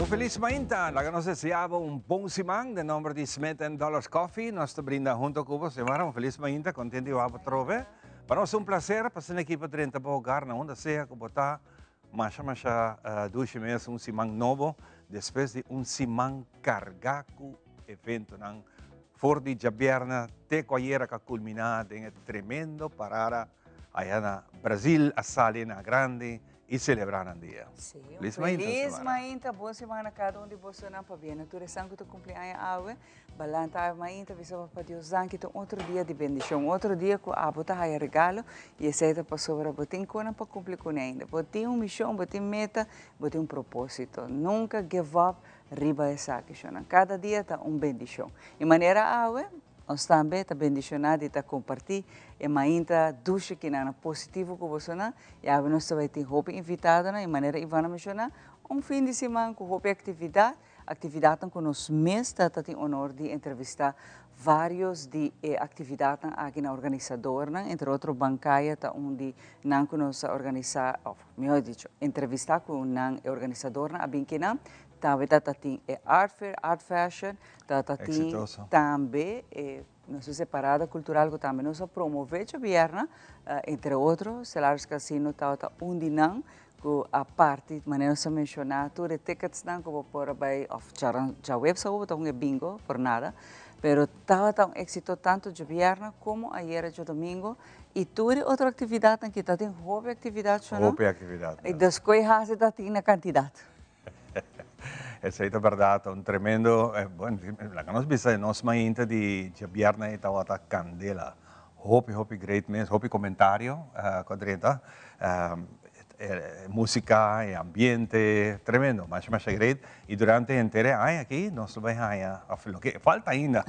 Y un feliz mainta. Laga nos desea bo un bon siman. Den nomber di Smith and Dollars Coffee, nos ta brinda hunto cu bo. Xiomara, un feliz mainta. Contento di wak bo trobe. Pa nos ta un placer pa asina aki pa drenta bo hogar na unda sea cu bo ta. Masha masha dushi mes un siman nobo despues di un siman carga cu eventonan for di djabièrnè te cu ayera ca culmina den e tremendo parada aya na Brazil a sali na grandi y celebra nan dia. Sí, un feliz mainta, feliz mainta, bon semana cada un di bosonan, pabia na tur esnan cu ta cumpli aña awe. Balanta awe mainta bisa Papa Dios danki ta un otro dia di bendicion, un otro dia cu abo ta haya regalo y esey ta pasobra bo tin conan pa cumpli cune ainda. Bo tin un mision, bo tin meta, bo tin un proposito. Nunca give up riba esaki shonnan. Cada dia ta un bendicion. Y manera awe nos tambe ta bendiciona di ta comparti e mainta dushi kinan positivo cu bosonan y awe nos ta bay tin hopi invitadonan y manera Ivana menciona un fin di siman cu hopi actividad. Actividadnan cu nos mes ta ta tin honor di entrevista varios di e actividadnan aki na organisadornan, entre otro Bancaya ta un di nan cu nos a organisa, of mihor dicho, entrevista cu nan e organisadornan a bin kinan. Tambe ta ta tin e Art Fair, Art Fashion, ta ta tin tambe e nos e parada cultural cu tambe nos a promove djabièrnè, entre otro Stellaris Casino tabata un di nan Ku a parti, manera nos a menshoná, tur e ticketsnan ku bo por a bai òf djaweps awor bo ta hunga e bingo por nada, pero tabata un éksito tantu djabièrnè komo ayera djadomingo i tur e otro aktividatnan ki ta tin hopi aktividat shona. Hopi aktividat. I despues hasi ta tin na kantidat. Esei ta bèrdat, un tremendo, bueno, laga nos bisa nos mainta di djabièrnè ei tabata kandela. Hopi hopi great mes, hopi comentario cu a drenta. E musica, e ambiente, tremendo, masha masha great. Y durante henter e aña aki nos lo bay haña, of loke falta ainda,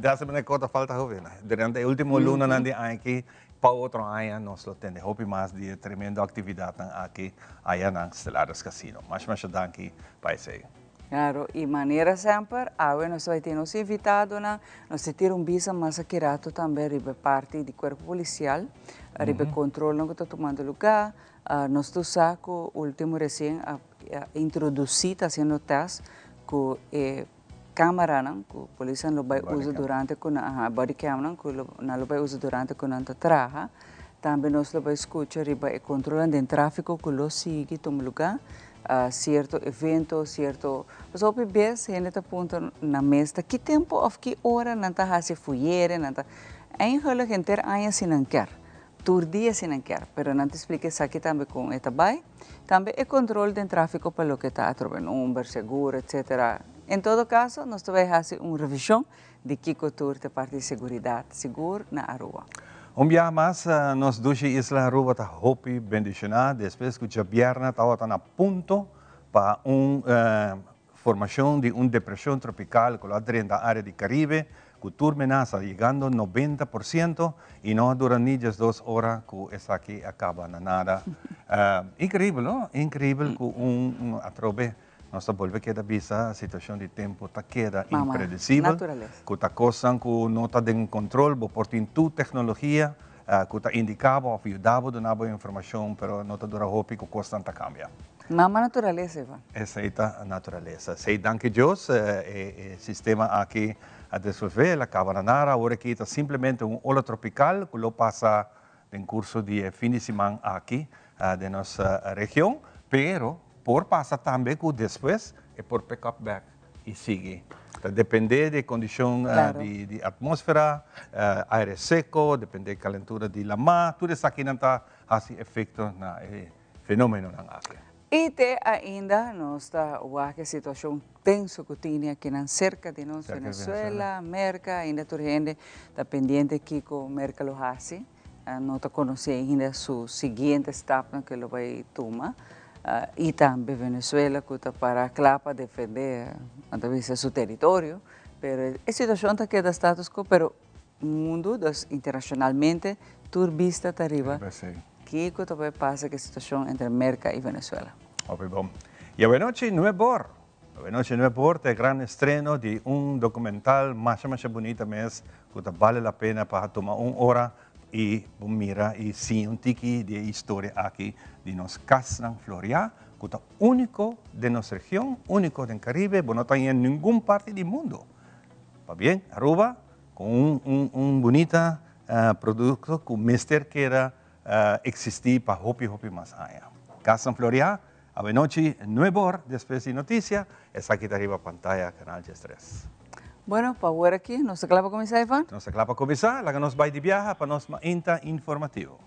ya se mane cota falta hopi, durante e ultimo lunanan di aña aki pa otro aña nos lo tende hopi mas di e tremendo actividadnan aki aya na Stellaris Casino. Masha masha danki pa esey. Claro, y manera semper, awe nos bai tin nos invitadonan, nos ta tira un bisa mas aki rato tambe riba e parti di cuerpo policial, riba e controlnan cu ta tumando lugar. Nos tur sa cu ultimo recien a introduci, ta haciendo test cu e camaranan cu polisnan lo bai usa durante cu nan, aha, body camnan cu nan lo bai usa durante cu nan ta traha. Tambe nos lo bai scucha riba e controlnan den trafico cu lo sigui tuma lugar. Cierto evento, cierto, pasobra hopi bes hende ta puntra nan mes ta ki tempo of ki ora nan ta haci fuyere, nan ta, eigenlijk henter aña si nan kier, tur dia si nan kier, pero nan ta splica esaki tambe con e ta bay, tambe e control den trafico pa loke ta atrobe number, seguro, etcetera. En todo caso nos ta bay haci un revision di kico tur ta parti di seguridad sigur na Aruba. Un biaha mas nos dushi isla Aruba ta hopi bendiciona despues cu djabièrnè tawata na punto pa un formacion di un depresion tropical cu lo a drenta area di Caribe cu tur menasa yegando 90% y no a dura ni 12 ora cu esaki a caba na nada. Increibel no? Increibel cu un atrobe Nos ta bolbe keda bisa situacion di tempo ta keda impredecibel, cu ta cosnan cu no ta den control, bo por tin tur tecnologia cu ta indica bo of yuda bo duna bo informacion, pero no ta dura hopi cu cosnan ta cambia. Mama naturalesa, Ivan. Esey ta naturalesa. Esey danki Dios e sistema aki a desolve, el a caba na nada, awor aki ta simplemente un ola tropical cu lo pasa den curso di e fin di siman aki den nos region, pero por pasa tambe cu despues e por pick up back y sigui. Ta depende di e condicion di atmosfera, aire seco, depende di calentura di lama, tur esakinan ta haci efecto na e fenomenonan aki. Y te ainda nos ta wak e situacion tenso cu tini akinan cerca di nos, Venezuela, Merca, ainda tur hende ta pendiente kico Merca lo haci. No ta conoci ainda su siguiente stapnan cu lo bay tuma. Y tambe Venezuela cu ta para cla pa defende, nan ta bisa, su teritorio. Pero e situacion ta keda status quo, pero mundo, dus internacionalmente, tur bista ta riba kico ta bay pasa cu e situacion entre Merca y Venezuela. Hopi bon. Y awenochi nuebor. Awenochi nuebor ta e gran estreno di un documental masha masha bunita mes cu ta bale la pena pa tuma un ora y bo mira y siña un tiki di e historia aki di nos casnan floria. ku ta úniko den nos region, úniko den Karibe, bo no ta haña ningun parti di mundu. Pabien Aruba ku un un un bunita produkto ku mester keda eksistí pa hopi hopi mas aña. Cas San Floriá, awenochi nuebe or despues di notisia, esaki ta riba pantaya Canal 13. Bueno, pa awor aki nos ta kla pa kuminsá, Ivan? Nos ta kla pa kuminsá, laga nos bai di biaha pa nos mainta informativo.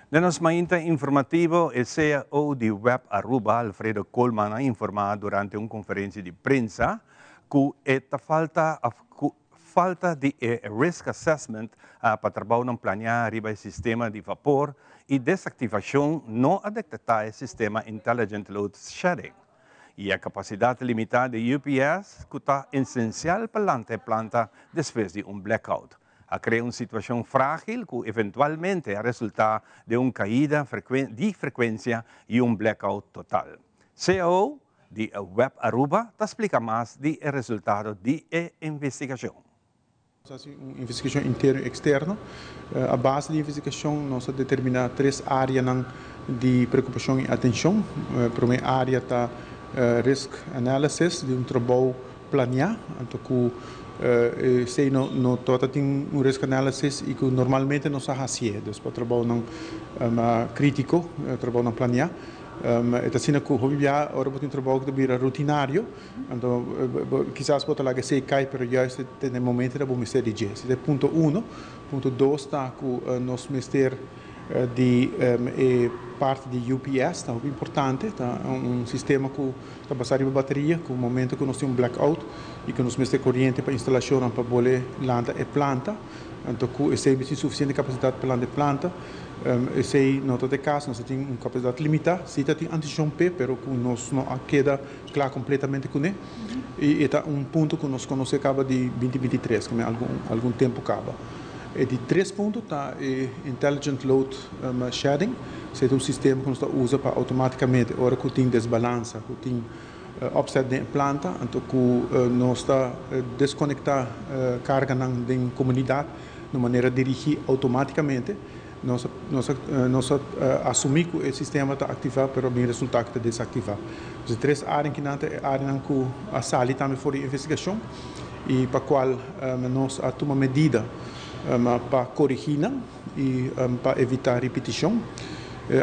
Den nos mainta informativo, e CEO di web Aruba, Alfredo Koolman, a informa durante un conferencia di prensa cu e ta falta of cu falta di e risk assessment pa trabounan planea riba e sistema di vapor y desactivacion no a detecta e sistema Intelligent Load Shedding y e capacidad limita di UPS cu ta esencial pa lanta e planta despues di un blackout. A crea un situacion fragil cu eventualmente a resulta den un caida di frecuencia y un blackout total. CAO di Web Aruba ta splica mas di e resultado di e investigacion. Nos a haci un investigacion interno y externo. A base di investigacion nos a determina tres areanan di preocupacion y atencion. Prome area ta risk analysis di un trabou planea, anto cu esey no tabata tin un risk analysis y cu normalmente nos a haci'e, dus pa trabounan critico, trabounan planea. E ta asina ku hopi bia ora bo tin trabou ku ta bira rutinario, anto kisas bo ta laga esei kai pero juist te na e momento ta bo mester di dje. Esei ta e punto uno. Punto dos ta ku nos mester di e parti di UPS, ta hopi importante, ta un sistema ku ta basá riba bateria, ku momento ku nos tin un blackout i ku nos mester koriente pa instalashonnan pa bole lanta e planta, anto ku esei mester tin sufisiente kapasidat pa lanta e planta. Esei no ta e kas, nos ta tin un kapasidat limitá. Sí ta tin antishon p'e, pero ku nos no a keda kla kompletamente kuné. I e ta un punto ku nos konosé kaba di binti 23, kome algun algun tempu kaba. E di tres punto ta e Intelligent Load Shedding. Esei ta un sistema ku nos ta usa pa outomátikamente ora ku tin desbalansa, ku tin opset den e planta, anto ku nos ta deskonektá karganan den komunidat na manera dirigí outomátikamente. Nos nos nos a asumí ku e sistema ta aktivá, pero bin resultá ku ta desaktivá. Pues e tres área kinan ta e áreanan ku a sali tambe for di investigashon i pa kual nos a tuma medida pa korigí nan i pa evitá ripitishon.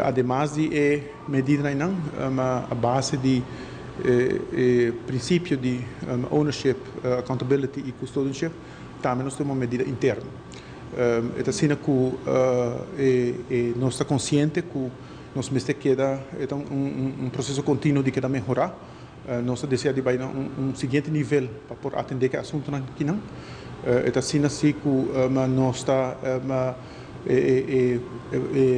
Ademas di e medidanan einan, a base di e prinsipio di ownership, accountability i custodianship, Tambe nos tuma medida interno. E ta asina ku e nos ta konsiente ku nos mester keda, e ta un proseso kontinuo di keda mehorá. Nos ta desea di bai na un siguiente nivel pa por atendé ku e asuntunan akinan. E ta asina si ku nos ta e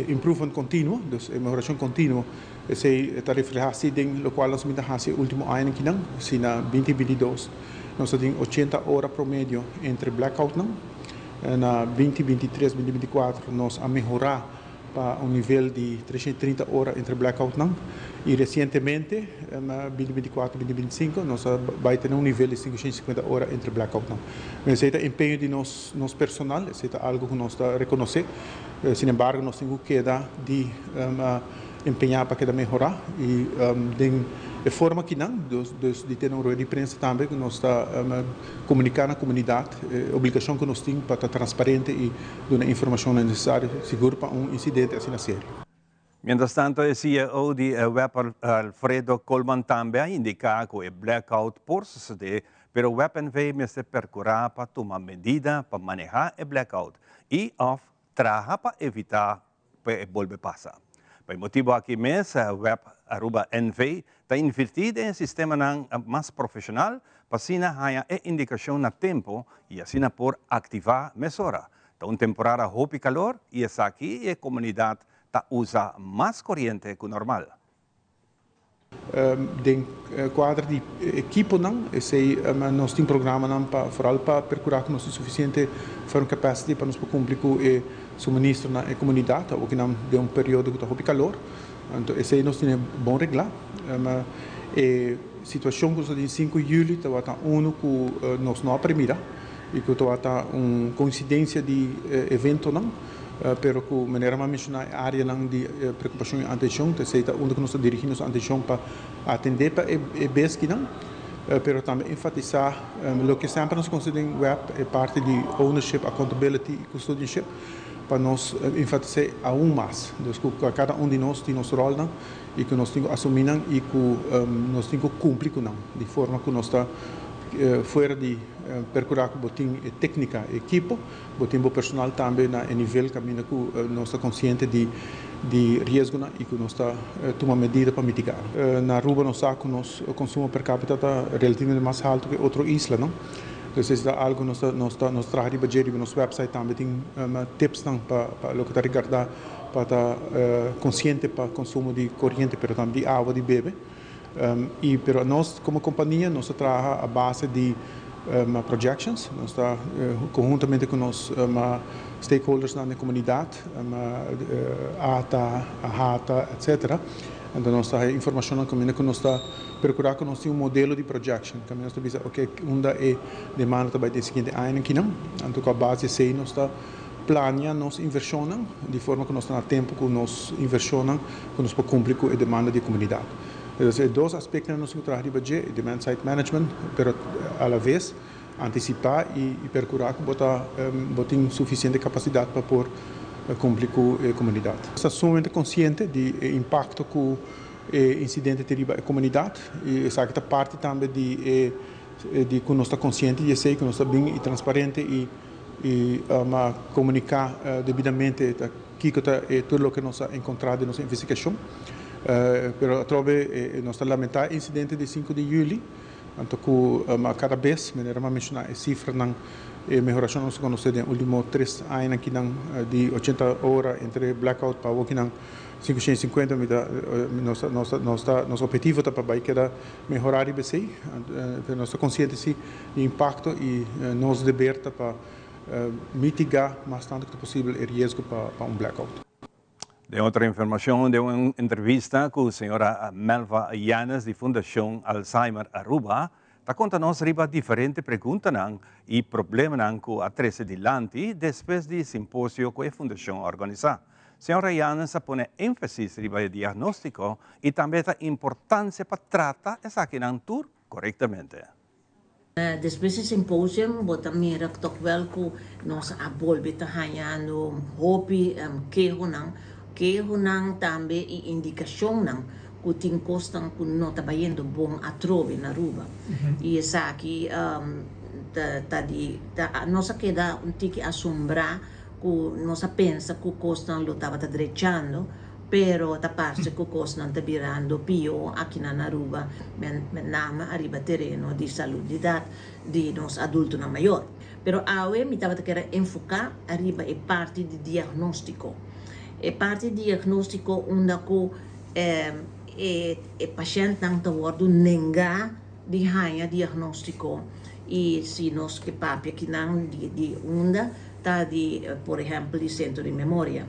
improvement kontinuo, dus e mehorashon kontinuo, esei ta reflehá si den lokual nos a hasi e último añanan akinan, si na binti 22. Nos ta tin 80 ora promedio entre blackoutnan. Na 2023, 2024 nos a mehorá pa un nivel di 330 ora entre blackoutnan i resientemente na 2024, 2025 nos a bai tene un nivel di 550 ora entre blackoutnan. Esei ta empeño di nos nos personal, esei ta algu ku nos ta rekonosé. Sin embargo nos tin ku keda di empeñá pa keda mehorá i den e forma kinan, dus di tene un rueda di prensa tambe ku nos ta komuniká na komunidat e obligashon ku nos tin pa ta transparente i duna e informashonnan nesesario sigur pa un insidente asina serio. Mientras tanto e CEO di web Alfredo Koolman tambe a indiká ku e blackout por sosodé pero web NV mester perkurá pa tuma medida pa manehá e blackout i òf traha pa evitá pa e bolbe pasa. Pa e motibu aki mes web Aruba NV ta invirtí den e sistemanan mas profeshonal pa asina haña e indikashon na tempu i asina por aktivá mesora. Ta un temporada hopi kalor i esaki e komunidat ta usa mas koriente ku normal. Den kuadro di ekiponan, esei nos tin programanan pa foral pa perkurá ku nos tin sufisiente firm capacity pa nos por kumpli ku e suministro na e komunidat, awor ku nan den un periodo ku ta hopi kalor. Anto esei nos tene bon reglá. E situashon ku nos a tin sinku yüli tabata unu ku nos no a premira i ku tabata un koinsidensia di eventonan. Pero ku manera mi a menshoná e áreanan di preokupashon i atenshon, ta esei ta unda ku nos ta dirigí nos atenshon pa atendé pa e beskinan, pero tambe enfatisá loke semper nos konsiderá den web, e parti di ownership, accountability i custodianship, pa nos enfatis'é aun mas. Dus ku kada un di nos tin nos ròlnan i ku nos tin ku asumí nan i ku nos tin ku kumpli ku nan di forma ku nos ta fuera di perkurá ku bo tin e téknika, e ekipo. Bo tin bo personal tambe na e nivel kaminda ku nos ta konsiente di di riesgonan i ku nos ta tuma medida pa mitigá nan. Na Aruba nos sa ku nos konsumo per kapita ta relativamente mas haltu ku e otro islanan. Dus esei ta algu nos ta nos ta nos traha riba dje. Riba nos wèpsait tambe tin tipsnan pa pa loke ta regardá pa ta konsiente pa konsumo di koriente pero tambe di awa di bebe. I pero nos komo kompania nos ta traha a base di projections, nos ta konhuntamente ku nos stakeholdersnan den komunidat, ata, ahata, etcetera. Anto nos ta haya informashonnan kaminda ku nos ta perkurá ku nos tin un modelo di projection, kaminda nos ta bisa oke unda e demanda ta bai den siguiente añanan kinan. Anto ku a base di esei nos ta plania nos invershonnan di forma ku nos ta na tempu ku nos invershonnan ku nos por kumpli ku e demanda di e komunidat. Entonces e dos aspektonan nos tin ku traha riba dje, e demand side management, pero a la ves antisipá i perkurá ku bo ta bo tin sufisiente kapasidat pa por kumpli ku e komunidat. Nos ta sumamente konsiente di e impakto ku e insidente tin riba e komunidat i esaki ta parti tambe di e di ku nos ta konsiente di esei, ku nos ta bin i transparente i i a komuniká debidamente ta kiko ta e tur loke nos a enkontrá den nos investigashon. Pero atrobe nos ta lamentá e insidente di sinku di yüli, anto ku kada bes, manera mi a menshoná e sifranan, e mehorashon nos a konosé den último tres añanan kinan di ochenta ora entre blackout pa awokinan sinku shen i sinkuenta mi ta nos ta nos ta nos ophetivo ta pa bai keda Mehorá riba esei, pero nos ta konsiente si di impakto i nos deber ta pa mitigá mas tantu ku ta posibel e riesgo pa un blackout. Den otro informashon, den un entrevista ku señora Melva Yanes di Fundashon Alzheimer Aruba, ta konta nos riba diferente preguntanan i problemanan ku a trese dilanti despues di simposio ku e fundashon a organisá. Señor Rayanes a pone énfasis riba e diagnóstiko i tambe ta importansia pa trata esakinan tur korektamente. Despues di symposium bo ta mira tok wel ku nos a bolbe ta hañando hopi kehonan, kehonan tambe i indikashonnan ku tin kosnan ku no ta bayendo bon atrobe na Aruba. I esaki ta di ta nos a keda un tiki asombrá ku nos a pensa ku kosnan lo tabata drechando, pero ta parse ku kosnan ta birando pió akinan na Aruba, met name ariba tereno di salubridat di nos adultonan mayor. Pero awe mi tabata kere enfoká ariba e parti di diagnóstiko. E parti di diagnóstiko unda ku e pashèntnan ta wòrdu nengá di haña diagnóstiko i si nos ke papia kinan di unda ta di por ehèmpel di Sentro di Memoria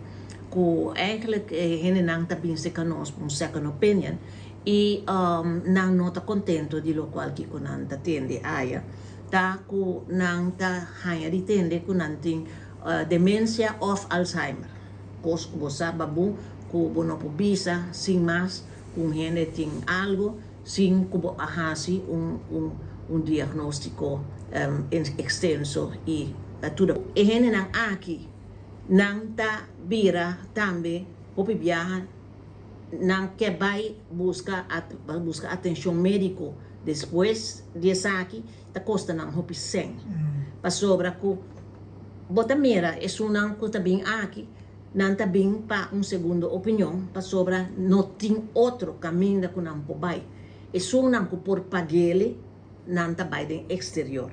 ku eigenlijk e hendenan ta bin serka nos pa un second opinion i nan no ta kontento di lokual kiko nan ta tende aya ta ku nan ta haña di tende ku nan tin demensia òf Alzheimer kos ku bo sa babu ku bo no por bisa sin mas ku un hende tin algu. Sin ku bo a hasi un un diagnóstiko ekstenso i tur. E hendenan aki nan ta bira tambe hopi biaha nan ke bai buska buska atenshon médiko despues di esaki ta kosta nan hopi sèn pasobra ku bo ta mira esunnan ku ta bin aki Nan ta bin pa un segundo opinion pasobra no tin otro caminda cu nan por bay. Esunnan cu por paguele nan ta bay den exterior.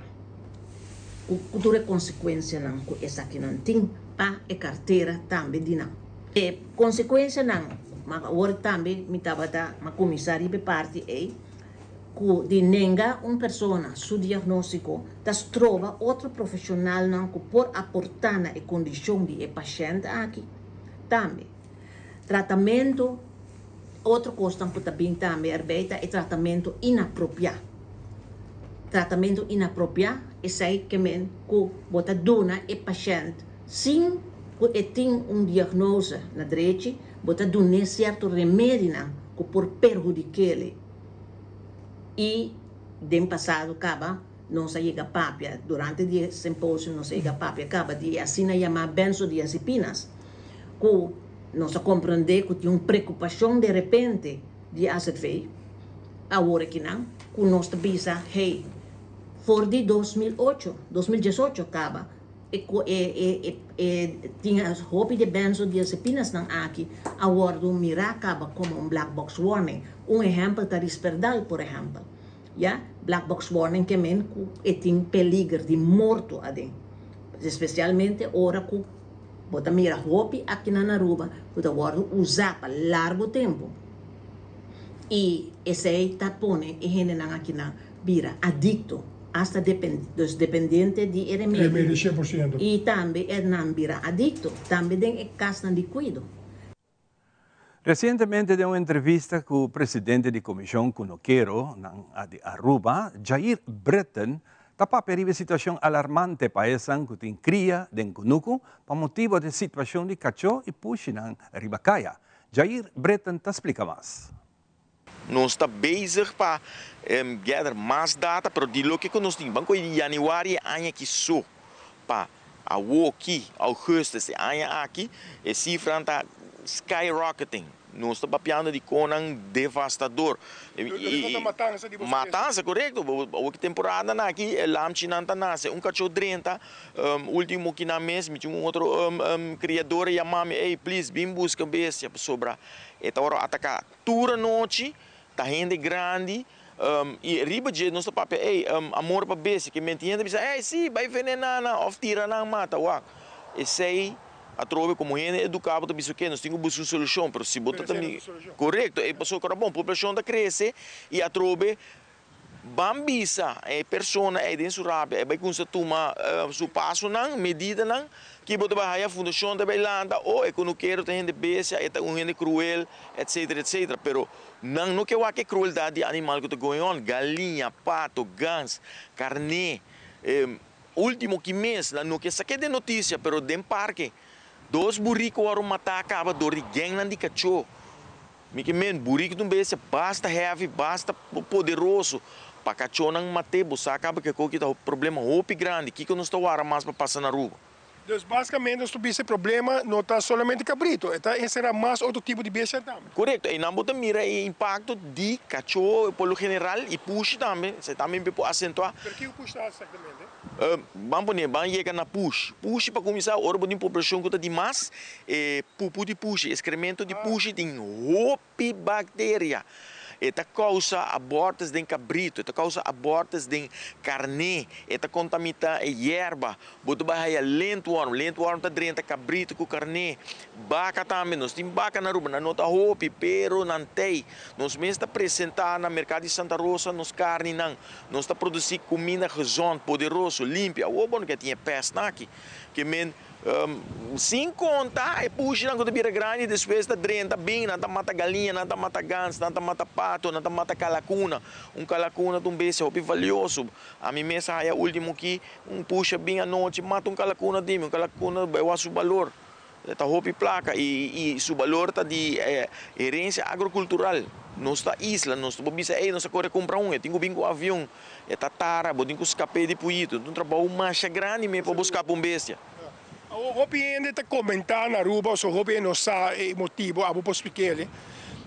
Cu tur e consecuencianan cu esakinan tin pa e cartera tambe di nan. E consecuencianan. Ma awor tambe mi tabata, m'a kuminsá riba e parti ei, ku di nenga un persona su diagnóstiko ta stroba otro profeshonalnan ku por aportá na e kondishon di e pashènt aki. Tambe, tratamentu, otro kosnan ku ta bin tambe erbei ta e tratamentu inapropiá. Tratamentu inapropiá, esei ke men ku bo ta duna e pashènt sin ku e tin un diagnose na drechi, bo ta dun'é sierto remedinan ku por perhudik'é. I den pasado kaba nos a yega papia, durante di e simposio nos a yega papia kaba di e asina yamá benzodiazepinas, ku nos a komprendé ku tin un preokupashon derepente di AZV awor akinan ku nos ta bisa, hey, for di 2008, 2018 kaba e e e e tin hopi di benzodiazepinasnan aki a wòrdu mirá kaba komo un black box warning. Un ehèmpel ta Risperdal, por ehèmpel. Ya, black box warning ke men ku e tin peliger di morto aden. Espesialmente ora ku bo ta mira hopi akinan na Aruba ku ta wòrdu usá pa largu tempu. I esei ta pone e hendenan akinan bira adikto, asta depen, dus dependiente di e remedio. Remedio 100%. I tambe e nan bira adikto, tambe den e kasnan di kuido. Resientemente den un entrevista ku presidente di Komishon Kunukeronan di Aruba, Jair Britten, ta papia riba e situashon alarmante pa esnan ku tin kria den kunuku pa motibu di situashon di kachó i pushinan riba kaya. Jair Britten ta splika mas. Nos ta bezig pa gather mas data, pero di loke ku nos tin, ban kohe di yanüari e aña aki so pa awoki, ougùstus e aña aki, e sifranan ta skyrocketing. Nos ta papiando di konan devastador. Matansa di bo Matansa, korekto. Awoki temporadanan aki e lamchinan ta nase. Un kachó drenta, último kinan mes mi tin un otro kriador a yama mi, ey please bin buska bestia pasobra e ta wòrdu ataká. Tur anochi ta hende grandi y riba dje nos ta papia ey amor pa bestia ke menti hende bisa ey si bay venena nan of tira nan mata wak esey atrobe como hende educa bo ta bisa oke nos tin cu busca un solucion pero si bo ta corecto ey pasobra bon poblacion ta crece y atrobe Ban bisa e persona ei den su rabia, e bai cuminsa tuma su pasonan, medidanan, ki bo ta bai haya fundacion ta bai lanta, oh e cunukero ta hende bestia, e ta un hende cruel, etcetera, etcetera. Pero nan no ke wak e crueldad di animal cu ta going on, galiña, pato, gans, carné, ultimo ki mes nan no ke sake den noticia, pero den parke dos burico worde mata caba door di gangnan di cacho. Mi ke men, buriku ta un bestia basta heavy, basta poderoso pa kachónan mat'é. Bo sa kaba ke koki ta problema hopi grandi. Kiko nos ta wara mas pa pasa na Aruba? Dus basikamente nos ta bisa e problema no ta solamente kabrito, e ta enserá mas otro tipo di bestia tambe. Korekto, einan bo ta mira e impakto di kachó por lo general i pushi tambe, esei tambe mi por asentuá. Pero kiko pushi ta hasi eksaktamente? Ban pone, ban yega na pushi. Pushi pa kuminsá, ora bo tin poblashon ku ta di mas, e pupu di pushi, eskremento di pushi tin hopi bakteria. E ta kousa abortus den kabritu, e ta kousa abortus den karné, e ta kontamitá e yerba. Bo ta bai haya lintworm, lintworm ta drenta kabritu ku karné. Baka tambe, nos tin baka na Aruba, nan no ta hopi, pero nan t'ei. Nos mes ta presentá na merkado di Santa Rosa nos karninan. Nos ta produsí kuminda gezond, poderoso, limpi. Awor bo no ke tin e pèstnan aki. Ke men, sin konta e pushinan ku ta bira grandi despues ta drenta bin, nan ta mata galiña, nan ta mata gans, nan ta mata pato, nan ta mata kalakuna. Un kalakuna ta un bestia hopi valioso. Ami mes a haya ultimo ki un pushi a bin anochi mata un kalakuna di mi. Un kalakuna bai wak su balor. E ta hopi plaka i su balor ta di herensia agrokultural. Nos ta isla, nos ta por bisa ey nos a kore kumpra un, e tin ku bin ku avion, e ta tara, bo tin ku skap'é di puyito. Ta un trabou masha grandi me pa bo skapa un bestia. Awor hopi hende ta komentá na Aruba osho hopi hende no sa e motibu, abo por splik'é.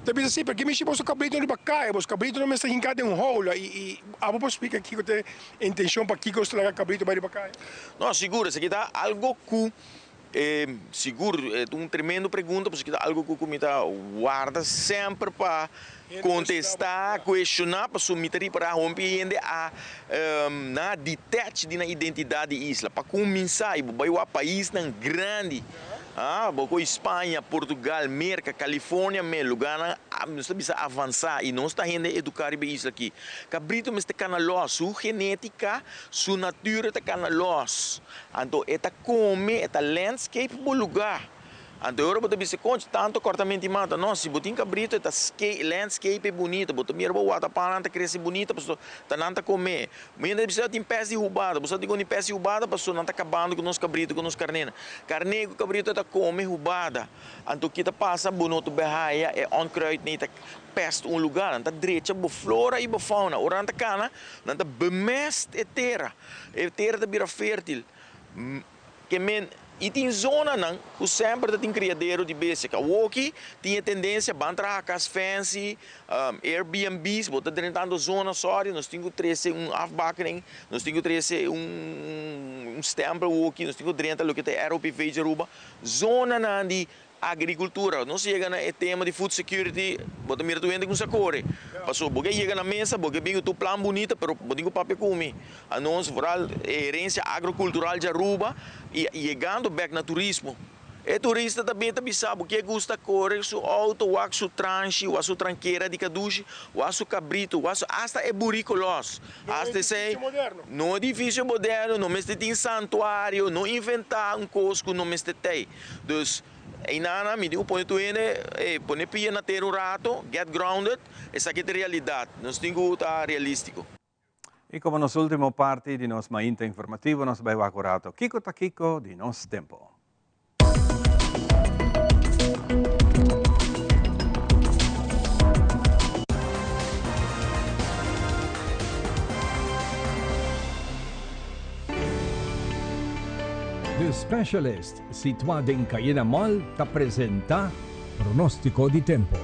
Ta bisa si, pero kimisha boso kabrito riba kaya, boso kabrito no mester hinká den un houla i abo por splika kiko ta e intenshon pakiko boso ta laga kabrito bai riba kaya? No, sigur, esaki ta algo ku E sigur e ta un tremendo pregunta pasobra ta algo ku mi ta warda semper pa kontestá, kuestioná pasobra mi ta ripará hopi hende a na detach di nan identidat di isla. Pa kuminsá i bo bai wak paisnan grandi. Ah, bo koe Spaña, Portugal, Merka, California me, lugánan nos ta bisa avansá i nos ta hende eduká riba e isla aki. Kabritu mester kana lòs, su genétika, su natura ta kana lòs. Anto e ta kome, e ta landscape bo lugá. Anto e ora bo ta bisa, Conchi, tanto cortamento di mata. No, si bo tin cabrito e ta landscape e bunito. Bo ta mira bo watapanan ta crece bunito pasobra ta nan ta come. Mientras bisa tin pes di hubada. Bo sa dikon tin pes di hubada? Pasobra nan ta cabando cu nos cabrito cu nos carnena. Carne cu cabrito ta come hubada. Anto ki ta pasa? Bo no ta bay haya e onkruid ni ta pest un lugar. Nan ta drecha bo flora y bo fauna. Ora nan ta cana, nan ta bemest e tera. E tera ta bira fertil. Ke men i tin zonanan ku semper ta tin kriadero di bestia. Ku awoki tin e tendensia ban traha kas fancy, Airbnb's, bo ta drentando zona, sorry, nos tin ku trese un afbakening, nos tin ku trese un stempel awoki, nos tin ku drenta loke ta e ROPV dje Aruba. Zonanan di Agricultura, nos yega na e tema di food security, bo ta mira tur hende cuminsa core, pasobra bo ke yega na mesa, bo ke bin cu tur plan bunita, pero bo tin cu papia cu mi. Anos vooral e herencia agrocultural di Aruba y yegando bek na turismo. E turista ta bin ta bisa bo ke gusta core su auto, wak su transhi, wak su trankera di cadushi, wak su cabrito, wak su hasta e burico los. Hasta esey, no edificio moderno, no mester tin santuario, no inventa un cos cu no mester tey. Dus, eynana mi tin ku pone tur hende, ey, pone pia na tera un rato, get grounded, esaki ta e realidat, nos tin ku ta realístiko. I komo nos último parti di nos mainta informativo nos bai wak un rato kiko ta kiko di nos tempo. The Specialist, situá den Cayena Mall, ta presentá Pronóstiko di Tempu.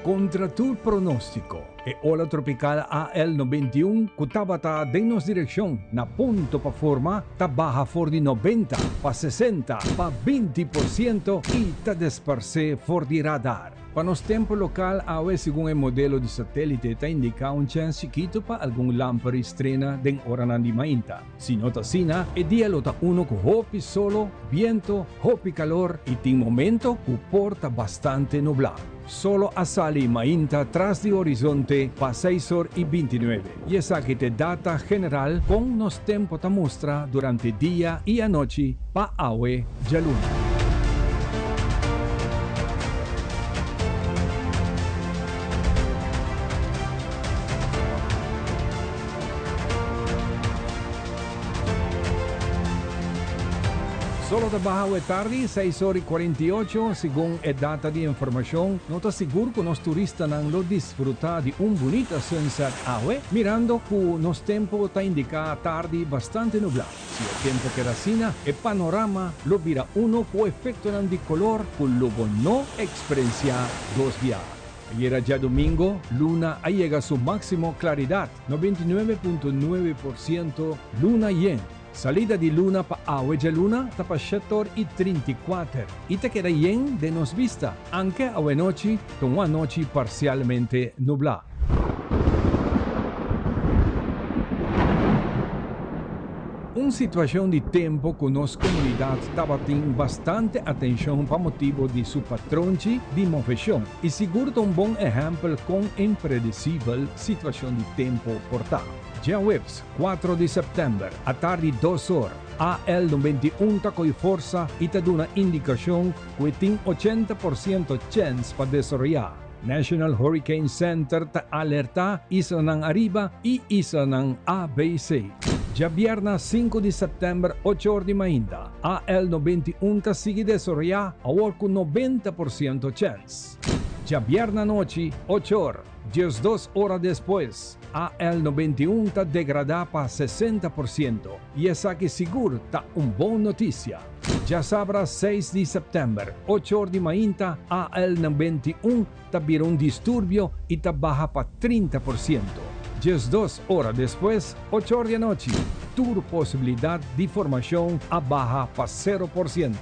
Kontra tur pronóstiko, e ola tropikal AL 91 ku tabata den nos direkshon na punto pa forma ta baha for di 90 pa 60 pa 20 por siento i ta desparsé for di radar. Pa nos tempu lokal awe segun e modelo di satélite ta indiká un chèns chikitu pa algun lamper i strena den oranan di mainta. Si no ta asina, e dia lo ta uno ku hopi solo, biento, hopi kalor i tin momento ku por ta bastante nublá. Solo a sali mainta tras di horizonte pa seis or i 29 i esaki t'e data general kon nos tempu ta mustra durante dia i anochi pa awe djaluna. Solo ta baha awe tardi, seis or i 48, segun e data di informashon. No ta sigur ku nos turistanan lo disfrutá di un bunita sunset awe, mirando ku nos tempu ta indiká tardi bastante nublá. Si e tempu keda asina, e panorama lo bira uno ku efektonan di kolor ku lo bo no eksperensiá dos biaha. Ayera djadumingo, luna a yega su máksimo klaridat, 99.9% luna yen. Salida di luna pa awe djaluna ta pa shetor i 34 i ta keda yen den nos bista, anke awenochi ta un anochi parsialmente nublá. Un situacion di tempo cu nos comunidad tabatin bastante atencion pa motibo di su patronchi di movecion y sigur ta un bon ehempel con impredecibel situacion di tempo por ta. Djaweps 4 di september, atardi 2 or, AL 91 ta coy forsa y ta duna indicacion cu e tin 80% chens pa desaroya. National Hurricane Center ta alertá islanan ariba i islanan ABC. Djabièrna 5 di sèptèmber 8 or di mainta, AL 91 ta sigui desaroyá awor ku 90% chèns. Djabièrna anochi 8 or, 12 ora despues, AL 91 ta degradá pa 60% i esaki sigur ta un bon notisia. Djasabra 6 di sèptèmber, 8 or di mainta, AL 91 ta bira un disturbio i ta baha pa 30%. 12 ora despues, 8 or di anochi, tur posibilidat di formashon a baha pa 0%.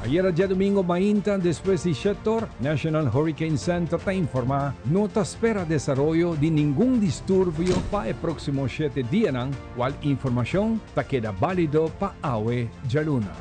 Ayera djadumingo mainta despues di 7 or, National Hurricane Center ta informá no ta spera desaroyo di ningun disturbio pa e próksimo 7 dianan, Cual informacion ta keda balido pa awe djaluna.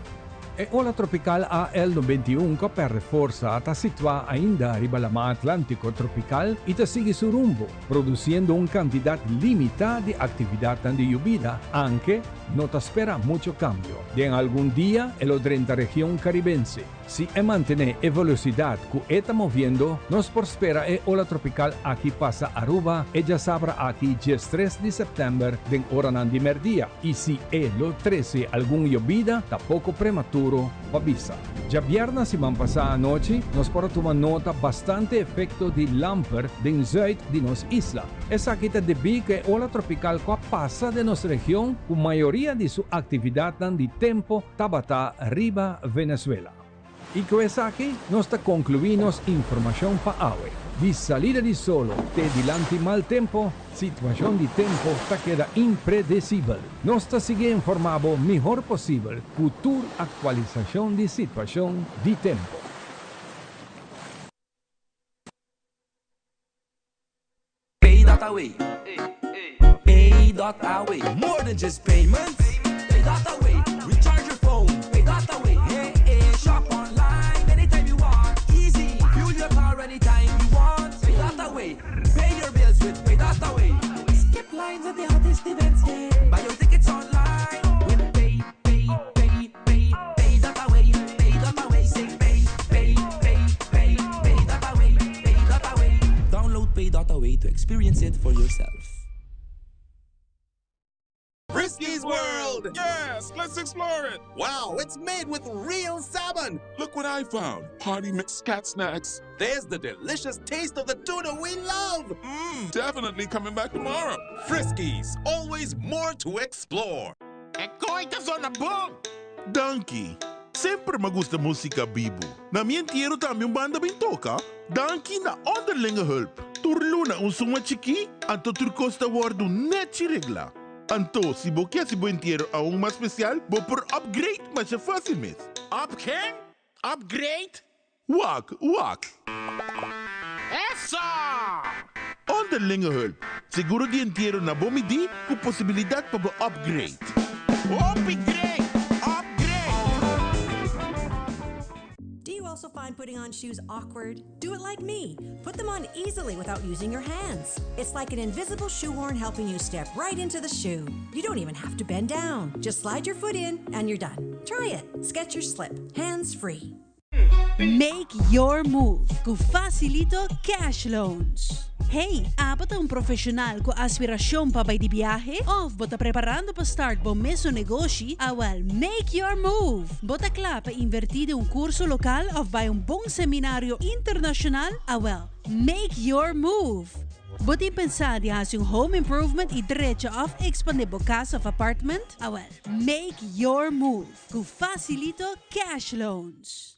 E ola tropical AL 91 cu a perde forsa ta situa ainda riba Lama Atlantico tropical y ta sigui su rumbo, produciendo un cantidad limita di actividadnan di yubida, anke no ta spera mucho cambio. Den algun dia e lo drenta region Caribense. Si e mantené e velosidat ku e ta moviendo, nos por spera e ola tropikal aki pasa Aruba e djasabra aki 13 di sèptèmber den oranan di mèrdia i si e lo trese algun yobida ta poko prematuro pa bisa. Djabièrna siman pasá anochi nos por a tuma nota bastante efekto di lamper den zùit di nos isla. Esaki ta debí ku e ola tropikal ku a pasa den nos region ku mayoria di su aktividatnan di tempo tabata riba Venezuela. I ku esaki nos ta konkluí nos informashon pa awe. Di salida di solo te dilanti mal tempo, situashon di tempo ta keda impredesibel. Nos ta sigui informá bo mihor posibel ku tur aktualisashon di situashon di tempo. Pay.away. Pay.away. More than just payments. Pay.away. Recharge your phone. Pay.away. Hey, hey. Shop online anytime you want. Easy. Fuel your car anytime you want. Pay.away. Pay your bills with Pay.away. Skip lines at the hottest events. Yeah. Buy your tickets online with Pay, Pay, Pay, Pay, Pay.away. Pay.away. Say pay, pay, pay, pay, pay.away. Pay.away. Download Pay.away to experience it for yourself. Friskies World! Yes, let's explore it! Wow, it's made with real salmon! Look what I found! Party mix cat snacks. There's the delicious taste of the tuna we love! Mmm, definitely coming back tomorrow. Friskies, always more to explore. E koi ta zona bon! Danki. Semper m'a gusta músika bibu. Na mi entiero tambe un banda bin toka. Danki na Onderlinge Hulp. Tur luna un suma chikí, anto tur kos ta wòrdu nèchi reglá. Anto, si bo ke hasi bo entiero aun mas spesial, bo por upgrade masha fásil mes. Up ken? Upgrade? Wak, wak. Eso! Onderlinge Hulp, seguro di entiero na bo midí ku posibilidat pa bo upgrade. Hopi great! Upgrade! Do you also find putting on shoes awkward? Do it like me. Put them on easily without using your hands. It's like an invisible shoehorn helping you step right into the shoe. You don't even have to bend down. Just slide your foot in and you're done. Try it. Skechers Slip. Hands free. Make your move ku Facilito Cash Loans. Hey, abo ta un profeshonal ku aspirashon pa bai di biahe? Òf bo ta preparando pa start bo mesun negoshi? Awèl, make your move! Bo ta kla pa invertí den un kurso lokal òf bai un bon seminario internashonal? Awèl, make your move! Bo tin pensá di hasi un home improvement i drecha òf ekspandé bo kas òf apartment? Awèl, make your move ku Facilito Cash Loans!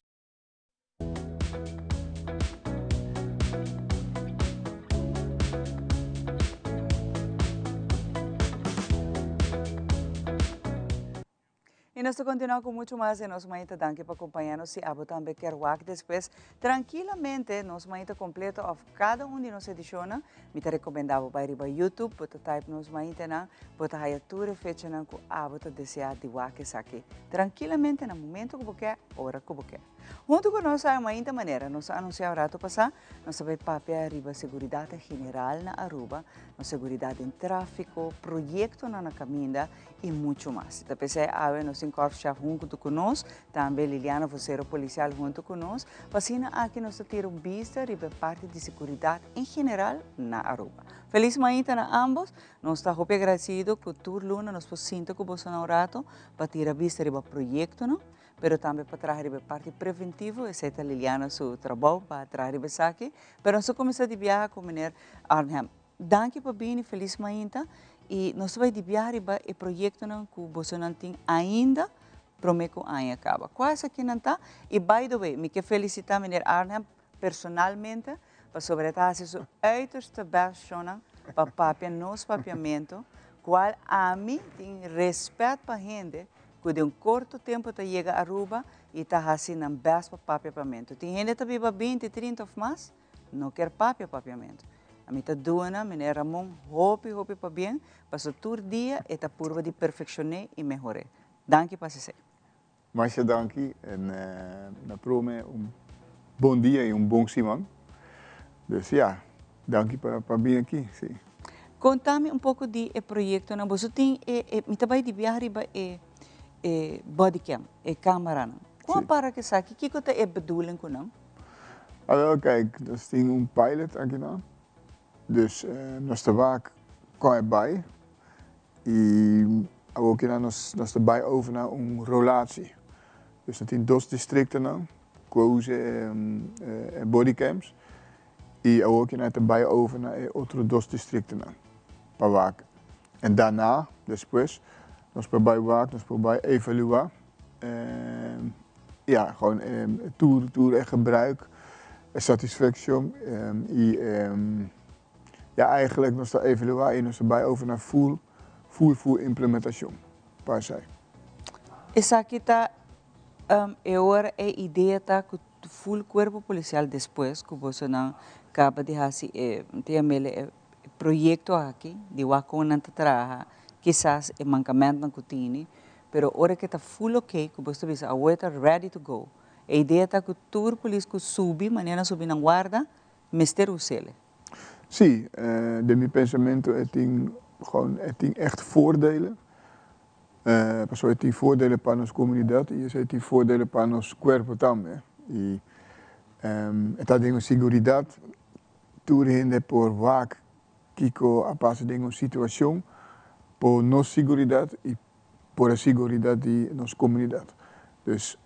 Y nos ta continua cu mucho mas den Nos Mainta. Danki pa acompaña nos. Si abo tambe kier wak despues trankilamente Nos Mainta completo of cada un di nos edicionnan, mi ta recomenda bo bay riba YouTube, bo ta type Nos Maintanan, bo ta haya tur e fechanan cu abo ta desea di wak esaki trankilamente na momento cu bo kier, ora cu bo kier. Hunto cu nos a mainta manera nos a anuncia un rato pasa, nos ta bay papia riba seguridad en general na Aruba, nos seguridad den trafico, proyectonan na caminda y mucho mas. Ta pesey awe nos tin Korpschef hunto cu nos, tambe Liliana vocero policial hunto cu nos, pa asina aki nos ta tira un bista riba e parti di seguridad en general na Aruba. Feliz mainta na ambos, nos ta hopi agradecido cu tur luna nos por sinta cu boso na un rato pa tira bista riba proyectonan, pero tambe pa traha riba e parti preventivo, esey ta Liliana su trabou pa traha riba esaki, pero nos ta cuminsa di biaha cu meneer Arnhem. Danki pa bini, feliz mainta y nos ta bay di biaha riba e proyectonan cu bosonan tin ainda prome cu aña caba. Cua esakinan ta? Y by the way, mi ke felicita meneer Arnhem personalmente pasobra e ta haci su uiterste best shownan pa papia nos papiamento, cual ami tin respet pa hende cu den un corto tempo ta yega Aruba y ta haci nan best pa papia papiamento. Tin hende ta biba 20, 30 of mas, no kier papia papiamento. Ami ta duna meneer Ramon hopi hopi pabien pasobra tur dia e ta purba di perfeccione y mehore. Danki pa esey. Masha danki en na prome un bon dia y un bon siman. Dus ja, danki pa bin aki, si. Conta mi un poco di e proyectonan. Boso tin e, e, mi ta bay di biaha riba e, e bodycam, e cameranan. Con a para cu esaki? Kico ta e bedoeling cu nan? Awel, kijk, nos tin un pilot akinan. Dus nos ta wak con e bay. Y awor kinan nos ta bay over na un rolatie. Dus nos tin dos districtonan cu a usa e bodycams. Y awor kinan ta bay over na e otro dos districtonan pa wak. En daarna, despues, nos por bay wak, nos por bay evalua. Ja, gewoon tur e gebruik, e satisfactie y ja, eigenlijk nos ta evalua y nos ta bay over na full, full, full implementacion pa esey. Esaki ta e ora e idea ta cu full cuerpo policial despues cu bosonan caba di haci e, ta yam'ele e proyecto aki di wak con nan ta traha, kisas e mancamentonan cu tini, pero ora cu ta full ok, cu boso ta bisa awo e ta ready to go, e idea ta cu tur polis cu subi, manera nan subi nan warda, mester us'ele. Sí, den mi pensamento e tin gewoon, e tin echt voordelen. Pasobra e tin voordelen pa nos comunidad y esey tin voordelen pa nos cuerpo tambe. Y e ta den un siguridad, tur hende por wak kico a pasa den un situacion por nos siguridad y por e siguridad di nos comunidad. Dus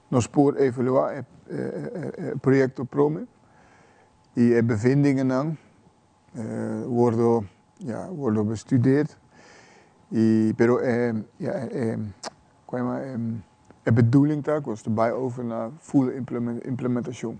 nos por evalua e proyecto prome y e bevindingennan wordo, ja, wordo bestudeerd y pero e, ja, e, cu yama e bedoeling ta cu nos ta bay over na full implementacion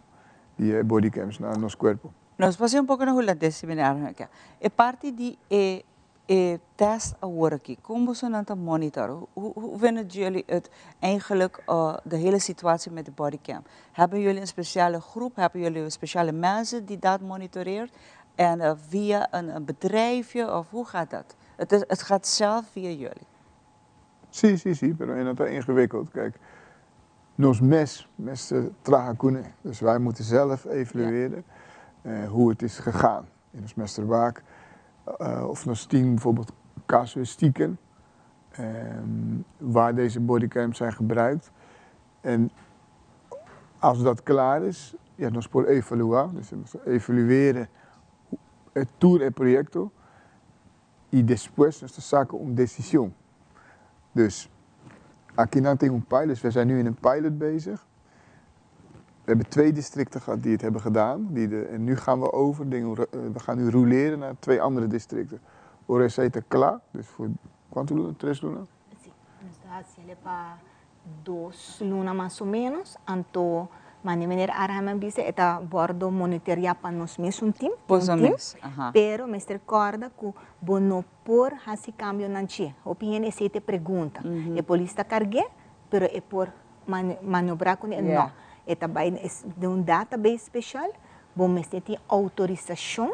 di e bodycams na nos cuerpo. Nos pasa un poco na Hulandes si meneer Arnold. E parti di e E test awor aki, con bosonan ta monitor? Hoe vinden jullie het eigenlijk, de hele situatie met de bodycam? Hebben jullie een speciale groep? Hebben jullie speciale mensen die dat monitoreert? En via een bedrijfje of hoe gaat dat? Het gaat zelf via jullie? Sí, sí, sí, pero e no ta ingewikkeld. Kijk, nos mes mester traha cune. Dus wij moeten zelf evalueren hoe het is gegaan. Y nos mester wak of nos tin bijvoorbeeld casuïstieken waar deze bodycams zijn gebruikt. En als dat klaar is, ja, nos por evalua, dus nos evalueren e tur e proyecto y despues nos ta saca un decision. Dus aki nan tin un pilot, dus we zijn nu in een pilot bezig. We hebben twee districten gehad die het hebben gedaan. Die de, en nu gaan we over, dingen, we gaan nu roleren naar twee andere districten. Ora esey ta cla, dus voor cuanto luna? Tres luna? Si, nos ta haciele pa 2 luna mas o menos. Anto, mane meneer Arham a bisa, e ta wordo monitorea pa nos mes un team. Boso un team. Mes, aha. Pero mester corda cu bo no por haci cambio nan che. Hopi hende esey te pregunta. E polis ta cargue, pero e por maniobra cu no. E ta bay den un database special, bo mester tin autorisacion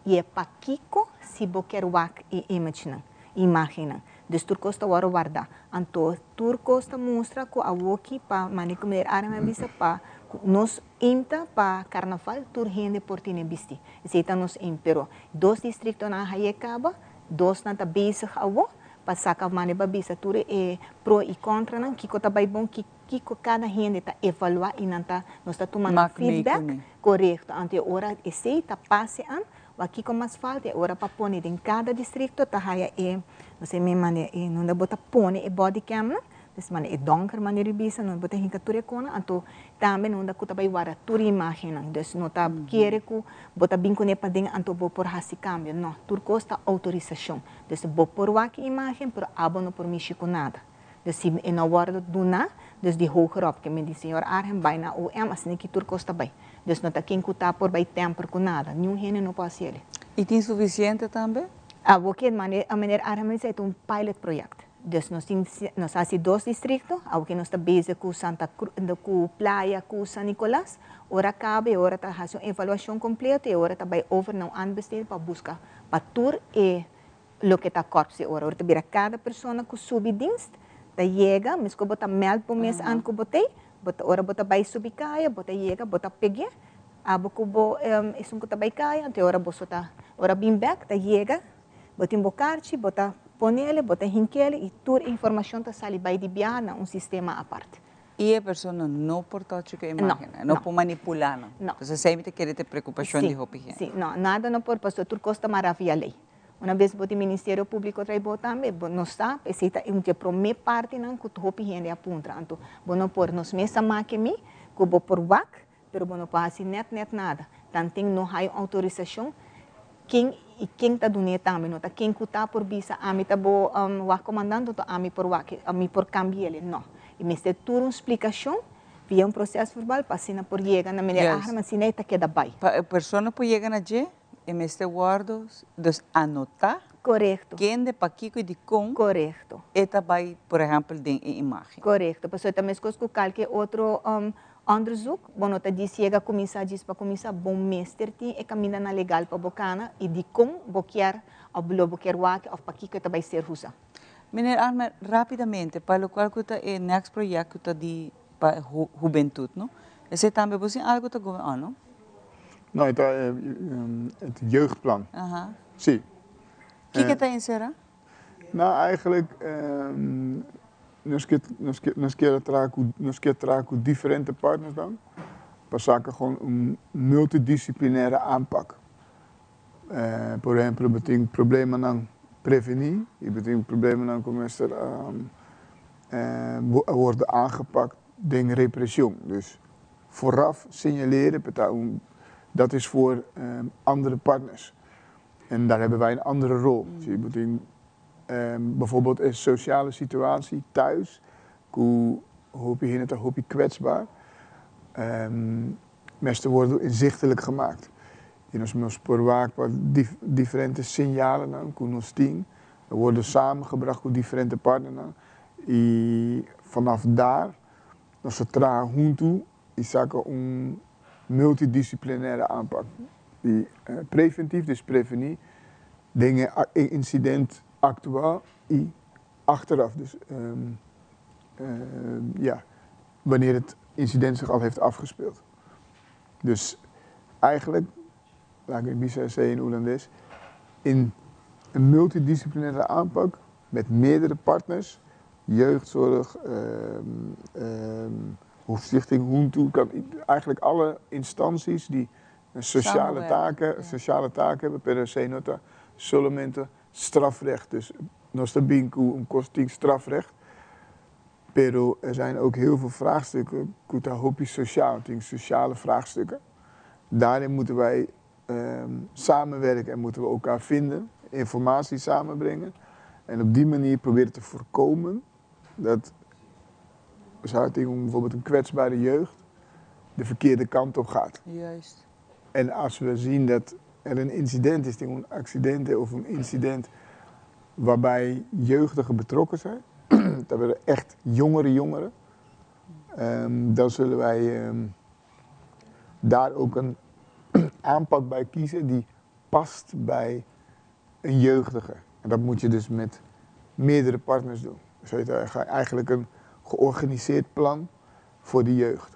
y e pakico si bo kier wak e image nan, imagen nan. Dus tur cos ta wordo warda. Anto tur cos ta mustra cu awoki pa mane cu meneer Arham a bisa pa nos inta pa carnaval tur hende por tene bisti. Esey ta nos aim, pero dos districtonan a haye caba, dos nan ta bezig awo pa saca mane pa bisa tur e pro y contra nan, kico ta bay bon, kico cada hende ta evalua y nan ta nos ta tuma nan Maak mee feedback. Kuné. Correcto. Anto e ora esey ta pase aan, wa kico mas falta e ora pa pone den cada districto ta haya e, no sé mi mane e nunda bo ta pone e bodycam nan, dus mane e donker manera bisa, no bo ta hinca tur e cona, anto tambe nunda cu ta bay warda tur imagen nan. Dus no ta kere cu bo ta bin cune paden anto bo por haci cambio. No, tur cos ta autorisacion. Dus bo por wak imagen, pero abo no por mishi cu nada. Dus si e no wordo duna, dus di hoger op, ke men di señor Arhem bay na OM, asina ki tur cos ta bay. Dus no ta ken cu ta por bay tamper cu nada. Niun hende no por haciele. Y tin suficiente tambe? Ah, bo ke mane, a meneer Arhem a bisa, e ta un pilot project. Dus nos tin, nos haci dos districto, awo nos ta bezig cu Santa Cruz, cu Playa, cu San Nicolas. Ora caba, e ora ta haci un evaluacion completo, e ora ta bay over na un aanbesteding pa busca pa tur e loke ta korps e ora. Ora ta bira cada persona cu subi dienst. Ta yega, mesco bo ta meld bo mes aan cu bo t'ey, bo ta ora bo ta bay subi caya, bo ta yega, bo ta peg'e, abo cu bo esun cu ta bay caya, anto e ora boso ta, ora bin bek, ta yega, bo tin bo carchi, bo ta ponele, bo ta hinkele y tur e informacion ta sali bay di biaha na un sistema apart. Y e persona no por tochi cu e imagennan, no por manipula nan. No. Entonces esey mi ta kere ta e preocupacion di hopi hende. Si, no, nada no por, pasobra tur cos ta mara via ley. Una bes bo tin Ministerio Públiko trae bo tambe, bo no sa, esei ta un di e promé partinan ku hopi hende a puntra. Anto bo no por, nos mes a make mi ku bo por wak, pero bo no por hasi nèt nèt nada. Tanten no hay un outorisashon, ken i ken ta dun'é tambe. No ta ken ku ta por bisa ami ta bo wak komandante, anto ami por wak, ami por kambi'el. No. E mester tur un splikashon via un proses verbal pa asina por yega na meneer Ahrman, asina e ta keda bai. Pa e persona por yega na dje, E mester wordo dus anota. Korekto. Kende, pakiko i dikon. Korekto. E ta bai, por ehèmpel, den e imágen. Korekto. Pasobra ta meskos ku kalke otro onderzoek, bo no ta djis yega kuminsá djis pa kuminsá. Bo mester tin e kamindanan legal pa bo kana i dikon bo kier òf lo bo kier wak òf pakiko e ta bai ser usá. Meneer Armer, rápidamente, pa lokual ku ta e next project ku ta di pa hubentut, no? Esei tambe bo sin algu ta going on, no? No, e ta het jeugdplan. Aha. Si. Kiko ta enserá? Nou, eigenlijk nos ke nos ke nos kier a traha ku nos kier traha ku diferente partners dan pa saka gewoon un multidisciplinaire aanpak. Por ehempel, bo tin problemanan prevení y bo tin problemanan ku mester a wordo aangepakt den represion. Dus vooraf señaleren, pe ta un, dat is voor andere partners. En daar hebben wij een andere rol. Si bo tin bijvoorbeeld e sociale situatie thuis, ku hopi hende ta hopi kwetsbaar, mester wordo inzichtelijk gemaakt. Y nos nos por wak pa diferente señalenan cu nos tin, wordo samengebracht cu diferente partnernan y vanaf daar nos ta traha hunto y saca un multidisciplinaire aanpak di preventief, dus preveni den e incident actual y achteraf, dus ja, wanneer het incident zich al heeft afgespeeld. Dus eigenlijk, laat ik bisa esei in Hulandes, in een multidisciplinaire aanpak met meerdere partners, jeugdzorg, Stichting Huntu, eigenlijk alle instanties die een sociale taken, sociale taak hebben, pero esei no ta solamente strafrecht. Dus nos ta bin ku un kos tin strafrecht, Pero er zijn ook heel veel vraagstukken ku ta hopi sociaal, tin sociale vraagstukken. Daarin moeten wij samenwerken en moeten we elkaar vinden, informatie samenbrengen. En op die manier proberen te voorkomen dat tin bijvoorbeeld een kwetsbare jeugd de verkeerde kant op gaat. En als we zien dat er een incident is, een accident of een incident waarbij jeugdigen betrokken zijn, dat we echt jongere jongeren, dan zullen wij daar ook een aanpak bij kiezen die past bij een jeugdige. En dat moet je dus met meerdere partners doen. Dus eigenlijk een georganiseerd plan voor de jeugd.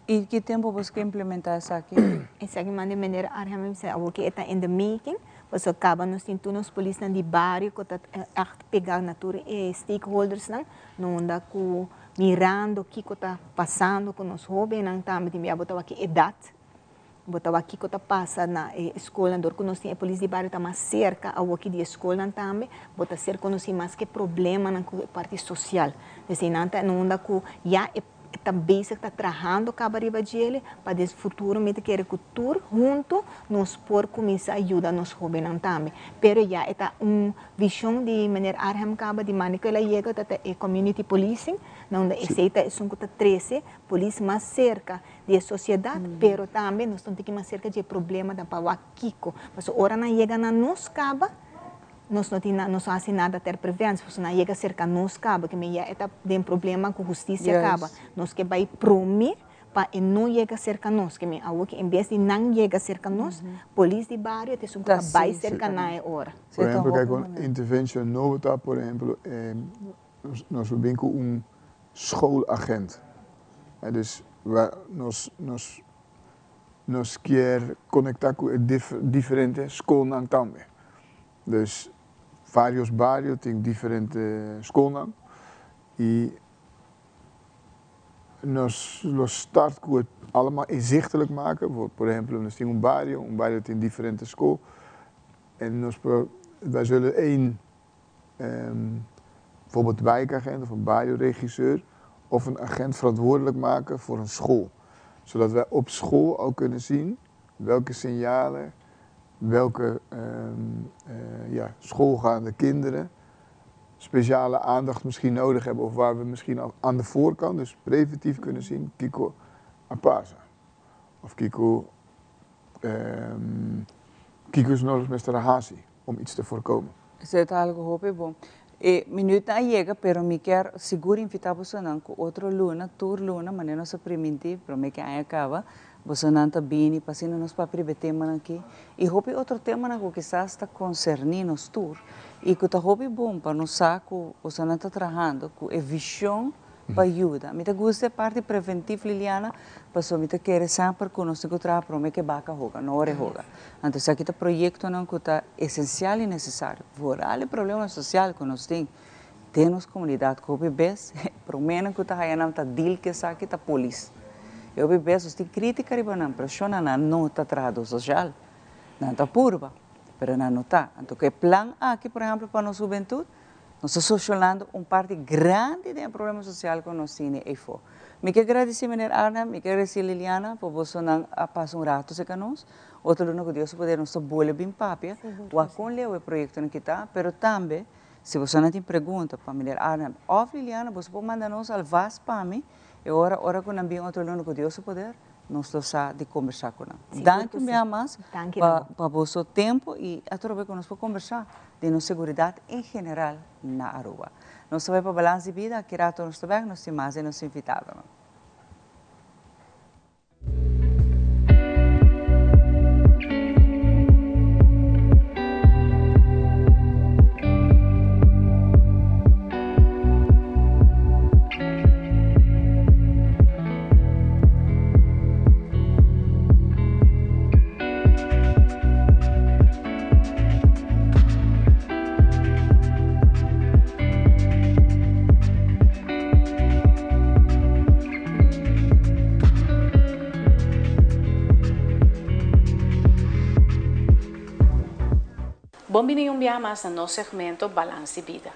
I ki tempu boso ke implementá esaki? Esaki manda meneer Arnhem bisa awor ke e ta in the making, pasobra kaba nos tin tur nos polisnan di bario ku ta ègt pegá na tur e stakeholdersnan, no unda ku mirando kiko ta pasando ku nos hóbennan tambe tin bia bo ta wak e edat, bo ta wak kiko ta pasa na e skolnan, dor ku nos tin e polis di bario ta mas serka awor ki di e skolnan tambe, bo ta ser konosí mas ku e problemanan ku e parti sosial. P'esei nan ta no unda ku ya e ta bezig ta trahando kaba riba djele pa den futuro mi ta kere ku tur hunto nos por kuminsá yuda nos hóbennan tambe. Pero ya e ta un vishon di meneer Arnhem kaba di mane ku el a yega ta ta e community policing na unda esei ta esun ku ta trese polis mas serka di e sosiedat pero tambe nos ta un tiki mas serka dje problema dan pa wak kiko. Pasobra ora nan yega na nos kaba Nos no tin nos no hasi nada ter preventie, pasobra nan yega serka nos kaba, ke men ya e ta den problema ku hustisia kaba. Nos ke bai prome pa e no yega serka nos, ke men awor ke en bes di nan yega serka nos, polis di bario ta esun ku ta bai serka nan e ora. Por ehempel, kijk un interventie nobo ta, por ehempel, Nos lo bin ku un schoolagent. Dus nos nos nos kier konektá ku e diferente skolnan tambe. Dus varios bario tin diferente skolnan i nos lo start ku e allemaal inzichtelijk maken. Por ehempel nos tin un bario, un bario tin diferente skol en nos por, wij zullen één bijvoorbeeld wijkagent of een barioregisseur of een agent verantwoordelijk maken voor een school. Zodat wij op school al kunnen zien welke signalen, welke ja, schoolgaande kinderen speciale aandacht misschien nodig hebben of waar we misschien al aan de voorkant, dus preventief kunnen zien, Kiko a pasa. Of Kiko, Kiko is nodig mester a hasi om iets te voorkomen. Esei ta algo hopi bon. E minuutnan a yega, pero mi kier sigur invita bosonan cu otro luna, tur luna, manera nos a priminti prome cu e aña caba, bosonan ta bini pa asina nos papia riba e temanan aki y hopi otro temanan cu kisas ta concerni nos tur y cu ta hopi bon pa nos sa cu bosonan ta trahando cu e vision pa yuda. Mi ta gusta e parti preventiv Liliana, pasobra mi ta kere semper ku nos tin ku traha prome ke baka hoga, no ora e hoga. Anto esaki ta proyektonan ku ta esensial i nesesario. Vooral e problema sosial ku nos tin den nos komunidat ku hopi bes e promenan ku ta haya nan ta deal ku esaki ta polis. I hopi bes nos tin kritika riba nan, pero shona nan no ta trahadó sosial. Nan ta purba, pero nan no ta. Anto ku e plan aki por ehempel pa nos hubentut, Nos ta solucionando un parti grandi den e problema social cu nos tini eyfo. Mi ke gradici meneer Arnhem, mi ke gradici Liliana pa bosonan a pasa un rato cerca nos. Otro luna cu Dios su poder nos ta bolbe bin papia wak con leu e proyectonan kita, pero tambe si bosonan tin pregunta pa meneer Arnhem of Liliana boso por manda nos alvast pa mi e ora ora cu nan bin otro luna cu Dios su poder nos lo sa di combersa cu nan. Danki un biaha mas pa boso tempo y atrobe cu nos por combersa di nos seguridad en general na Aruba. Nos ta bay pa Balans di Bida, aki rato nos ta bek, nos tin mas di nos invitadonan. Bon bini un biaha mas na nos segmento Balans di Bida.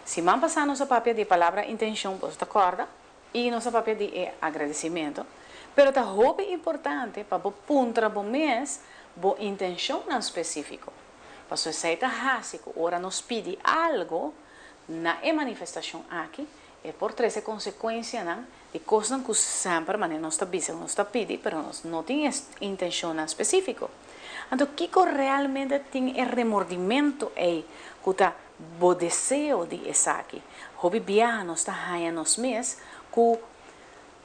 Siman pasá nos a papia di e palabra intenshon, boso ta kòrda? I nos a papia di e agradecimento, pero ta hopi importante pa bo puntra bo mes bo intencionnan specifico, pasobra esey ta haci cu ora nos pidi algo na e manifestacion aki, e por trece consecuencianan di cosnan cu semper manera nos ta bisa cu nos ta pidi, pero nos no tin e intencionnan specifico. Anto kico realmente tin e remordimento ey cu ta Bo deseo di esaki. Hopi biaha nos ta haña nos mes ku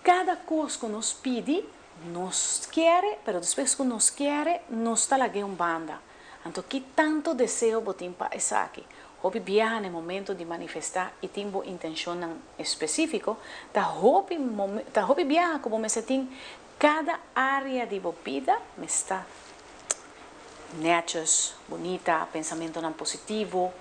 kada kos ku nos pidi, nos kere, pero despues ku nos kere, nos ta lag'é un banda. Anto ki tantu deseo bo tin pa esaki? Hopi biaha na e momento di manifestá i tin bo intenshonnan espesífiko, ta hopi ta hopi biaha ku bo mester tin kada área di bo bida mester Netjes, bunita, pensamentonan positivo,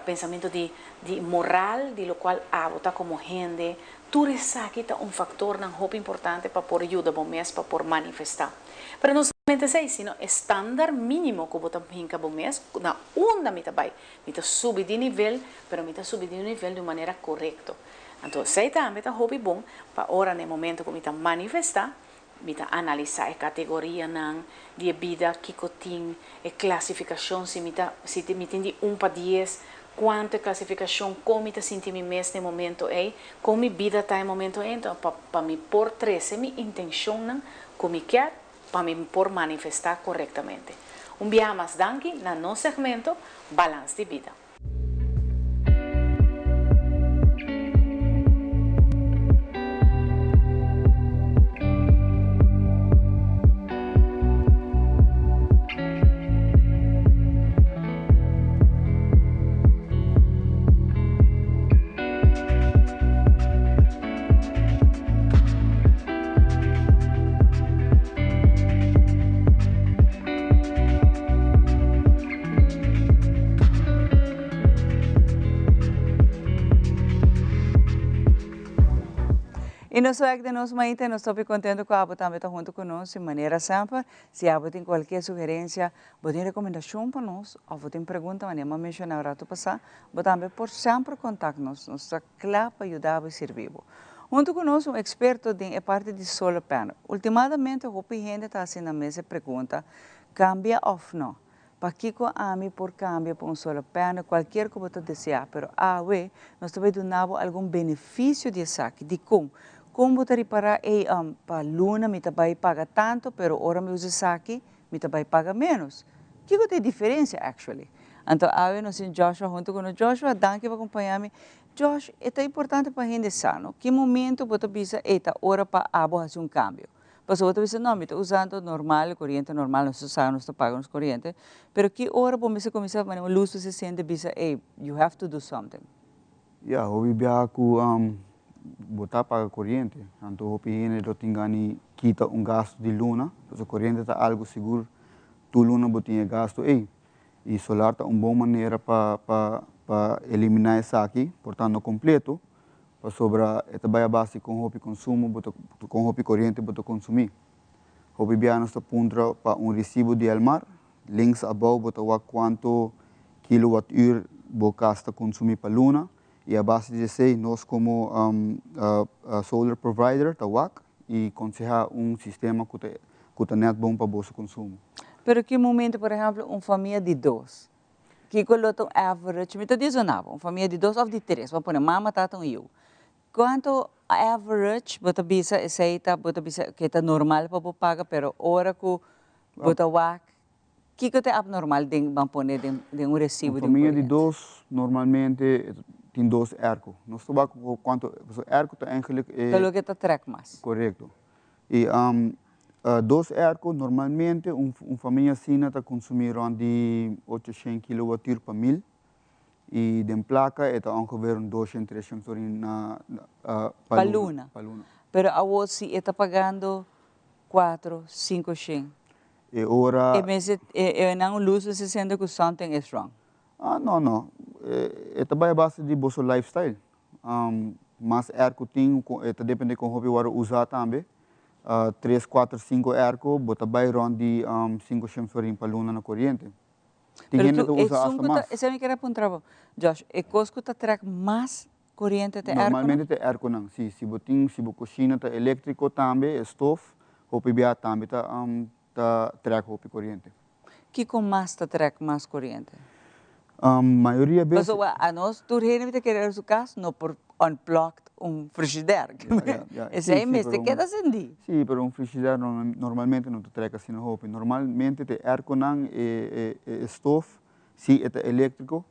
pensamento di di moral di locual abo ta como hende, tur esaki ta un factornan hopi importante pa por yuda bo mes pa por manifesta. Pero no solamente esey, sino e standaard minimo cu bo ta hinca bo mes, na unda mi ta bay, mi ta subi di nivel, pero mi ta subi di nivel di un manera corecto. Anto esey tambe ta hopi bon pa ora na e momento cu mi ta manifesta, Mi ta analisá e kategorianan di e bida, kiko tin, e klasifikashon, si mi ta, si mi tin di un pa dies, kuantu e klasifikashon, kon mi ta sinti mi mes na e momento ei, kon mi bida ta e momento ei, enton pa pa mi por trese mi intenshonnan ku mi kier pa mi por manifestá korektamente. Un biaha mas danki na nos segmento Balans di Bida. I nos wek den nos mainta i nos ta hopi contento cu abo tambe ta hunto cu nos. I manera semper, si abo tin cualkier sugerencia, bo tin recomendacion pa nos of bo tin pregunta manera mi a menciona un rato pasa, bo tambe por semper contact nos. Nos ta cla pa yuda bo i sirbi bo. Hunto cu nos un experto den e parti di solar panel. Ultimadamente hopi hende ta haci nan mes e pregunta, cambia of no? Pakiko ami por kambia pa un solar panel kualkier ku bo ta deseá, pero awe nos ta bai duna bo algun benefisio di esaki. Dikon? Kon bo ta ripará, ey, pa luna mi ta bai paga tantu, pero ora mi usa esaki mi ta bai paga ménos? Kiko ta e diferensia actually? Anto awe nos tin Joshua huntu ku nos. Joshua, danki pa kompañá mi. Josh, e ta importante pa hende sa, no? Ki momento bo ta bisa, ey, ta ora pa abo hasi un kambio? Pasobra bo ta bisa, no, mi ta usando normal, coriente normal, nos ta sa, nos ta paga nos coriente, pero ki ora bo mester cuminsa manera un luz ta se sende bisa, ey, you have to do something. Ya, hopi biaha cu bo ta paga coriente, anto hopi hende lo tin gana kita un gasto di luna, pasobra coriente ta algo sigur, tur luna bo tin e gasto ey, y solar ta un bon manera pa pa pa elimina esaki, por ta no completo, Pasobra e ta bai a base kon hopi konsumo bo ta kon hopi koriente bo ta konsumí. Hopi bia nos ta puntra pa un resibo di Elmar, links abou bo ta wak kuantu kilowatùr bo kas ta konsumí pa luna i a base di esei nos komo solar provider ta wak i konsehá un sistema ku ta ku ta nèt bon pa boso konsumo. Pero ki momento por ehèmpel un famia di dos Kiko lo ta un average? Mi ta dizona bo, un famia di dos of di tres, bo pone mama, tata, un yu. Kuantu average bo ta bisa esei ta, bo ta bisa ke ta normal pa bo paga, pero ora ku bo ta wak, kiko ta e abnormal den, ban pone den den un resibo di un famia di dos normalmente tin dos airco. Nos ta wak kuantu, pasobra airco ta eigenlijk e. Ta loke ta trek mas. Korekto. I dos airco normalmente un famia asina ta consumi rond di ochocientos kilowattuur pa mil y den placa e ta ongeveer un doscientos trescientos florin na pa luna. Pa luna. Pero awor si e ta pagando cuatro, cincocientos. E ora. E mester e nan un luz mester sende cu something is wrong. Ah no no e ta bay a base di boso lifestyle. Mas airco tin, e ta depende con hopi worde usa tambe. Tres, cuater, cinco airco, bo ta bay rond di cinco shen florin pa luna na coriente. Tin hende ta usa hasta mas. Esei mi kier a puntra bo, Josh, e cos cu ta trek mas coriente ta e airconan? Normalmente ta e airconan, si. Si bo tin, si bo cushina ta electrico tambe, e stof, hopi bia tambe ta ta trek hopi coriente. Kico mas ta trek mas coriente? Mayoria bes. Pasobra anos tur hende mi ta kere su cas no por unplugged un frigidaire. Esey mester keda sendi. Si, pero un frigidaire normalmente no ta trek asina hopi. Normalmente ta e airconan, e stof, si e ta electrico.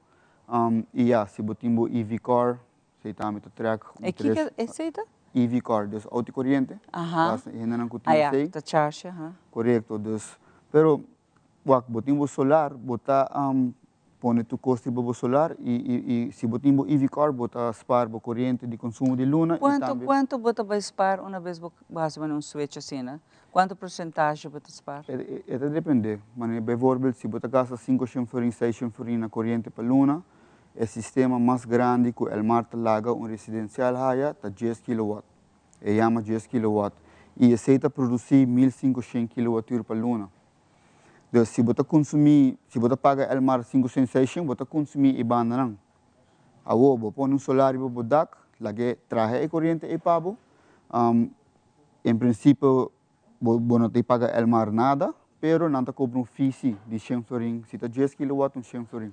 Y ya, si bo tin bo EV car, Esei tambe ta trek un E tres. kiko esei ta? EV car, dus auto coriente. Aha. Basta e hendenan ku tin Ah ya, esei. ta charge, aha. Korekto, dus, pero wak, bo tin bo solar, bo ta pone tur kos riba bo solar i i i si bo tin bo EV car bo ta spaar bo koriente di konsumo di luna i Kuantu tambe. kuantu bo ta bai spaar una bes bo hasi manera un switch asina? Kuantu porcentahe bo ta spaar? E e ta depende, manera bijvoorbeeld si bo ta gasta sinku shen florin, seis shen florin na koriente pa luna, E sistema mas grandi ku Elmar ta laga un residensial haya ta dies kilowatt. E yama dies kilowatt i esei ta produsí 1500 kilowattuur pa luna. Dus si bo ta konsumí, si bo ta paga Elmar 500, 600, bo ta konsumí e bandanan. Awor bo pone un solar riba bo dak, lag'é traha e koriente ei pa bo. En prinsipio Bo bo no ta paga Elmar nada, pero nan ta cobra un fee si, di shen florin. Si ta dies kilowatt, un shen florin.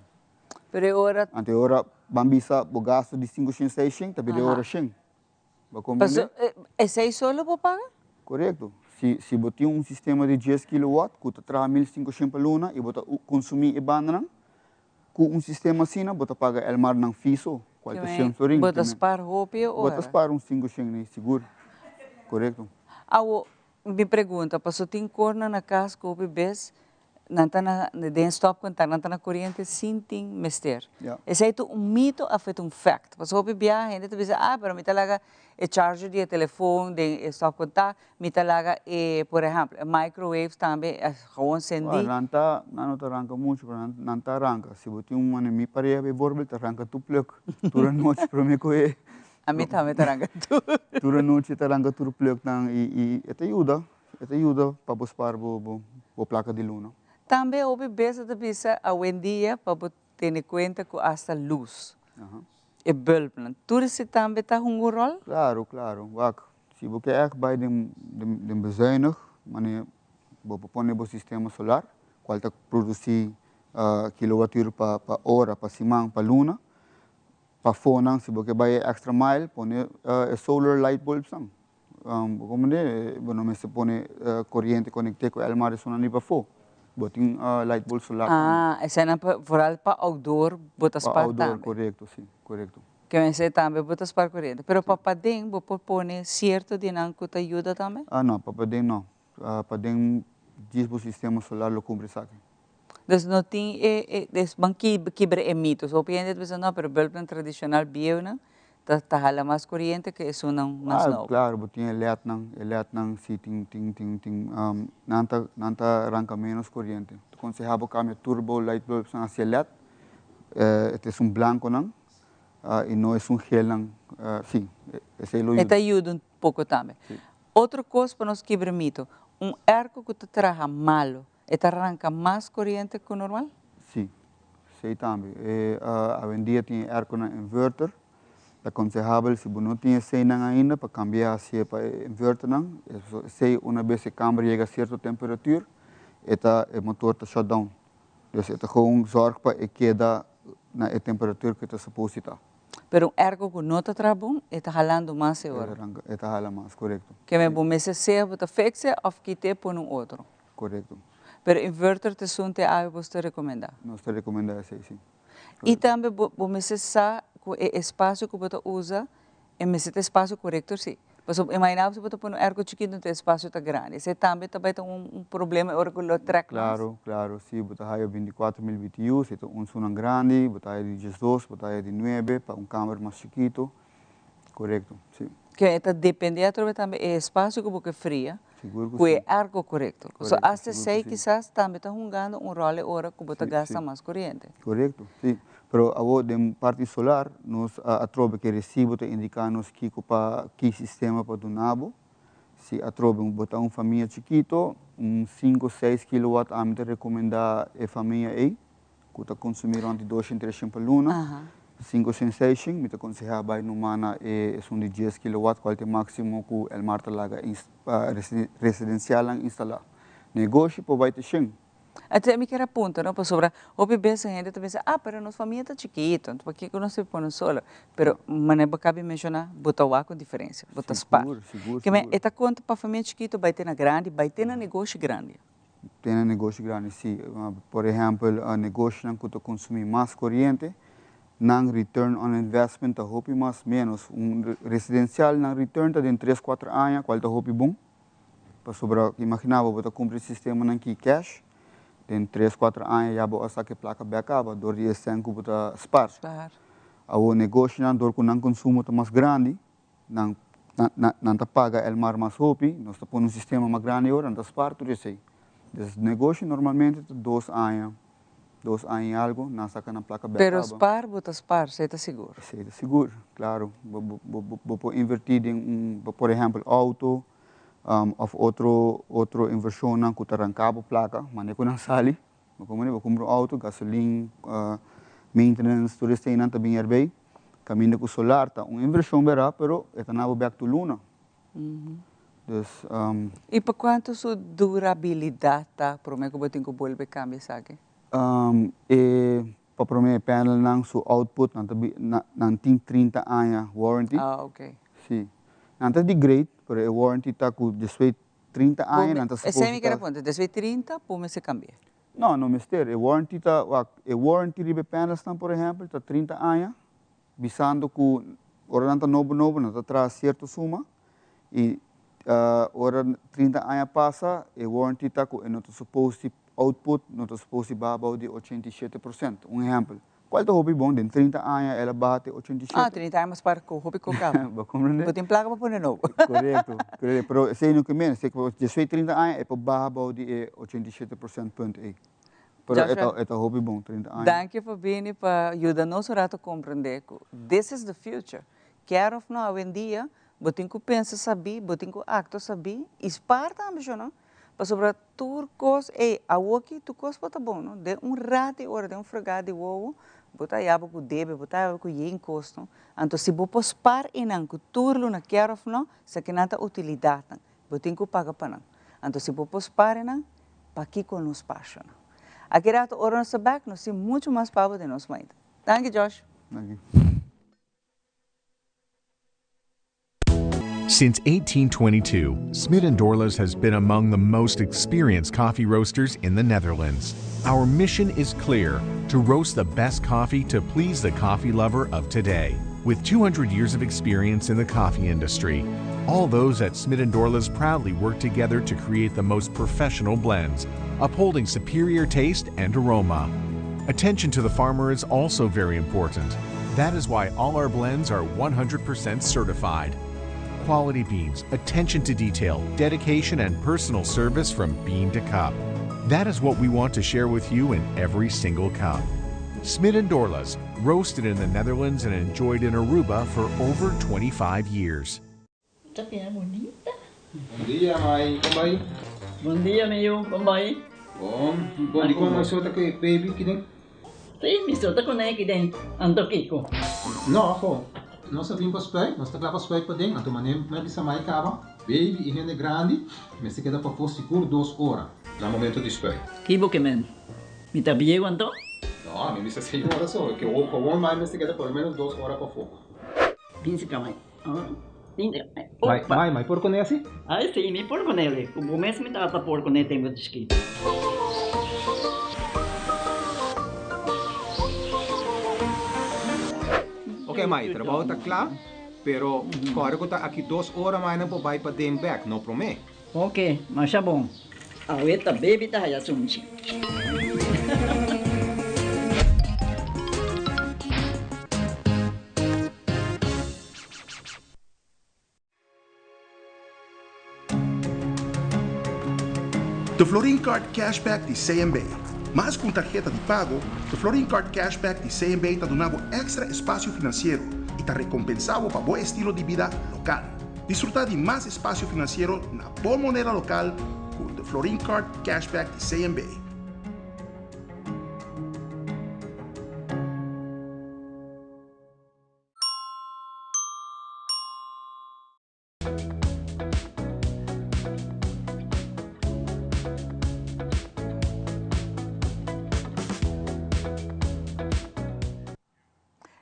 Pero e ora. Anto e ora ban bisa bo gasto di sinku shen, seis shen, ta bira e ora shen. Bo a comprende? Paso, esei solo bo paga? Corecto. Si, si bo tin un sistema di dies kilowatt cu ta traha 1500 pa luna y bo ta consumi e bandanan, cu un sistema asina bo ta paga Elmar nan fee so, cual ta shen florin. Bo ta spaar hopi e ora. Bo ta spaar un 500 ni sigur. Corecto. Awo, mi pregunta, paso tin cornan na cas cu hopi bes nan ta na den stopcontact, nan ta na coriente sin tin mester. Esey ta un mito of e ta un fact? Paso hopi bia hende ta bisa, ah, pero mi ta laga e charger di e telefon den e stopcontact, mi ta laga e, por ehempel, e microwave tambe gewoon sendi. Nan ta, nan no ta ranca mucho, pero nan ta ranca. Si bo tin un, mi pareha bijvoorbeeld ta ranca tur plug tur anochi prome cu e. Ami tambe ta ranka tur. Tur anochi ta ranka tur plugnan y y e ta yuda, e ta yuda pa bo spar bo bo bo placa di luna. Tambe hopi bes a ta bisa awendia pa bo tene cuenta cu hasta luz, e bulbnan, tur esey tambe ta hunga un rol? Claro, claro. Wak, si bo ke echt bay den den den bezuinig, mane bo por pone bo sistema solar, cual ta produci kilowatuur pa pa ora, pa siman, pa luna. Pafó nan si bo ke bai e extra mile pone e solar light bulbs nan. Bo komprende? Bo no mester pone koriente konekt'é ku elmar esun nan di pafó. Bo tin light bulb solar tambe. Ah, eseinan pa vooral pa outdoor bo ta Pa spar outdoor, tambe. korekto, si, korekto. Ke mester tambe bo ta spar koriente. Pero pa paden bo por pone sierto di nan ku ta yuda tambe? Ah no, pa paden no. Paden djis bo sistema solar lo kumpli esaki. Dus no tin e, e, des ban kibra e mito. So hopi hende ta bisa no, pero bulbnan tradicional bieunan ta, ta hala mas coriente ke esunnan mas Ah, nobo. claro, bo tin e lednan, e lednan si tin, tin, tin, tin, nan ta, nan ta ranca menos coriente. Ta conseha bo cambia tur bo light bulbsnan hacia led, e ta esun blanconan, y no esun gelnan, si, esey lo E yuda. ta yuda un poco tambe. Si. Otro cos pa nos kibra mito, un airco cu ta traha malo, E ta ranka mas koriente ku normal? Sí, esei tambe. E awendia tin e airconan inverter. Ta konsehabel si bo no tin eseinan ainda pa kambia hacié pa e inverternan. Esei una bes e kamber yega sierto temperatuur e ta e motor ta shut down. Dus e ta gewoon zorg pa e keda na e temperatuur ku e ta supos di ta. Pero un airco ku no ta traha bon e ta halando mas e ora. E ta hala mas, korekto. Keme bo mester sea bo ta fix'e òf kit'e pone un otro. Korekto. Pero inverter ta esun te awe bos ta rekomendá? Nos ta rekomendá esei, si. I tambe bo bo mester sa ku e espasio ku bo ta usa e mester ta espasio korekto si. Pasobra imaginá bo si bo ta pone un airco chikitu enton e espasio ta grandi. Esei tambe ta bai ta un un problema e ora ku lo trèk mas. Klaro, klaro. Si bo ta haya 24 mil BTU, si ta un sunan grandi, bo ta haya di 12, bo ta haya di 9 pa un kamer mas chikitu. Korekto, si. Ke ta dependé atrobe tambe e espasio ku bo ke fria. Sigur ku Ku e si. airco korekto. So Korekto, hasta sigur ku esei si. kisas tambe ta hungando un ròl e ora ku bo ta gasta mas koriente. Korekto, si. Pero awor den parti solar nos a atrobe ku e resibo ta indiká nos kiko pa ki sistema pa duna bo. Si atrobe bo ta un famia chikito, un sinku seis kilowat ami ta rekomendá e famia ei. Ku ta konsumí rònt di doshen treshen pa luna, sinkoshen seishen, mi ta konsehá bai numa na e esun di dies kilowat kual ta e máksimo ku Elmar ta laga pa residensialnan instalá. Negoshi por bai te shen. Anto mi kier a punta no, pasobra hopi bes hende ta pensa, ah, pero nos famia ta chikito, anto pakiko nos ta pone solar? Pero manera bo kabi menshoná, bo ta wak un diferensia, bo ta spar. Sigur, sigur, Ke men sigur. e ta konta pa famia chikito bai te na grandi, bai te na negoshi grandi. Tene negoshi grandi si. Por ehempel negoshinan ku ta konsumí mas koriente, nan return on investment ta hopi mas ménos. Un residensial nan return ta den tres kuater aña kual ta hopi bon. Pasobra imaginá bo bo ta kumpra e sistemanan ki cash, den tres kuater aña ya bo a saka e plaka bèk kaba dor di e sèn ku bo ta spar. Awor negoshinan dor ku nan konsumo ta mas grandi, Nan nan ta paga el mar mas hopi, nos ta pone un sistema mas grandi ora, nan ta spar tur esei. Des negoshi normalmente ta dos aña, dos aña y algo, nan saka nan plaka bek Pero kaba. spar bo ta spar, esei ta sigur. Esei ta sigur, claro. Bo bo bo bo por inverti den un, por ehempel auto, of otro otro inversionnan ku ta ranka bo plaka, mane ku nan sali. Bo por bo kumpra un auto, gasolin, maintenance, tur eseinan ta bin erbei. Caminda cu solar ta un inversion bera, pero e ta nabo bek tur luna. Dus. Y pa cuanto su durabilidad ta prome cu bo tin cu bolbe cambia esaki? E pa prome e panelnan su output nan ta nan tin 30 aña warranty. Ah, ok. Si. Nan ta di grade, pero e warranty ta cu despues 30 aña nan ta Esei mi suposo kier a ta. puntra, despues 30 por mester cambia? No, no mester. E warranty ta, wak, e warranty riba e panelsnan por ehempel ta 30 aña, bisando cu ora nan ta nobo nobo nan ta traha cierto suma y ora 30 aña pasa e warranty ta cu e no ta supos di output no ta supos di baha bao di 87%, un ehempel. Cual ta hopi bon, den 30 aña el a baha te 87. Ah, 30 aña mas para cu hopi cu caba. Bo comprende? Bo tin placa pa pone nobo. Corecto, corecto. Pero esey no ke men, esey cu despues di 30 aña e por baha bao di e 87% punt ey. Pero e ta, e ta hopi bon, 30 aña. Danki pa bini pa yuda nos un rato comprende cu this is the future. Kier of no awendia bo tin ku pensa sabí, bo tin ku aktua sabí i spar tambe sho no. Pasobra tur kos, ey, awoki tur kos por ta bon no. Den un rat di ora, den un fregá di wowo, bo ta haya bo ku debe, bo ta haya bo ku yen kos no. Anto si bo por spar einan ku tur luna kier of no, esaki nan ta utilidatnan. Bo tin ku paga pa nan. Anto si bo por spar einan, pakiko no spar sho no. Aki rato ora nos ta bek, nos tin muchu mas pa bo den nos mainta. Danki Josh. Danki. Since 1822, Smit & Dorlas has been among the most experienced coffee roasters in the Netherlands. Our mission is clear, to roast the best coffee to please the coffee lover of today. With 200 years of experience in the coffee industry, all those at Smit & Dorlas proudly work together to create the most professional blends, upholding superior taste and aroma. Attention to the farmer is also very important. That is why all our blends are 100% certified. Quality beans, attention to detail, dedication and personal service from bean to cup. That is what we want to share with you in every single cup. Smit and Dorlas, roasted in the Netherlands and enjoyed in Aruba for over 25 years. Ta bira bunita. Bon dia mai, kon bai? Bon dia mi yu, kon bai? Bon, bon di kon mai so ta ku e baby kiden? Si, mi so ta kuné kiden, anto kiko? No, ho, nos a bin pa spuit, nos ta kla pa spuit paden, anto manera mi a bisa mai kaba, baby i hende grandi mester keda pafó sigur dos ora na momento di spuit. Ki bo ke men? Mi ta bieu anto? No, mi bisa seis ora so, ke gewoon mai mester keda por lo menos dos ora pafó. Bin si ka mai. Mai, mai, mai por kuné asi? Ai si, mi por kuné li. Ku bo mes mi tata por kuné tempu di chikito. Ok mai, trabou ta kla, pero kòrda ku ta aki dos ora mai nan por bai paden bèk, no promé. Ok, masha bon. Awe ta baby ta haya sunchi. De Florin Card Cashback di CMB. Mas ku un tarheta di pago, de Florin Card Cashback di CMB ta duna bo èkstra espasio finansiero i ta rekompensá bo pa bo estilo di bida lokal. Disfrutá di mas espasio finansiero na bo moneda lokal ku de Florin Card Cashback di CMB.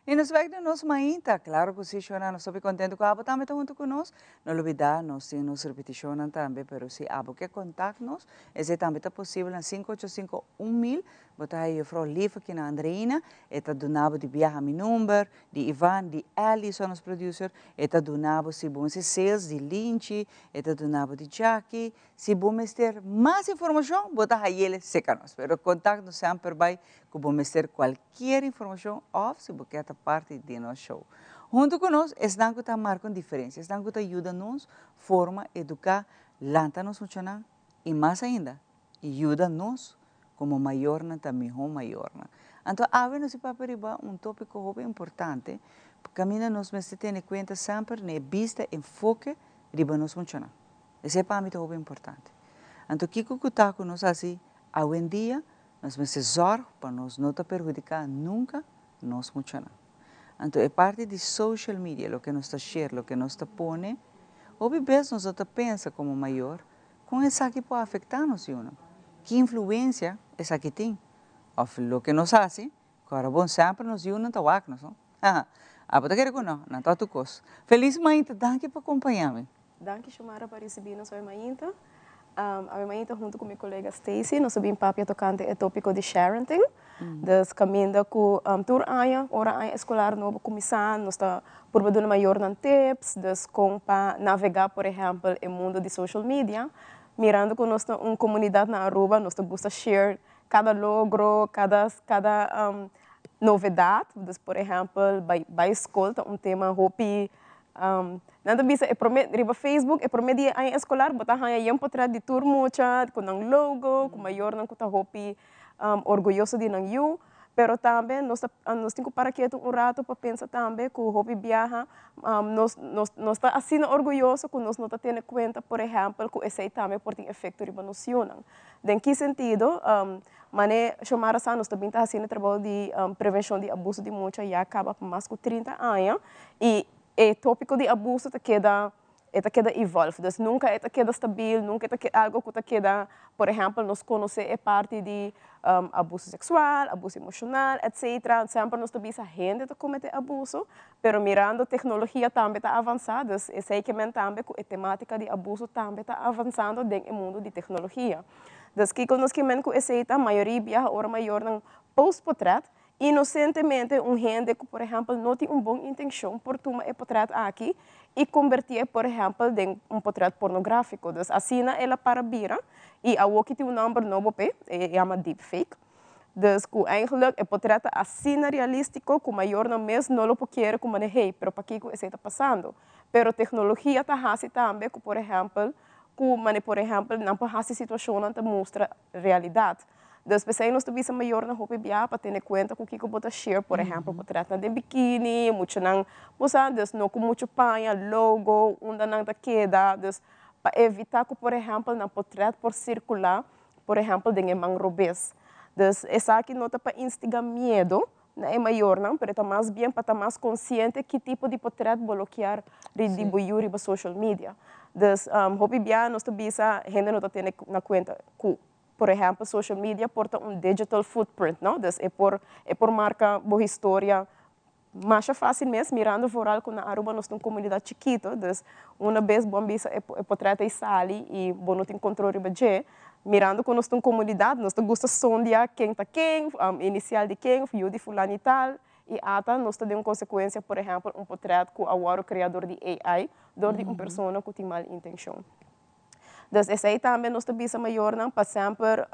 Y nos bek den nos mainta. Claro cu si, Shona, nos hopi contento cu abo tambe ta hunto cu nos. No lubida, nos tin nos repeticionnan tambe, pero si abo ke contact nos, esey tambe ta posibel na cinco ocho cinco un mil. Bo ta haya juffrouw Lief aki na Andreina, e ta duna bo di biaha mi number, di Ivan, di Elly, so nos producer, e ta duna bo si bo mester sales di Linchi, e ta duna bo di Jackie, si bo mester mas informacion bo ta hayele seca nos, pero contact nos semper bay cu bo mester cualkier informacion of si bo kier ta parti di nos show. Hunto cu nos esnan cu ta marca un diferencia, esnan cu ta yuda nos forma, educa, lanta nos muchanan y mas ainda yuda nos Como mayornan ta miho mayornan. Anto awe nos e papia riba un topico hopi importante, caminda nos mester tene cuenta semper na e bista, enfoke riba nos muchanan. Esey pa mi ta hopi importante. Anto kico cu ta cu nos haci awendia, nos mester zorg pa nos no ta perhudica nunca nos muchanan. Anto e parti di social media, loke nos ta share, loke nos ta pone, hopi bes nos no ta pensa como mayor Kon esaki por afektá nos yunan? Ki influensia esaki tin? Òf loke nos hasi, ku ora bon semper nos yunan ta wak nos, no? Haha, abo ta kere ku no, nan ta tur kos. Felis mainta, danki pa kompañá mi. Danki Xiomara pa risibí nos awe mainta. Awe mainta huntu ku mi kolega Stacy nos a bin papia tokante e topiko di sharenting. Dus kaminda ku tur aña ora aña eskolar nobo kuminsá nos ta purba duna mayornan tips, dus kon pa navegá por ehèmpel e mundu di social media. Mirando ku nos ta un komunidat na Aruba nos ta gusta share kada logro, kada kada novedat. Dus por ehèmpel bai bai skol ta un tema hopi nan ta bisa e promé riba Facebook e promé dia aña eskolar bo ta haña yen potrèt di tur mucha ku nan logo ku mayornan ku ta hopi orguyoso di nan yu. Pero tambe nos ta nos tin ku para ketu un ratu pa pensa tambe ku hopi biaha nos nos nos ta asina orguyoso ku nos no ta tene kuenta por ehèmpel ku esei tambe por tin efekto riba nos yunan. Den ki sentido? Mane Xiomara sa nos ta bin ta hasiendo e trabou di prevenshon di abuso di mucha ya kaba pa mas ku 30 aña i e topiko di abuso ta keda e ta keda evolve. Dus nunka e ta keda stabil, nunka e ta algo ku ta keda, por ehèmpel nos konosé e parti di abuso seksual, abuso emoshonal, etcetera. Semper nos ta bisa hende ta kometé abuso, pero mirando teknologia tambe ta avansá, dus esei ke men tambe ku e temátika di abuso tambe ta avansando den e mundu di teknologia. Dus kiko nos ke men ku esei ta mayoria biaha ora mayornan post potrèt, Inosentemente un hende ku por ehèmpel no tin un bon intenshon por tuma e potrèt aki i kombertié por ehèmpel den un potrèt pornográfiko. Dus asina el a para bira i awoki tin un nòmber nobo p'e, e yama deepfake. Dus ku eigenlijk e potrèt ta asina realístiko ku mayornan mes no lo por kere ku manera hey, pero pakiko esei ta pasando? Pero teknologia ta hasi tambe ku por ehèmpel ku manera por ehèmpel nan por hasi situashonnan ta mustra realidat. Dus p'esei nos ta bisa mayornan hopi bia pa tene kuenta ku kiko bo ta share, por ehèmpel potretnan den bikini, muchanan bo sa, dus no ku muchu paña, logo, unda nan ta keda, dus pa evitá ku por ehèmpel nan potret por sirkulá, por ehèmpel den e man robes. Dus esaki no ta pa instigá miedu na e mayornan, pero e ta mas bien pa ta mas konsiente ki tipo di potret bo lo kier di bo yu riba social media. Dus hopi bia nos ta bisa hende no ta tene na kuenta ku Por ehèmpel, social media por ta un digital footprint, no? Dus e por e por marka bo historia masha fásil mes, mirando vooral ku na Aruba nos ta un komunidat chikito, dus una bes bo a bisa e e potrèt ei sali i bo no tin kontrol riba dje, mirando ku nos ta un komunidat, nos ta gusta sondia ken ta ken, inisial di ken, yu di fulano i tal, i ata nos ta den un konsekuensia, por ehèmpel, un potrèt ku a wòrdu krea dor di AI, dor di un persona ku tin mal intenshon. Dus esei tambe nos ta bisa mayornan pa semper,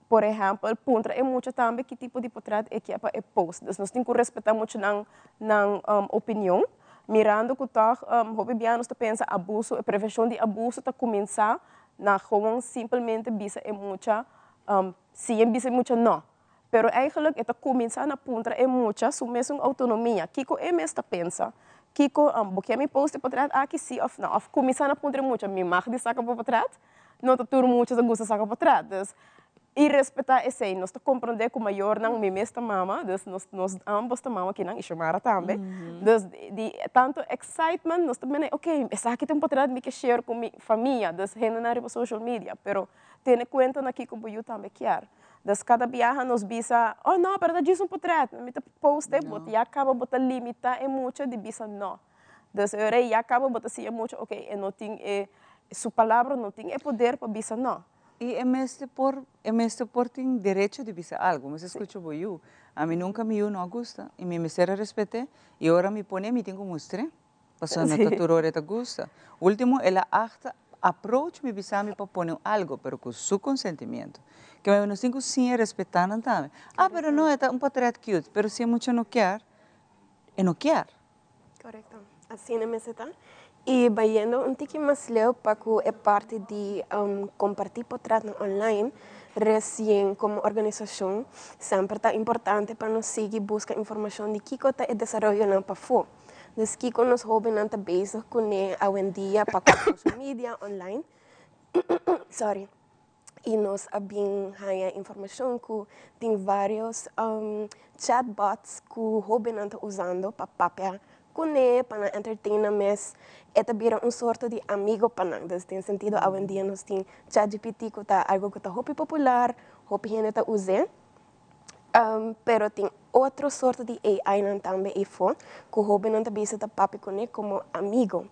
por ehèmpel, puntra e mucha tambe ki tipo di potrèt e kier pa e post. Dus nos tin ku respetá muchanan nan opinion, mirando ku tòg hopi bia nos ta pensa abuso, e prevenshon di abuso ta kuminsá na gewoon simpelmente bisa e mucha si e bisa e mucha nò. Pero eigenlijk e ta kuminsá na puntra e mucha su mesun outonomia, kiko e mes ta pensa, kiko, bo ke mi post e potrèt aki si òf no, òf kuminsá na puntra e mucha, mi mag di saka bo potrèt? No ta tur mucha ta gusta saka potrèt, dus i respetá esei, nos ta komprondé ku mayornan, mi mes ta mama, dus nos nos ambos ta mama kinan i Xiomara tambe, dus di tantu excitement nos ta mene ok esaki ta un potrèt mi ke share ku mi famia, dus hendenan riba social media, pero tene kuenta na kiko bo yu tambe kier. Dus kada biaha nos bisa, oh no, pero ta djis un potret, mi ta post e, bo ya kaba bo ta limita e mucha di bisa no. Dus e ora ei ya kaba bo ta siña e mucha, ok, e no tin e, su palabra no tin e poder pa bisa no. I e mester por, e mester por tin derecho di bisa algu. Mi sa skucha bo yu. Ami nunka mi yu no a gusta i mi mester a respet'é i ora mi pon'é mi tin ku mustr'é. Pasobra no ta tur ora e ta gusta. Ultimo el a hasta approach mi bisa mi pa pone un algo, pero cu su consentimiento. Ke mi nos tin cu siña respeta nan tambe. Ah, pero no, e ta un potret cute, pero si e mucha no kier, e no kier. Correcto. Asina mester ta. Y bayendo un tiki mas leu pa cu e parti di comparti potretnan online, recien como organisacion semper ta importante pa nos sigui busca informacion di kico ta e desaroyonan pafo. Dus kiko nos hóbennan ta bezig kuné awendia pa ku social media online. Sorry. I nos a bin haña informashon ku tin vários chatbots ku hóbennan ta usando pa papia kuné, pa nan entertain nan mes. E ta bira un sorto di amigo pa nan. Dus den sentido awendia nos tin ChatGPT ku ta algu ku ta hopi popular, hopi hende ta us'é. Pero tin otro sorto di AI-nan tambe eifó ku hóbennan ta bisa ta papia kuné komo amigo.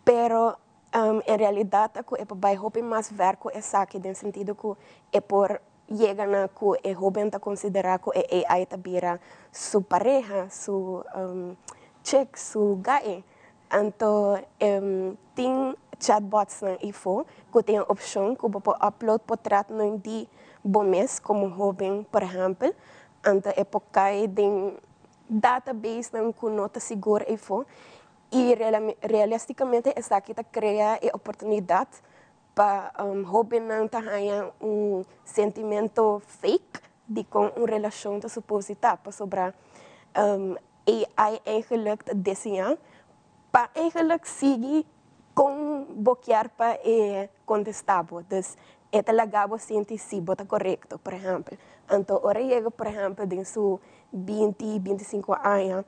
Pero en realidat ta ku e por bai hopi mas ver ku esaki den sentido ku e por yega na ku e hóben ta konsiderá ku e AI ta bira su pareha, su chick, su guy. Anto tin chatbotsnan eifó ku tin e opshon ku bo por upload potretnan di bo mes komo hóben, por ehèmpel. Anto e por kai den databasenan ku no ta sigur eifó. I realistikamente esaki ta krea e oportunidat pa hóbennan ta haña un sentimento fake. di kon un relashon ta supos di ta, pasobra AI eigenlijk ta diseñá pa eigenlijk sigui kon bo kier pa e kontestá bo. Dus e ta laga bo sinti si bo ta korekto, por ehèmpel. Anto ora e yega por ehèmpel den su binti, bintisinku aña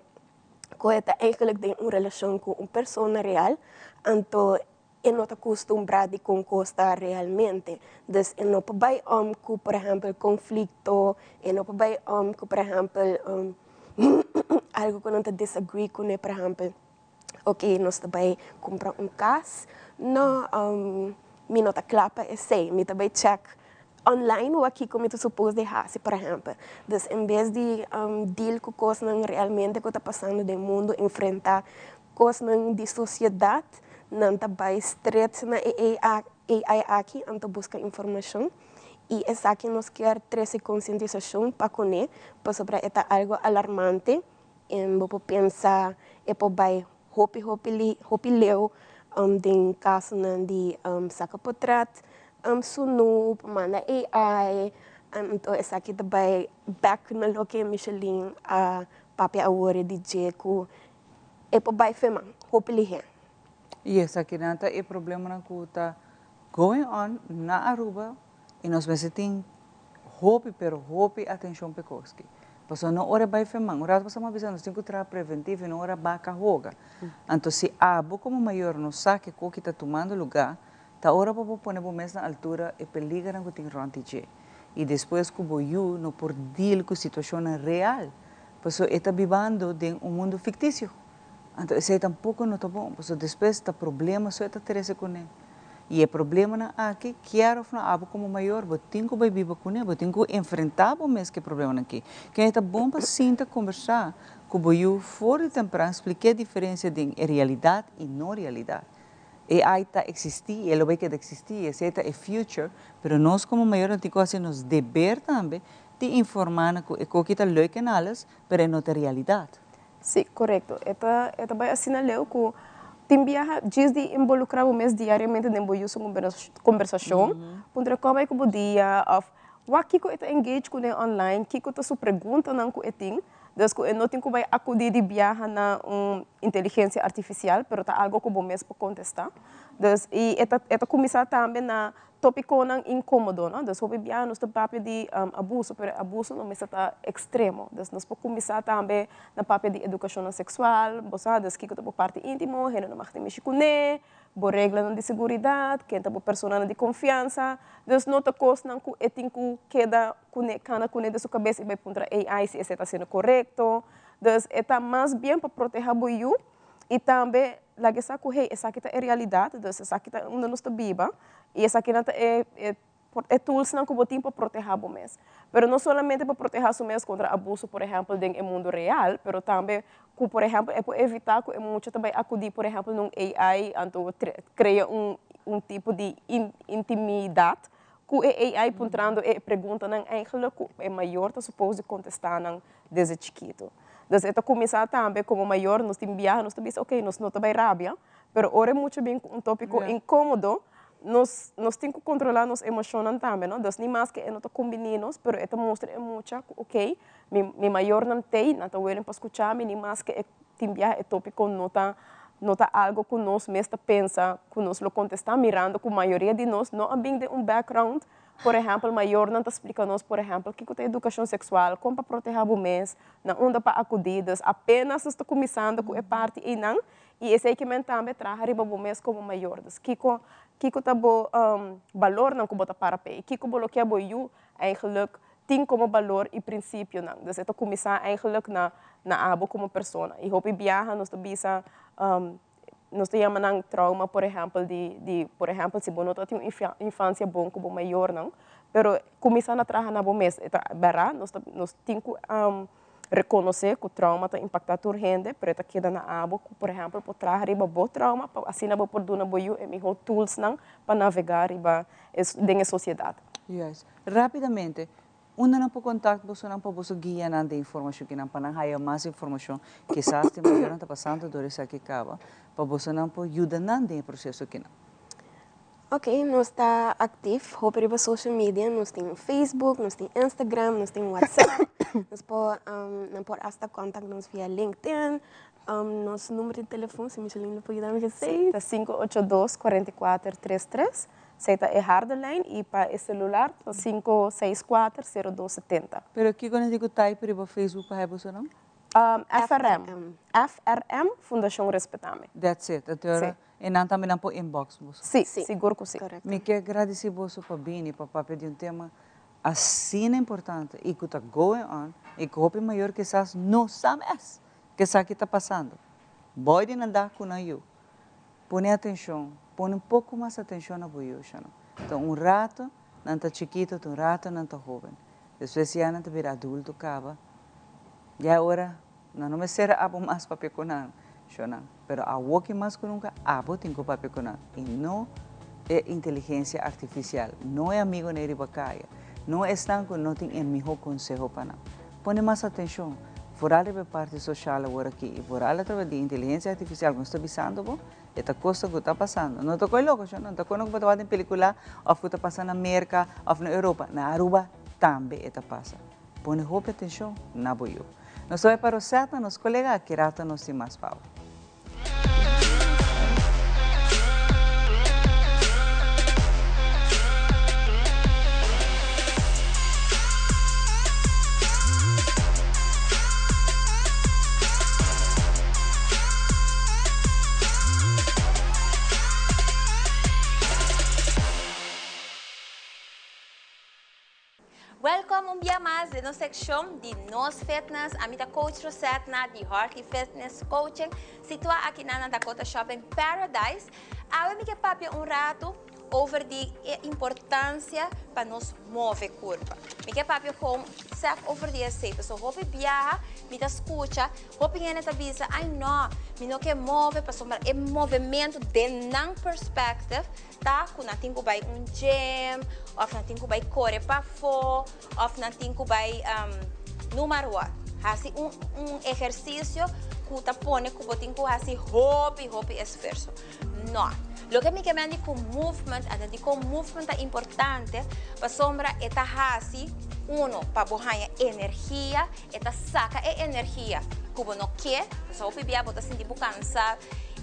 ku e ta eigenlijk den un relashon ku un persona real, anto e no ta kustumbrá di kon kos ta realmente. Dus e no por bai om ku por ehèmpel konflikto, e no por bai om ku por ehèmpel algu ku nan ta disagree kuné, por ehèmpel ok nos ta bai kumpra un kas, no mi no ta kla pa esei, mi ta bai chèk online wak kiko mi ta supos di hasi por ehèmpel. Dus en bes di deal ku kosnan realmente ku ta pasando den mundu, enfrentá Kosnan di sosiedat, nan ta bai stret na e AI aki anto buska informashon i esaki nos kier trese konsientisashon pa kuné pasobra e ta algu alarmante en bo por pensa e por bai hopi hopi hopi leu den kasonan di saka potret sunu pa manda AI anto esaki ta bai bek na loke Micheline a papia awor di dje ku E por bai fe man hopi lihé. Y esakinan ta e problemanan cu ta going on na Aruba y nos mester tin hopi pero hopi atencion p'e cos aki. Pasobra no ora e bai fe man, un rato pasa mi a bisa nos tin cu traha preventivo y no ora baca hoga. Anto si abo como mayor no sa ke coki ta tumando lugar, ta ora pa bo pone bo mes na altura e peligernan cu tin rond di dje. Y despues cu bo yu no por deal cu situacionnan real Pasobra e ta bibando den un mundu fiktisio. Anto esei tampoko no ta bon, pasobra despues ta problema so e ta trese kuné. I e problemanan aki, kier òf no abo komo mayor bo tin ku bai biba kuné, bo tin ku enfrentá bo mes ku e problemanan aki. Kende ta bon pa sinta kombersá ku bo yu for di tempran, splik'é diferensia den e realidat i no realidat. AI ta eksistí i e lo bai keda eksistí, esei ta e future, pero nos komo mayornan tin ku hasi nos deber tambe Di informa nan cu e coki ta leuk en alles, pero e no ta realidad. Sí, corecto. E ta e ta bay asina leu cu tin biaha djis di involucra bo mes diariamente den bo yu su combersacion, puntra con bay cu bo dia of wak kico e ta engage cune online, kico ta su preguntanan cu e tin, dus cu e no tin cu bay acudi di biaha na un inteligencia artificial, pero ta algo cu bo mes por contesta. Dus y e ta e ta cuminsa tambe na Tópikonan inkómodo, no? Dus hopi bia nos ta papia di abuso, pero e abuso no mester ta ekstremo. Dus nos por kuminsá tambe na papia di edukashonnan seksual, bo sa, dus kiko ta bo parti íntimo, hende no mag ta mishi kuné, bo reglanan di seguridat, ken ta bo personanan di konfiansa. Dus no ta kosnan ku e tin ku keda kuné, kana kuné den su kabes i bai puntra AI si esei ta siendo korekto. Dus e ta mas bien pa protehá bo yu I tambe laga e sa ku hey esaki ta e realidat, dus esaki ta unda nos ta biba i esakinan ta e e toolsnan ku bo tin pa protehá bo mes. Pero no solamente pa protehá su mes kontra abuso por ehèmpel den e mundu real, pero tambe ku por ehèmpel e por evitá ku e mucha ta bai akudí por ehèmpel na un AI anto krea un un tipo di intimidat ku e AI puntrando e preguntanan eigenlijk ku e mayor ta supos di kontestá nan desde chikitu. Dus e ta kuminsá tambe komo mayor nos tin biaha nos ta bisa ok nos no ta bai rabia pero ora e mucha bin ku un topiko inkomodo nos nos tin ku kontrolá nos emoshonnan tambe no dus ni maske e no ta kumbiní nos pero e ta mustra e mucha ku ok mi mi mayornan t'ei nan ta willing pa skucha mi ni maske e tin biaha e topiko no ta no ta algo ku nos mes ta pensa ku nos lo kontestá mirando ku mayoria di nos no a bin den un background Por ehèmpel, mayornan ta splika nos, por ehèmpel, kiko ta edukashon seksual, kon pa protehá bo mes, na unda pa akudí. Dus apenas nos ta kuminsando ku e parti einan i esei ke men tambe traha riba bo mes komo mayor. Dus kiko kiko ta bo balornan ku bo ta para p'e i kiko bo lo ke bo yu eigenlik tin komo balor i prinsipionan. Dus e ta kuminsá eigenlik na na abo komo persona. I hopi biaha nos ta bisa Nos ta yama nan trauma, por ehèmpel, di, di, por ehèmpel, si bo no ta tin un infansia bon ku bo mayornan, pero kuminsá na traha na bo mes. E ta bèrdat, nos ta, nos tin ku rekonosé ku trauma ta impaktá tur hende, pero e ta keda na abo ku, por ehèmpel, por traha riba bo trauma pa asina bo por duna bo yu e mihó toolsnan pa navegá riba e, den e sosiedat. Juist. Rápidamente, Unda nan por kontakt bosonan pa boso guia nan den informashon kinan pa nan haya mas informashon kisas tin mayornan ta pasando dor esaki kaba pa bosonan por yuda nan den e proseso kinan. Ok, nos ta actief hopi riba social media, nos tin Facebook, nos tin Instagram, nos tin WhatsApp, nos por nan por hasta contact nos via LinkedIn, nos number di telefon si Micheline lo por yuda mi cu esey. Si, ta 582 44 33, esey ta e harde lijn y pa e celular ta 564 02 70. Pero kico nan di cu type riba Facebook pa haya boso nan? FRM, FRM, Fundacion Respetami. That's it, anto Si. E nan tambe nan por inbox boso. Si, sigur cu si. Mi ke gradici boso pa bini pa papia di un tema asina importante y cu ta going on y cu hopi mayor kisas no sa mes cu esaki ta pasando. Boy di nan da cu nan yu. Pone atencion, pone un poco mas atencion na bo yu, shano. Ta un rato nan ta chikito, ta un rato nan ta hoben. Despues ya nan ta bira adulto caba. Ya e ora Nan no mester abo mas papia ku nan, shonnan. Pero awoki mas ku nunka abo tin ku papia ku nan i no e inteligensia artifisial, no e amigonan riba kaya, no esnan ku no tin e miho konseho pa nan. Pone mas atenshon, foral riba e parti soshal awor aki i foral atraves di inteligensia artifisial ku nos ta bisando bo, e ta kosnan ku ta pasando. No ta koe loko, shonnan, no ta koe ku bo ta wak den pelikula òf ku ta pasa na Merka òf na Europa, na Aruba tambe e ta pasa. Pone hopi atenshon na bo yu. Nos ta bai pa Rosetta, nos kolega aki rato nos tin mas pa bo. Welcome un bia mas den nos seccion di Nos Fitness. Ami ta Coach Rosetna di Hearty Fitness Coaching, situa aki na na Dakota Shopping Paradise. Awe mi ke papia un rato over di e importancia pa nos move curpa. Mi ke papia con sef over di esey, pasobra hopi biaha mi ta scucha hopi hende ta bisa, ay no, mi no ke move pasobra e movemento den nan perspective Ta ku nan tin ku bai un gym òf nan tin ku bai kore pafó òf nan tin ku bai no matter what hasi un un ehersisio ku ta pone ku bo tin ku hasi hopi hopi esfuerso. No. Loke mi ke mende ku movement anto dikon movement ta importante pasobra e ta hasi uno pa bo haña energia e ta saka e energia ku bo no ke pasobra hopi bia bo ta sinti bo kansa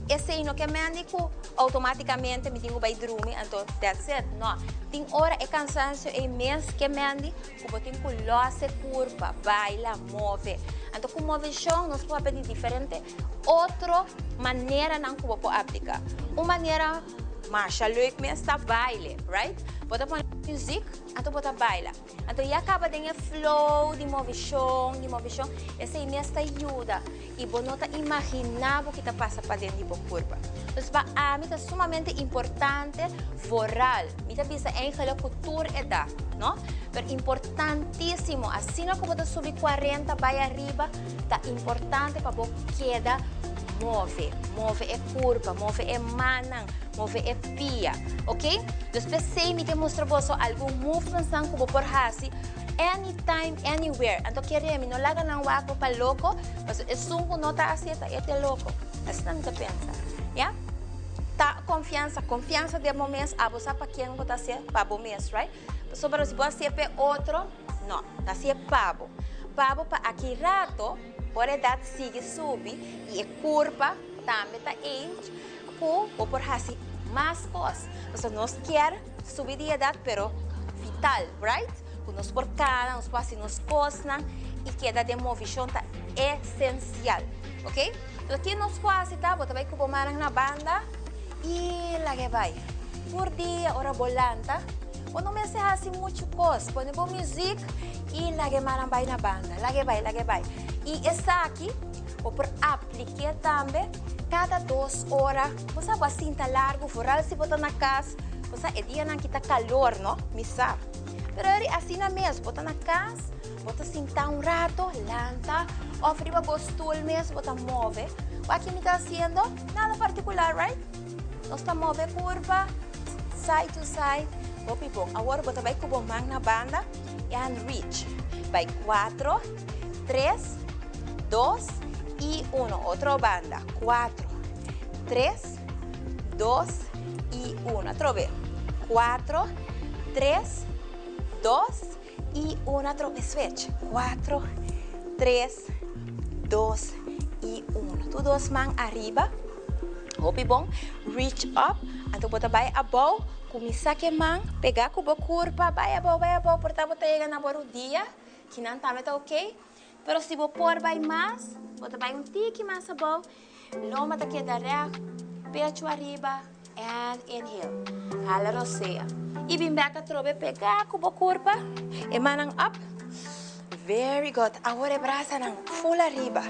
Esei no ke mende ku outomátikamente mi tin ku bai drumi, anto that's it. No. Tin ora e kansansio ei mes ke mende ku bo tin ku lòs e kurpa, baila, move. Anto ku moveshon nos por papia di diferente otro maneranan ku bo por apliká. Un manera masha leuk mes ta baile, right? Bo ta pone muzik, anto bo ta baila. Anto ya kaba den e flow di movishon, di movishon, esei mes ta yuda i bo no ta imaginá bo ki ta pasa paden di bo kurpa. Dus pa ami ta sumamente importante vooral, mi ta bisa eigenlijk ku tur edat, no? Pero importantísimo, asina ku bo ta subi kuarenta bai ariba, ta importante pa bo keda move, move e kurpa, move e mannan, move e pia, ok? Dus p'esei mi ke mustra boso algun movementsnan ku bo por hasi anytime, anywhere. Anto kere mi no laga nan wak bo pa loko, pasobra esun ku no ta hasié ta e te loko. Asina mi ta pensa, ya? Ta konfiansa, konfiansa den bo mes, abo sa pa ken bo ta hasié, pa bo mes, right? Pasobra si bo hasié p'e otro, no, ta hasié pa bo. Pa bo pa aki rato, ora edat sigui subi i e kurpa tambe ta age, Ku bo por hasi mas kos. Pasobra nos kier subi di edat pero vital, right? Ku nos por kana, nos por hasi nos kosnan i keda den movishon ta esensial, ok? Entonces ki nos por hasi ta bo ta bai ku bo mannan na banda i laga e bai. Tur dia ora bo lanta bo no mester hasi muchu kos, pone bo muzik i laga e mannan bai na banda, laga e bai, laga e bai. I esaki bo por aplik'é tambe. Kada dos ora, bo sa bo a sinta largu, vooral si bo ta na kas, bo sa e dianan ki ta kalor, no? Mi sa. Pero eri asina mes, bo ta na kas, bo ta sinta un rato, lanta, òf riba bo stul mes bo ta move. Wak ki mi ta hasiendo? Nada partikular, right? Nos ta move kurpa, side to side, hopi bon. Awor bo ta bai ku bo man na banda and reach. Bai kuatro, tres, dos y uno. Otro banda. Cuatro, tres, dos y uno. Atrobe. 4, 3, 2 y 1 atrobe switch. 4, 3, 2 y 1. Tur dos man ariba. Hopi bon. Reach up. Anto bo ta bai abou. Kuminsá ku e man pegá ku bo kurpa. Bai abou, bai abou. Por ta bo ta yega na bo rudia. Kinan tambe ta oké. Pero si bo por bai mas, bo ta bai un tiki mas abou. Lomba ta keda règt, pechu ariba, and inhale. Hala rosea. I bin bèk atrobe pegá ku bo kurpa. E mannan up. Very good. Awor e brasanan full ariba.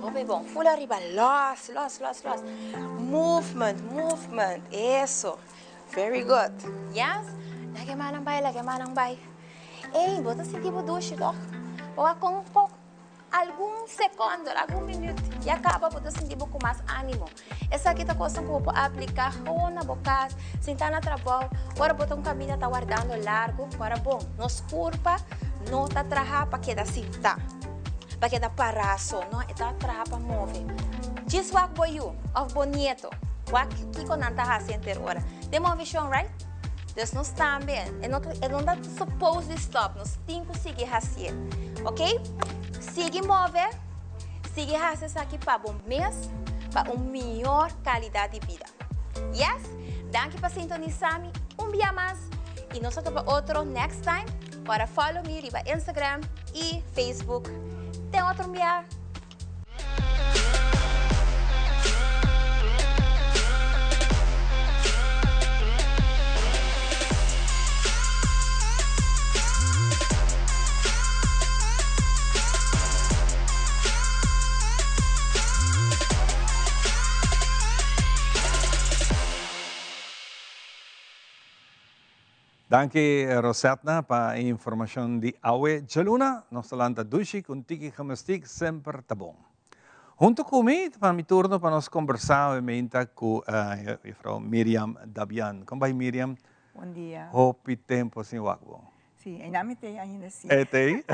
Hopi bon. Full ariba. Lòs, lòs, lòs, lòs. Movement, movement. Eso. Very good. Yes. Laga e mannan bai, laga e mannan bai. Ey, bo ta sinti bo dushi toch? Bo a kon un poko, algun sekondo, algun minuut, ya kaba bo ta sinti bo ku mas animo. Esaki ta kosnan ku bo por aplika gewoon na bo kas, sinta na trabou, ora bo ta un kaminda ta wardando largu, ora bon, nos kurpa no ta traha pa keda sinta, pa keda para so, no, e ta traha pa move. Djis wak bo yu òf bo nieto, wak kiko nan ta hasi henter ora. Den movishon, right? Dus nos tambe, e no e no ta suppose di stop, nos tin ku sigui hasié. Ok? Sigui move, sigui hasi esaki pa bo mes, pa un mihor kalidat di bida. Yes? Danki pa sintonisa mi un bia mas i nos ta topa otro next time. Ora follow mi riba Instagram i Facebook. Te otro bia! Danki Rosetna pa e informacion di awe djaluna. Nos ta lanta dushi cu un tiki gymnastiek semper ta bon. Hunto cu mi ta mi turno pa nos combersa awe meinta cu juffrouw Miriam Dabian. Con bay Miriam? Bon dia. Hopi tempo sin wak bo. Si, einan mi t'ei ainda si. E t'ei?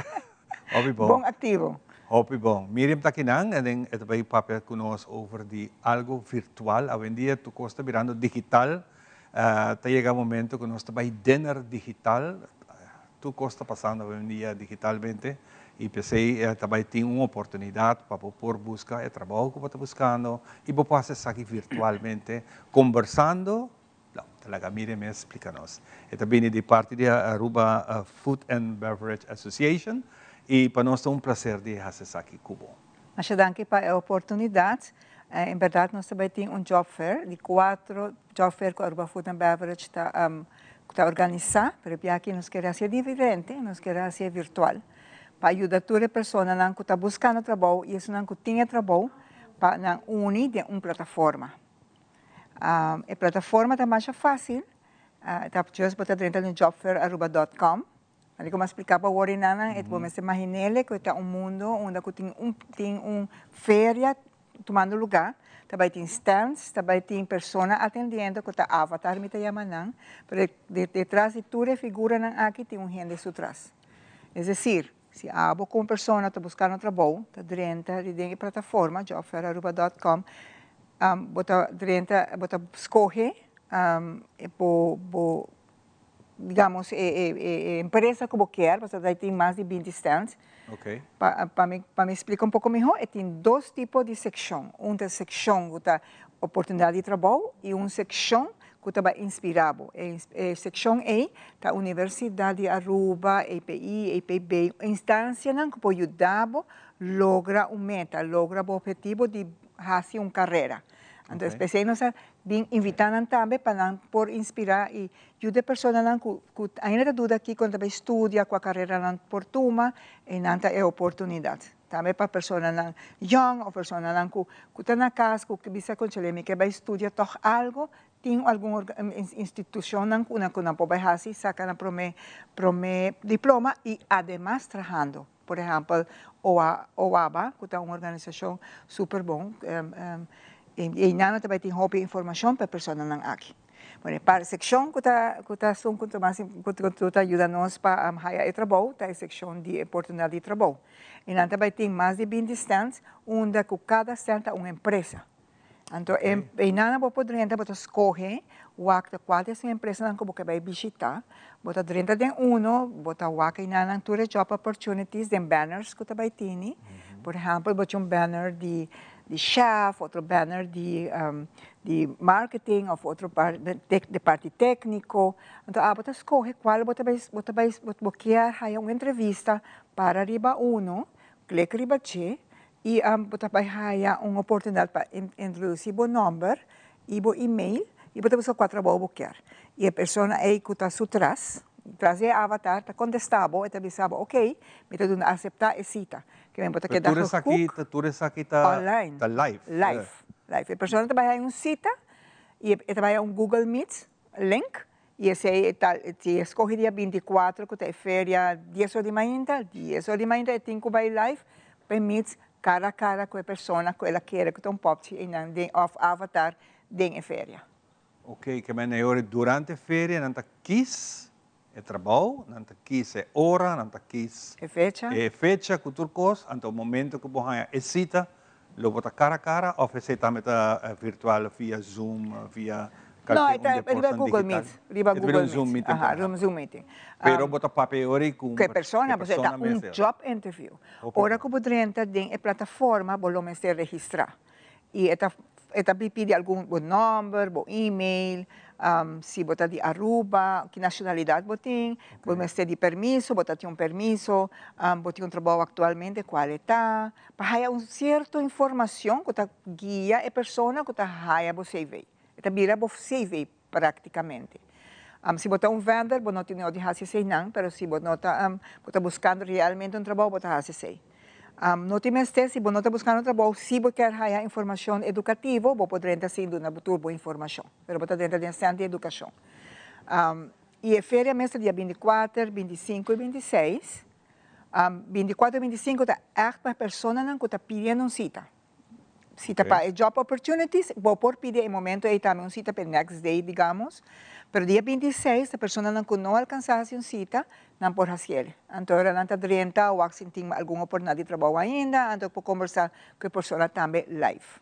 Hopi bon. Bon activo. Hopi bon. Miriam ta akinan en den e ta bay papia cu nos over di algo virtual. Awendia tur cos ta birando digital. Ta yega momento cu nos ta bay dinner digital. Tur cos ta pasando awendia digitalmente y p'esey ta bay tin un oportunidad pa bo por busca e trabao cu bo ta buscando y bo por haci esaki virtualmente conversando. No, ta laga Miriam mes splica nos. E ta bini di parti di Aruba Food and Beverage Association y pa nos ta un placer di haci esaki cu bo. Masha danki pa e oportunidad. En berdad nos ta bay tin un job fair, di cuatro job fair cu Aruba Food and Beverage ta ta organisa, pero e bia aki nos kere hacié diferente, nos kere hacié virtual pa yuda tur e personanan cu ta buscando trabou y esunnan cu tin e trabou pa nan uni den un plataforma. E plataforma ta masha fácil, ta just bo ta drenta na jobfairaruba dot com. Manera ku mi a splika bo awor enanan, e bo mester imagin'é ku e ta un mundo unda ku tin un tin un feria tumando lugá, ta bai tin stands, ta bai tin persona atendiendo ku ta avatar mi ta yama nan, pero detras di tur e figuranan aki tin un hende su tras. Es desir, Si abo komo persona ta buskando trabou, ta drenta di den e plataforma jobfairaruba dot com, bo ta drenta, bo ta skohe e bo bo digamos e e empresa ku bo kier, pasobra ta tin mas di binti stands. Pa pa mi pa mi splika un poko mihó, e tin dos tipo di sekshon, un ta sekshon ku ta oportunidat di trabou i un sekshon ku ta bai inspirá bo. E sekshon ei ta Universidat di Aruba, EPI, EPB, instansianan ku por yuda bo logra un meta, logra bo ophetivo di hasi un karera. Anto p'esei nos a bin invitá nan tambe pa nan por inspirá i yuda e personanan ku ku ainda ta duda kiko nan ta bai studia, kua karera nan por tuma, i nan ta e oportunidat. Tambe pa personanan yòn òf personanan ku ku ta na kas ku bisa konchale mi ke bai studia tòg algu, tin algun institushonnan ku nan ku nan por bai hasi saka nan promé promé diploma i ademas trahando. Por ehèmpel oa OABA ku ta un organisashon super bon i einan nan ta bai tin hopi informashon pa e personanan aki. Bueno, e par sekshon ku ta ku ta esun ku ta mas ku ta yuda nos pa haya e trabou ta e sekshon di oportunidat di trabou. I nan ta bai tin mas di binti stands unda ku kada stand ta un empresa. Anto einan bo por drenta, bo ta scoge wak ta cual ta esun empresanan cu bo ke bay bishita. Bo ta drenta den uno, bo ta wak einanan tur e job opportunities den banners cu ta bay tini. Por ehempel, bo tin un banner di di chef, otro banner di di marketing of otro di parti tecnico. Anto abo ta scoge cual bo ta bay bo ta bay bo kier haya un entrevista para riba uno, click riba dje I bo ta bai haya un oportunidat pa introdusi bo nòmber i bo email i bo ta buska kua trabou bo kier. I e persona ei ku ta su tras, tras di e avatar, ta kontestá bo, e ta bisa bo, ok, mi ta duna aseptá e sita. Ke men bo ta keda gehook. Tur esaki ta Online. Ta live. Live, live. E persona ta bai haya un sita i e ta bai haya un Google Meet link I esei e ta, si e skohe dia 24 ku ta e feria dies or di mainta, dies or di mainta e tin ku bai live pa e meet kara a kara ku e persona ku el a kere ku ta un popchi einan den òf avatar den e feria. Ok, ke men e ora durante e feria nan ta kis e trabou, nan ta kis e ora, nan ta kis E fecha. e fecha ku tur kos, anto momento ku bo haña e sita lo bo ta kara a kara òf esei tambe ta virtual via Zoom, via No, kalke e ta un de riba kosnan Google digital? Meet, riba E ta Google un Zoom Meet, meeting, aha, por riba un ehèmpel. Zoom meeting. Pero bo ta papia e ora ei ku un Ku e persona, e pasobra e ta persona un mester. job interview. Hopi Ora bon. ku bo drenta den e plataforma bo lo mester registrá. I e ta e ta pidi algun bo nòmber, bo email, si bo ta di Aruba, ki nashonalidat bo tin, bo mester di permiso, bo ta tin un permiso, bo tin un trabou aktualmente, kual e ta, pa haya un sierto informashon ku ta guia e persona ku ta haya bo CV. E ta bira bo CV praktikamente. Si bo ta un vender, bo no tin nodi hasi eseinan, pero si bo no ta, bo ta buskando realmente un trabou, bo ta hasi esei. No tin mester, si bo no ta buskando un trabou, si bo kier haya informashon edukativo, bo por drenta sin duna bo tur bo informashon, pero bo ta drenta den sènt di edukashon. I e feria mes ta dia 24, 25 i 26. 24 i 25 ta ègt pa personanan ku ta pidiendo un sita. Sita pa e job opportunities, bo por pidi e momento ei tambe un sita pa e next day, digamos. Pero dia 26 ta personanan ku no alkansá hasi un sita, nan por hasiel. Anto ora nan ta drenta wak si tin algun oportunidat di trabou ainda, anto por kombersá ku e persona tambe live.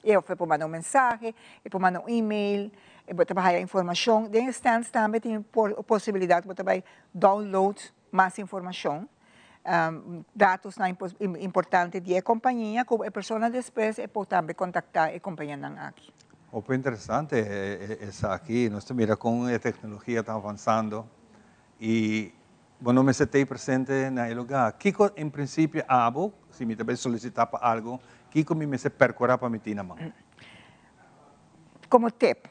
E of e por manda un mensahe, e por manda un email, e bo ta haya informashon. Den e stands tambe tin posibilidat bo ta bai download mas informashon, datosnan importante di e kompania ku e persona despues e por tambe kontaktá e kompanianan aki. Hopi interesante esaki. Nos ta mira kon e teknologia ta avansando i bo no mester ta ei presente na e lugá. Kiko en prinsipio abo, si mi ta bai solisitá pa algu, kiko mi mester perkurá pa mi tin na man? Komo tip,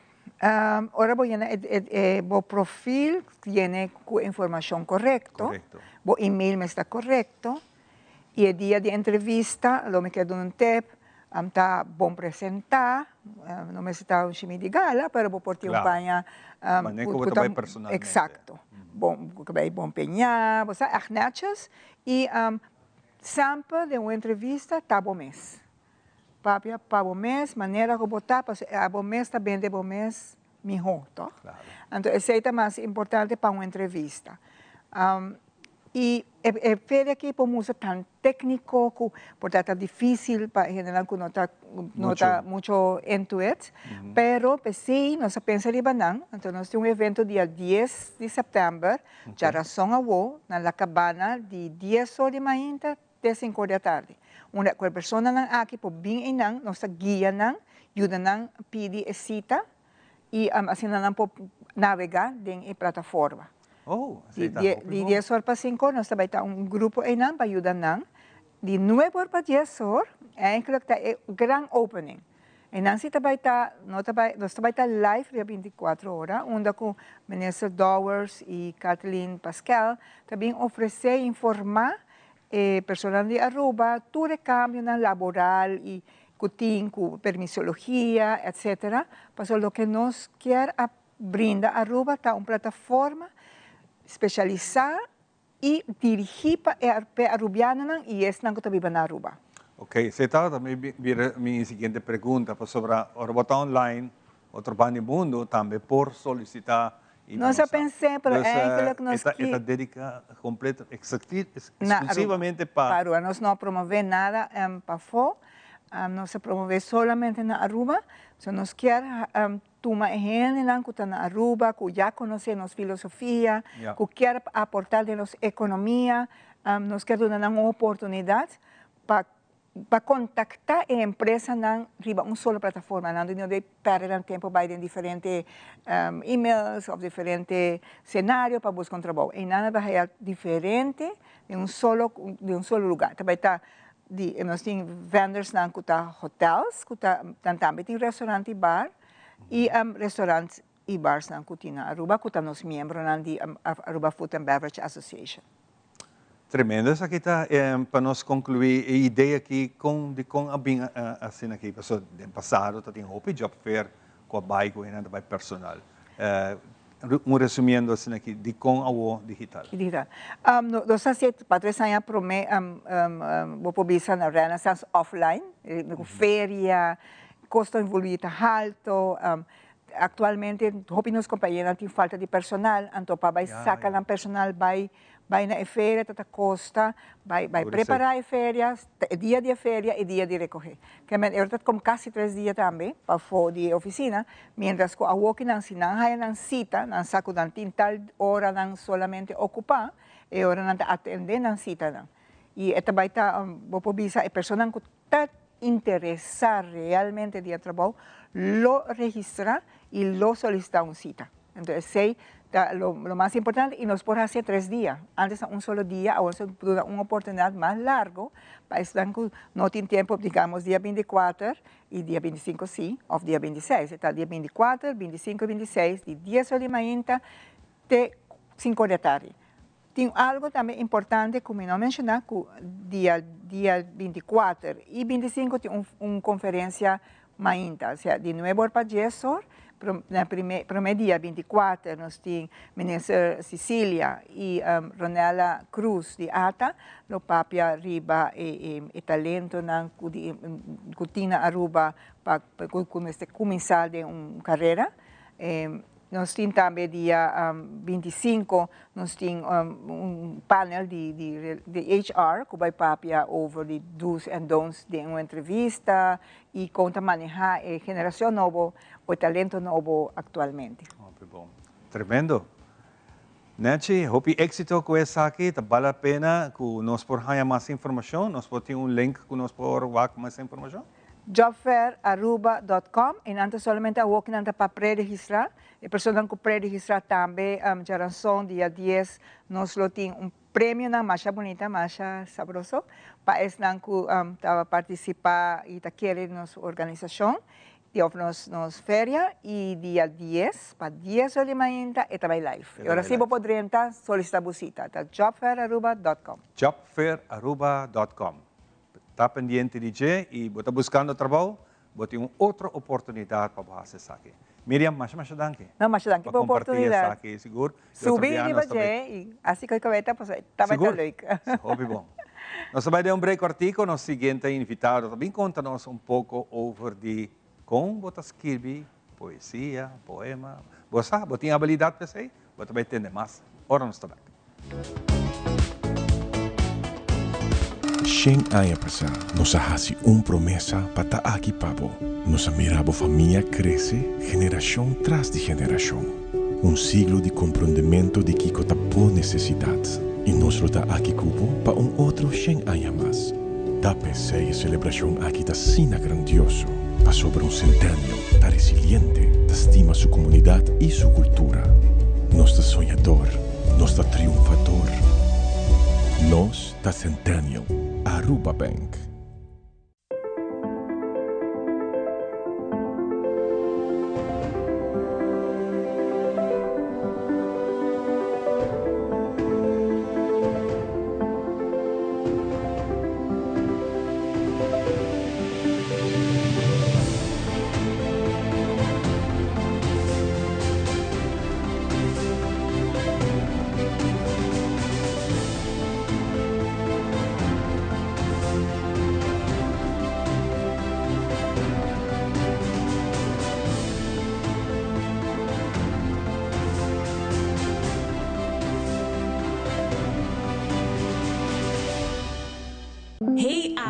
Ora bo yena e bo profil yene ku e informashon korekto, bo email mester ta korekto i e dia di entrevista lo mi ke duna un tep ta bon presentá, no mester ta un shimi di gala pero bo por tin un paña ku ta eksakto, bon ku bai bon peñá, bo sa ègt nètjes i semper den un entrevista ta bo mes. Papia pa bo mes, manera ku bo ta, pasobra abo mes ta bende bo mes mihó, tòg? Anto esei ta mas importante pa un entrevista. I e feria aki por mustra tan tékniko ku por ta ta difísil pa hendenan ku no ta no ta mucho into it, pero p'esei nos a pensa riba nan, anto nos tin un evento dia dies di sèptèmber, djarason awo, na La Cabana di dies or di mainta te sinku or di atardi. Unda ku e personanan aki por bin einan, nos ta guia nan, yuda nan pidi e sita i asina nan por nabegá den e plataforma. Oh, así ta Di hopi di bon. dies or pa sinku or nos ta bai ta un grupo einan pa yuda nan. Di nuebe or pa dies or, eigenlijk ta e gran opening. Einan si ta bai ta, no ta bai, nos ta bai ta live riba 24 ora, unda ku Minister Dowers i Kathleen Paskel ta bin ofresé informá E personanan di Aruba tur e cambionan laboral y cu tin cu permisologia etc. Pasobra loke nos kier a brinda Aruba ta un plataforma specialisa y dirigi pa e Arubianonan y esnan cu ta biba na Aruba. Ok, esey tabata mi bira mi siguiente pregunta pasobra ora bo ta online otro banda di mundo tambe por solicita Nos a pens'é, pero eigenlijk nos ki. E ta dedica completo, exclusivamente pa. Pa Aruba. Nos no a promove nada pafó. Nos ta promove solamente na Aruba, so nos kier tuma e hendenan cu ta na Aruba, cu ya conoce nos filosofia, cu kier aporta den nos economia, nos kier duna nan un oportunidad pa pa contacta e empresanan riba un solo plataforma. Nan no debe perde nan tempo bay den diferente emails of diferente scenario pa busca un trabou. Eynan nan ta haya diferente den un solo den un solo lugar. Ta bay ta di nos tin vendorsnan cu ta hotels cu ta nan tambe tin restaurant y bar y restaurant y barsnan cu tin na Aruba cu ta nos miembronan di Aruba Food and Beverage Association. Tremendo esaki ta pa nos conclui e idea aki con dicon a bin asina aki pasobra den pasado ta tin hopi job fair cu a bay cu hende ta bay personal. Un resumiendo asina aki dicon awo digital? Digital. Nos a haci pa tres aña prome bo por bisa na Renaissance offline cu feria, costo envolvi ta halto. Actualmente hopi nos compañeronan tin falta di personal, anto pa bay saca nan personal bay bay na e feria ta ta costa, bay bay prepara e feria, e dia di e feria y dia di recoge. Ke men e ta como casi tres dia tambe pafo di e oficina, mientras cu awoki nan si nan haya nan cita, nan sa cu nan tin tal ora nan solamente ocupa, e ora nan ta atende nan citanan. Y e ta bay ta, bo por bisa e personanan cu ta interesa realmente di e trabou lo registra y lo solicita un cita. Entonces esey ta lo mas importante y nos por haci tres dia. Antes ta un solo dia, awor nos ta duna un oportunidad mas largo pa esnan cu no tin tempo, digamos dia 24 y dia 25 si, of dia 26. E ta dia 24, 25 y 26 di dies ora di mainta te cinco ora di atardi. Tin algo tambe importante cu mi no a menciona cu dia dia 24 y 25 tin un un conferencia mainta, osea di nuebe or pa dies or, na prome prome dia 24 nos tin Minister Cicilia y Ronella Cruz di ata lo papia riba e e talentonan cu di cu tin na Aruba pa cu mester cuminsa den un carera. Nos tin tambe dia 25 nos tin un panel di di HR cu bay papia over di do's and don'ts den un entrevista y con ta maneha e generacion nobo o e talento nobo actualmente. Hopi bon. Tremendo. Nancy, hopi exito cu esaki. Ta bal la pena cu nos por haya mas informacion. Nos por tin un link cu nos por wak mas informacion? Jobfairaruba dot com y nan ta solamente awo ki nan ta pa pre-registra. E personanan cu pre-registra tambe djaranson dia dies nos lo tin un premionan masha bunita, masha sabroso pa esnan cu ta participa y ta kere den nos organisacion y of nos nos feria y dia dies pa dies ora di mainta e ta bay live. Y ora si bo por drenta solicita bo cita ta jobfairaruba dot com. Jobfairaruba dot com. Ta pendiente di dje y bo ta buscando trabou, bo tin un otro oportunidad pa bo haci esaki. Miriam, masha masha danki. No, masha danki pa pa comparti oportunidad. esaki, sigur. Y otro Subi bia riba nos ta dje bay y haci cu e cabeta pasobra e tabata Sigur. leuk. Hopi bon. Nos ta bay den un break cortico, nos siguiente invitado ta bin conta nos un poco over di con bo ta skirbi poesia, poema. Bo sa, bo tin habilidad pa esey? Bo ta bay tende mas ora nos ta bek. Shen aña pasá nos a hasi un promesa pa ta aki pa bo. Nos a mira bo famia krese generashon tras di generashon. Un siglo di komprondementu di kiko ta bo nesesidat. I nos lo ta aki ku bo pa un otro shen aña mas. Ta p'esei e selebrashon aki ta asina grandioso, pasobra un Centennial ta resiliente, ta stima su komunidat i su kultura. Nos ta soñador, nos ta triunfador. Nos ta Centennial, Aruba Bank.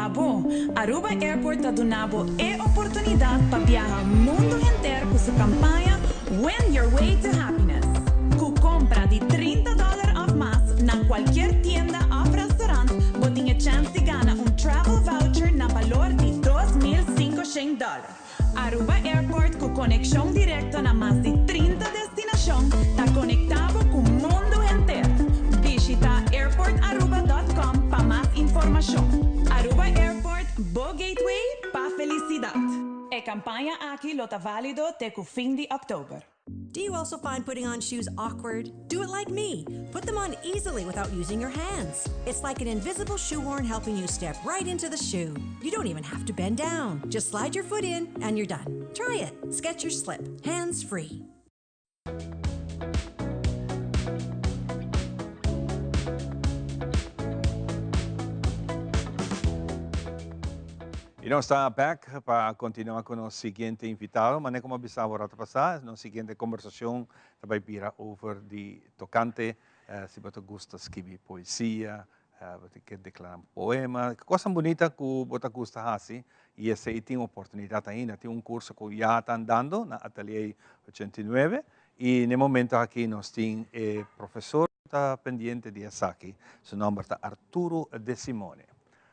Abo! Aruba Airport ta duna bo e oportunidad pa biaha mundo henter cu su campaña Win Your Way to Happiness. Cu compra di 30 dollar of mas na cualkier tienda of restaurant bo tin e chance di gana un travel voucher na balor di 2500 dollar. Aruba Airport cu conexion directo na mas di 30 destinacion ta conecta bo cu mundo henter. Bishita airportaruba.com pa mas informacion. Aruba Airport, bo gateway pa felicidad. E campaña aki lo ta valido te cu fin di october. Do you also find putting on shoes awkward? Do it like me. Put them on easily without using your hands. It's like an invisible shoehorn helping you step right into the shoe. You don't even have to bend down. Just slide your foot in and you're done. Try it. Skechers Slip. Hands free. Y nos ta back pa continua cu nos siguiente invitado. Mane como bisa rato pasa, nos siguiente conversacion ta bay bira over di tocante si bo ta gusta scribi poesia, bo ta kier declara poema, cosnan bunita cu bo ta gusta haci y esey tin oportunidad ainda. Tin un curso cu ya ta andando na Atelier 89 y na e momento aki nos tin e profesor cu ta pendiente di esaki. Su nomber ta Arturo De Simone.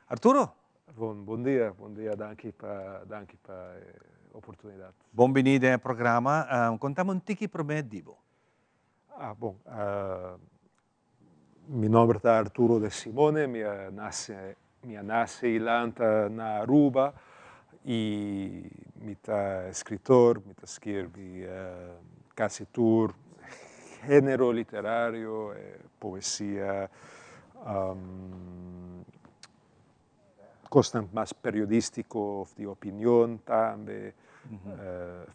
Arturo! Bon, bon dia, bon dia, danki pa, danki pa e oportunidad. Bon bini den e programa. Contame un tiki prome di bo. Ah, bon, mi nomber ta Arturo De Simone, mi a nace, mi a nace y lanta na Aruba y mi ta escritor, mi ta skirbi casi tur genero literario, poesia, Cosnan mas periodistico of di opinion tambe,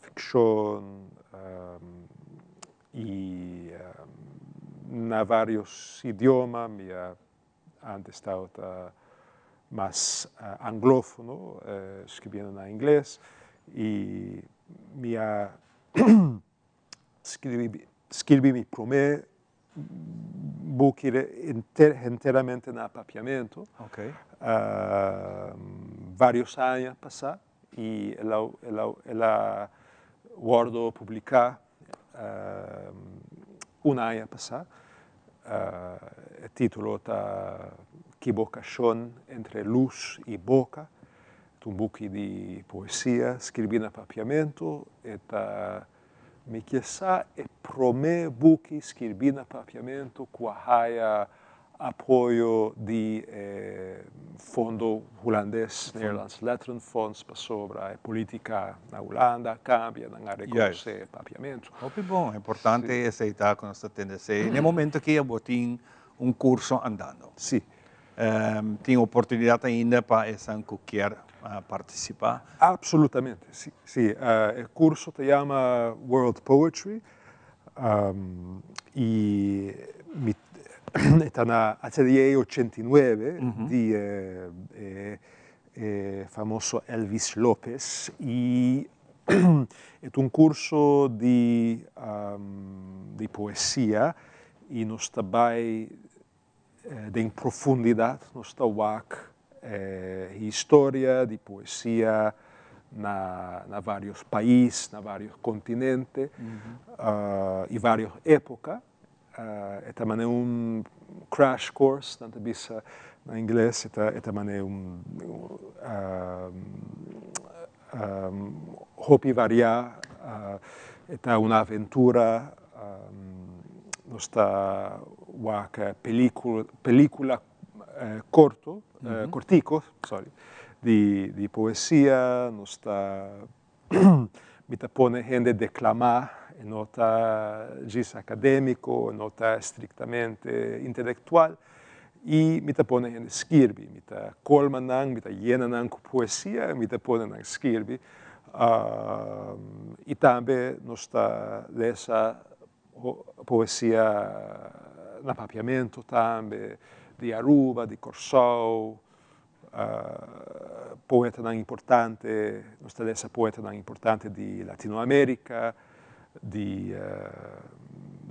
ficcion y na varios idioma. Mi a antes tabata mas anglofono, scribiendo na ingles y mi a skirbi mi prome buki henteramente na papiamento. Varios aña pasa y el a wordo publica un aña pasa. E titulo ta Kibocacion entre luz y boca. Ta un buki di poesia skirbi na papiamento. E ta mi ke sa e prome buki skirbi na papiamento ku a haya apoyo di e fondo hulandes, Nederlands Letterenfonds, pasobra e politica na Hulanda a cambia, nan a reconoce e papiamento. Hopi bon, importante esei ta ku nos ta tende esei. Na e momento aki abo tin un curso andando. Si. Tin oportunidad ainda pa esnan cu kier participa? Absolutamente, si. Si, e curso ta yama World Poetry y mi e ta na Atelier 89 di e famoso Elvis Lopez y e ta un curso di poesia y nos ta bay Den profundidad nos ta wak e historia di poesia na na varios pais, na varios continente y varios epoca. E ta manera un crash course, nan ta bisa na ingles, e ta e ta manera un hopi varia, e ta un aventura. Nos ta wak pelicula corto, cortico, sorry, di poesia, nos ta mi ta pone hende declama, e no ta djis academico, e no ta estrictamente intelectual, y mi ta pone hende skirbi, mi ta colma nan, mi ta yena nan cu poesia, mi ta pone nan skirbi. Y tambe nos ta lesa poesia na papiamento tambe, di Aruba, di Corsou, poetanan importante, nos ta lesa poetanan importante di Latinoamerica, di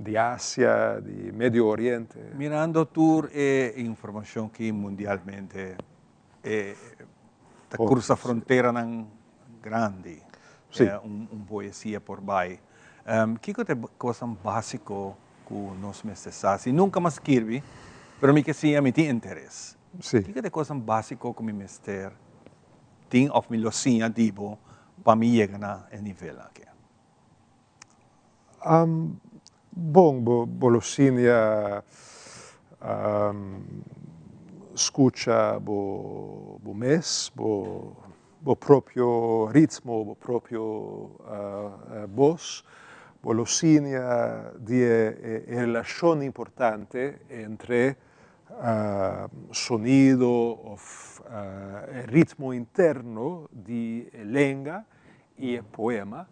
di Asia, di Medio Oriente. Mirando tur e informacion ki mundialmente e. Ta cruza fronteranan grandi. Un poesia por bay. Kico ta e cosnan basico cu nos mester sa? Si nunca m'a skirbi, pero mi ke siña, mi tin interes. Kico ta e cosnan basico cu mi mester tin of mi lo siña di bo pa mi yega na e nivel aki? Bon, bo lo siña scucha bo mes, bo propio ritmo, bo propio bos. Bo lo siña di e relacion importante entre sonido of e ritmo interno di e lenga i e poema.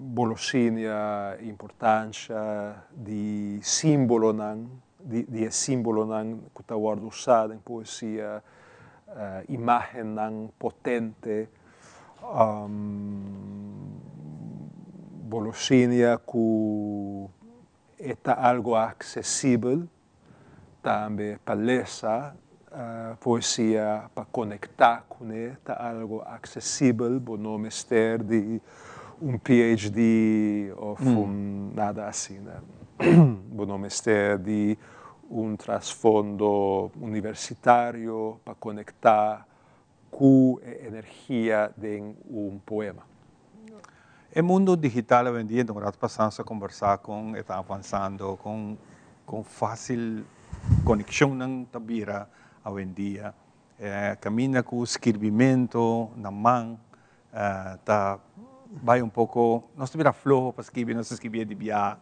Bo lo siña importancia di simbolonan, di e simbolonan cu ta wordo usa den poesia, imagennan potente. Bo lo siña cu e ta algo accesibel Tambe pa lesa poesia, pa konektá kuné ta algu aksesibel, bo no mester di un PhD òf un nada asina. Bo no mester di un trasfondo universitario pa konektá ku e energia den un poema. E mundo digital awendia, un rato pasá nos a kombersá kon e ta avansando, kon kon fásil konekshonnan ta bira awendia. Kaminda ku skirbimentu na man ta bai un poko, nos ta bira floho pa skirbi, nos ta skirbié di biaha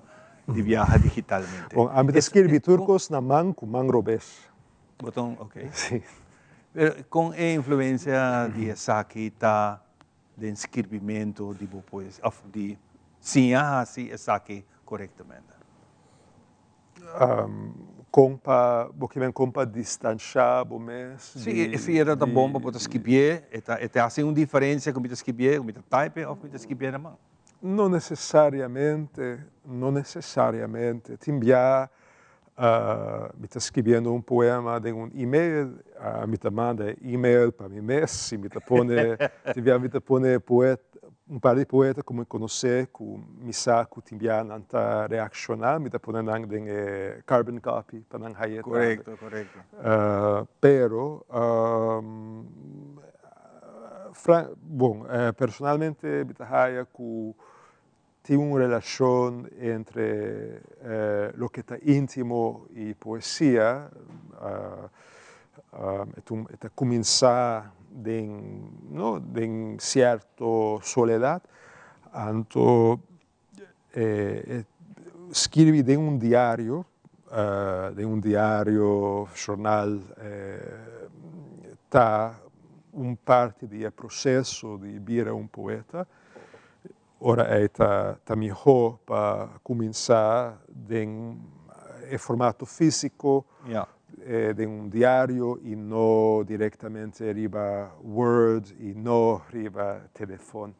di biaha digitalmente. Bon, ami ta skirbi tur kos na man ku man robes. Boton, ok. Sí. Pero kon e influencia di esaki ta den skirbimento di bo poesia, of di siña hasi esaki korektamente? Kon pa, bo kimen kon pa distansha bo mes di. Sí, si e ta bon pa bo ta skibié, e ta, e ta hasi un diferencia ku mi ta skibié, ku mi ta type of mi ta skibié na man? No necesariamente, no necesariamente. Tin bia Mi ta skibiendo un poema den un email, mi ta manda e email pa mi mes i mi ta pone, tin bia mi ta pone poet, un par di poeta ku mi konosé ku mi sa ku tin bia nan ta reakshoná, mi ta pone nan den e carbon copy pa nan hañ'é tambe. Korekto, korekto. Pero, bon, personalmente mi ta haya ku Tin un relashon entre loke ta íntimo i poesia. E ta kuminsá den, no, den sierto soledat. Anto e skirbi den un diario, den un diario, shornal, ta un parti di e proseso di bira un poeta. Ora ei ta ta mihó pa kuminsá den e formato físiko, den un diario i no direktamente riba Word i no riba telefon.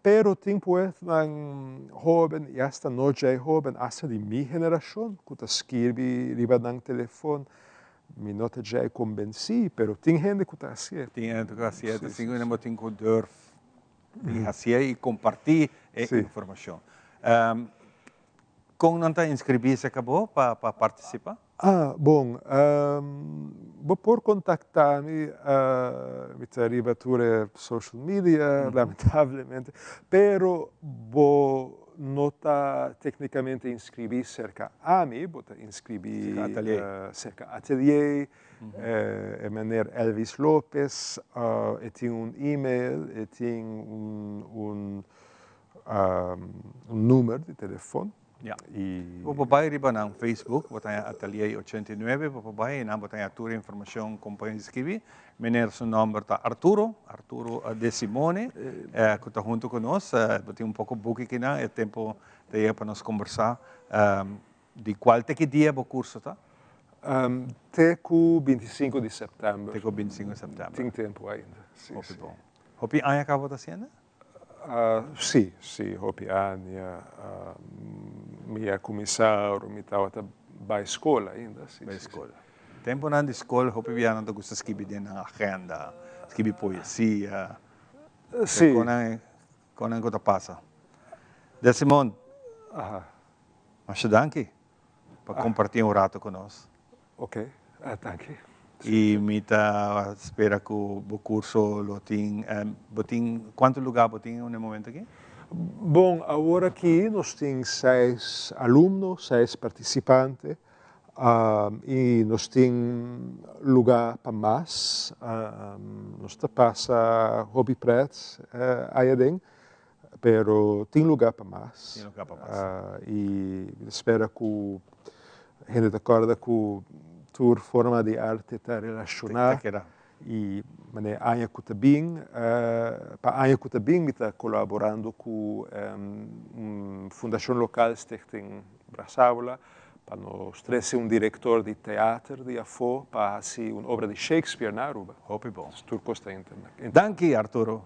Pero tin poetanan hóben i asta no djei hóben, asta di mi generashon ku ta skirbi riba nan telefon. Mi no ta djei kombensí, pero tin hende ku ta hasié. Tin hende ku ta hasié, ta sigur bo tin ku durf di hasié i kompartí e informashon. Kon nan ta inskribí serka bo pa partisipá? Ah, bon, bo por kontaktá mi, mi ta riba tur e social media, lamentablemente, pero bo no ta téknikamente inskribí serka ami, bo ta inskribí serka atelier. E meneer Elvis Lopez e tin un email, e tin un un numer di telefon. Ja. Bo por bai riba nan Facebook, bo ta haña Atelier 89, bo por bai i nan bo ta haña tur e informashon kon pa inskribí. Meneer su nòmber ta Arturo, Arturo De Simone, ku ta huntu ku nos. Bo tin un poko buki kinan, e tempu ta yega pa nos kombersá. Di cual te ki dia bo curso ta? Te cu 25 di september. Te cu 25 di september. Tin tempo ainda. Si, Hopi bon. Hopi aña caba bo ta haciendo? Si, si, hopi aña. Mi a cuminsa ora mi tabata bay scol ainda. Si, Bay scol. Temponan di skol hopi bia nan ta gusta skibi den nan agenda, skibi poesia. Si. Kon kon nan ku ta pasa. Desimon, masha danki pa kompartí un rato ku nos. Ok, danki. I mi ta spera ku bo kurso lo tin, bo tin, kuantu lugá bo tin na e momento aki? Bon, awor aki nos tin seis alumno, seis partisipante, i nos tin lugá pa mas. Nos ta pasa hopi pret aya den, pero tin lugá pa mas. Tin lugá pa mas. I mi ta spera ku hende ta kòrda ku tur forma di arte ta relashoná. Ta keda. I manera aña ku ta bin, pa aña ku ta bin mi ta kolaborando ku un fundashon lokal, Stichting Brasaola, pa nos trese un direktor di teater di afó pa hasi un obra di Shakespeare na Aruba. Hopi bon. Tur kos ta internet. Danki Arturo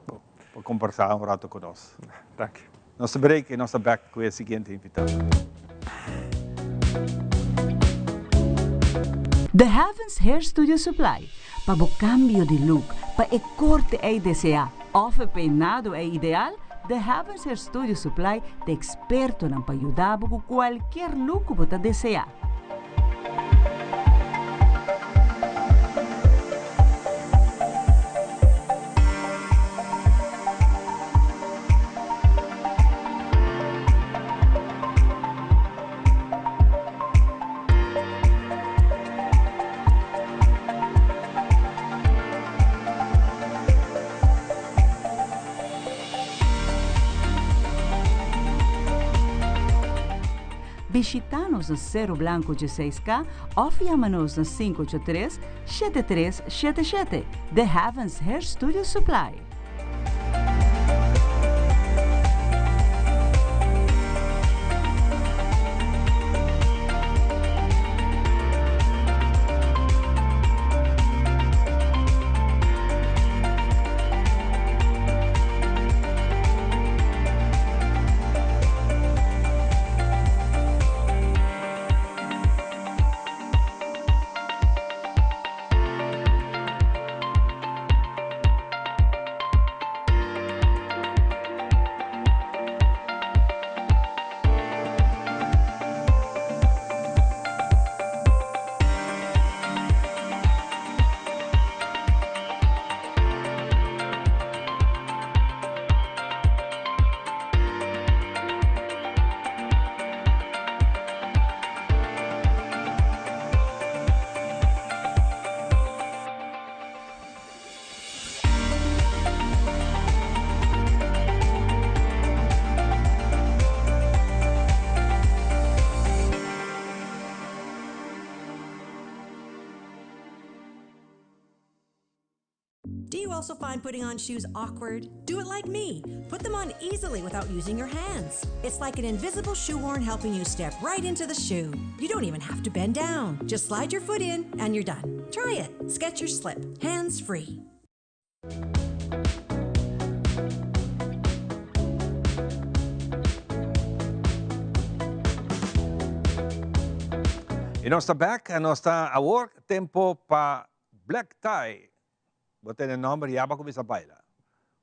pa kombersá un rato ku nos. Danki. Nos ta break i nos ta bèk ku e siguiente invitado. The Heavens Hair Studio Supply, pa bo kambio di look, pa e korte ei deseá òf e peinado ei ideal, The Heavens Hair Studio Supply ta ekspertonan pa yuda bo ku kualkier look ku bo ta deseá. Bishita nos na Cero Blanco dieseis K of yama nos na sinku ocho tres, shete tres shete shete. The Heavens Hair Studio Supply. Do you also find putting on shoes awkward? Do it like me. Put them on easily without using your hands. It's like an invisible shoehorn helping you step right into the shoe. You don't even have to bend down. Just slide your foot in and you're done. Try it. Skechers Slip. Hands free. Y nos ta back en nos ta awor tempo pa Black Tie. Bo tene nomber ya ba cuminsa baila.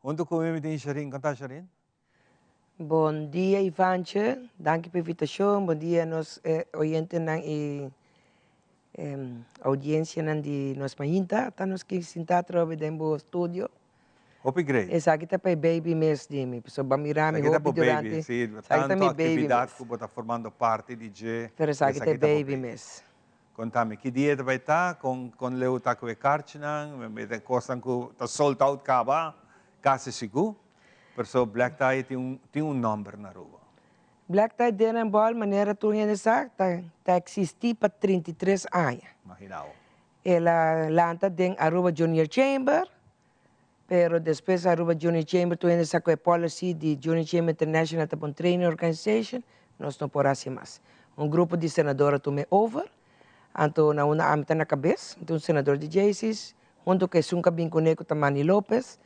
Hunto cu mi mi tin Sherine. Con ta Sherine? Bon dia Ivantje, danki pa invitacion, bon dia nos oyentenan y audiencianan di nos mainta, ta nos ki sinta atrobe den bo studio. Hopi great. Esaki ta pa e baby mes di mi, pasobra bo a mira mi Esaki ta hopi bo baby, durante, si, esaki ta tanto mi baby actividad mes. cu bo ta formando parti di dje, Pero esaki ta esaki e ta bo baby baby. mes. Konta mi, ki dia ta bai ta, kon kon leu ta ku e karchinan, mi ta kosnan ku ta sold out kaba, kasi sigur, perso Black Tie tin un tin un nòmber na Aruba. Black Tie Dinner and Ball, manera tur hende sa, ta ta eksistí pa 33 aña. Imaginá bo. El a lanta den Aruba Junior Chamber, pero despues Aruba Junior Chamber tur hende sa ku e policy di Junior Chamber International ta pa un training organization, nos no por hasi mas. Un grupo di senador a tuma e over, anto na unda ami ta na kabes, mi ta un senador di Jaycees, hunto ku esun ku a bin kuné ku ta Manny Lopez,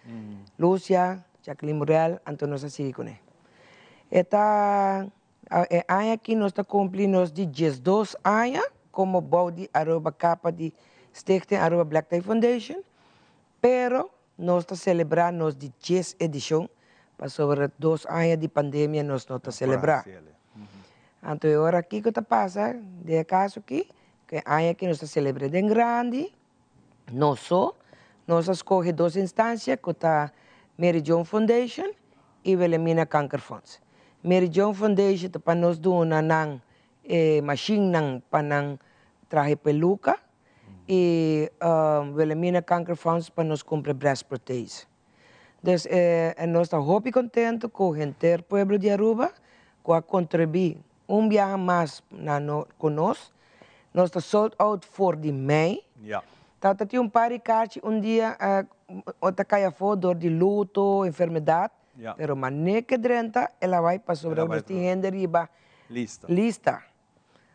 Lucia, Jacqueline Murel, anto nos a sigui kuné. E ta e aña aki nos ta kumpli nos di diesdos aña komo bou di Aruba kapa di. Stichting Aruba Black Tie Foundation, pero nos ta celebra nos di djes edicion pasobra dos aña di pandemia nos no ta celebra. Anto e ora kico ta pasa den e caso aki, cu e aña aki nos ta celebra den grandi, nos so, nos a scoge dos instancia cu ta Mary Joan Foundation y Wilhelmina Kankerfonds. Mary Joan Foundation ta pa nos duna nan e mashinnan pa nan traha e peluca y Wilhelmina Kankerfonds pa nos cumpra breast prothese. Dus nos ta hopi contento cu henter pueblo di Aruba cu a contribui un biaha mas na no cu nos. Nos ta sold out for di mei. Tabata tin un par di kachi un dia ta cay afo door di luto, enfermedad. Pero mane ke drenta el a bai pasobra nos tin hende riba lista.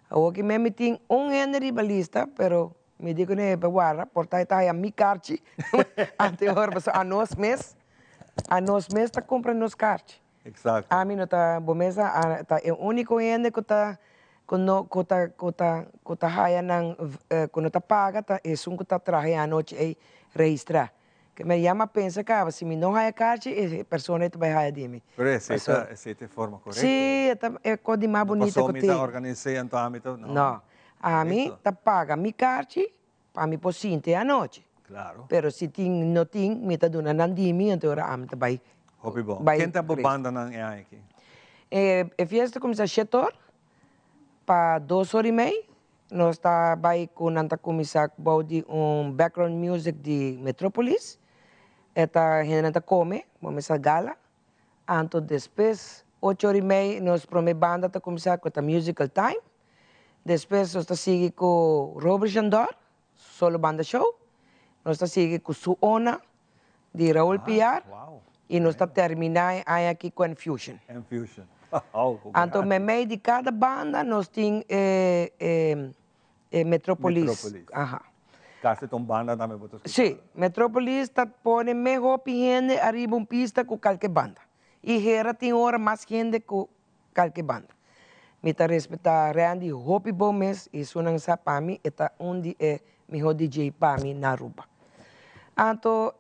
Awoki men mi tin un hende riba lista pero mi di kuné pa warda por ta e ta haya mi karchi ante ora pasobra anos mes anos mes ta kumpra nos karchi. Ami no ta bo mes a ta e uniko hende ku ta ku no ku ta ku ta ku ta haya nan ku no ta paga ta esun ku ta traha e anochi ei registra. Ke mi a yama pensa kaba si mi no haya karchi e persona ei ta bai haya di mi. Pero esei ta esei ta e forma korekto. Si e ta e kos di mas bunita ku tin. No paso mi ta organis'é anto ami ta no. No ami ta paga mi karchi pa mi por sinti e anochi. Klaro. Pero si tin no tin mi ta duna nan di mi anto ora ami ta bai. Hopi bon. Ken ta bo bandanan e aña aki? E fiesta kuminsá shetor pa dos ora i mei. Nos ta bai ku nan ta kuminsá bou di un background music di Metropolis. E ta hendenan ta kome, bo mester gala. Anto despues ocho ora i mei nos prome banda ta kuminsá ku ta Musical Time. Despues nos ta sigui ku Robert Jandor, solo banda show. Nos ta sigui ku Su Ona di Raul Piar i nos ta terminá e aña aki ku Enfusion. Enfusion. Anto meimei di kada banda nos tin e e Metropolis. Metropolis. Aha. Kasi ta un banda tambe bo ta skucha. Sí, Metropolis ta pone mehor hopi hende ariba un pista ku kalke banda. I hera tin ora mas hende ku kalke banda. Mi ta respetá Randy hopi bon mes i esunnan sa pa mi e ta un di e mihó DJ pa mi na Aruba. Anto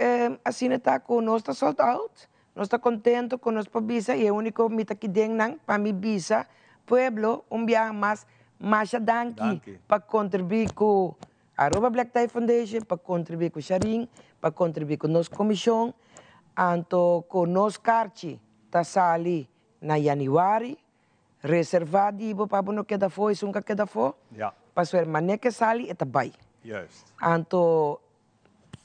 asina ta ku nos ta sold out, nos ta kontento ku nos por bisa i e úniko mi ta kiden nan pa mi bisa pueblo un biaha mas masha danki pa kontribuí ku Aruba Black Tie Foundation, pa kontribuí ku Sharin, pa kontribuí ku nos komishon, anto ku nos karchi ta sali Na januari, reserva di bo pa bo no keda afó, esun ka keda afó, pasobra manera ke sali e ta bai. Anto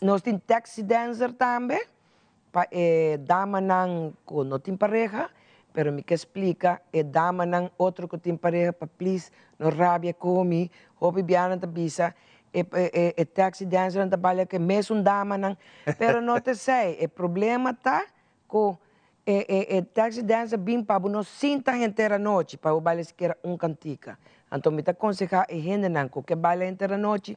nos tin taxi dancer tambe pa e damanan ku no tin pareha, pero mi ke splika e damanan otro ku tin pareha pa please no rabia ku mi, hopi bianan ta bisa e e taxi dancernan ta balia ku e mesun damanan, pero no ta esei, e problema ta Ku e e e taxi dancer bin pa bo no sinta henter anochi pa bo baila sikiera un kantika. Anto mi ta konsehá e hendenan ku ke baila henter anochi,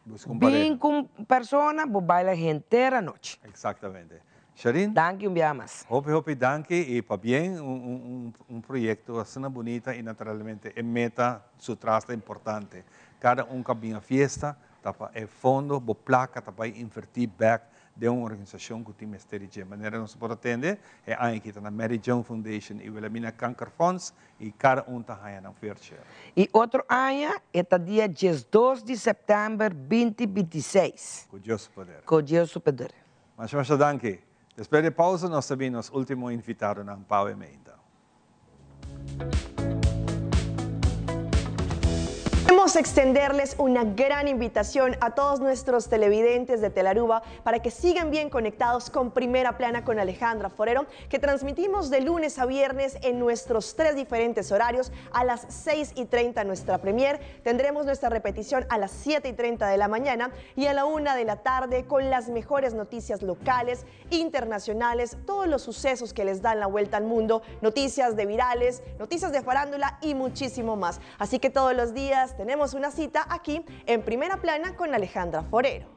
Buska un bin pareha. ku un persona bo baila henter anochi. Exactamente. Sharin. Danki un bia mas. Hopi hopi danki y pabien un un un un proyecto asina bunita y naturalmente e meta su tras ta importante. Cada un ka bin a fiesta ta pa e fondo bo placa ta bay inverti bek den un organisashon ku tin mester di dje. Manera nos por a tende, e aña aki ta na Mary Joan Foundation i Wilhelmina Kankerfonds i kada un ta haña nan fair share. I otro aña e ta dia diesdos di sèptèmber binti bintiseis. Ku Dios su poder. Ku Dios su poder. Masha masha danki. Despues di e pausa nos ta bin nos ultimo invitadonan Pau e Meinda. Queremos extenderles una gran invitación a todos nuestros televidentes de Telaruba para que sigan bien conectados con Primera Plana con Alejandra Forero, que transmitimos de lunes a viernes en nuestros tres diferentes horarios a las 6 y 30 nuestra premier. Tendremos nuestra repetición a las 7 y 30 de la mañana y a la 1 de la tarde con las mejores noticias locales, internacionales, todos los sucesos que les dan la vuelta al mundo, noticias de virales, noticias de farándula y muchísimo más. Así que todos los días tenemos una cita aquí en Primera Plana con Alejandra Forero.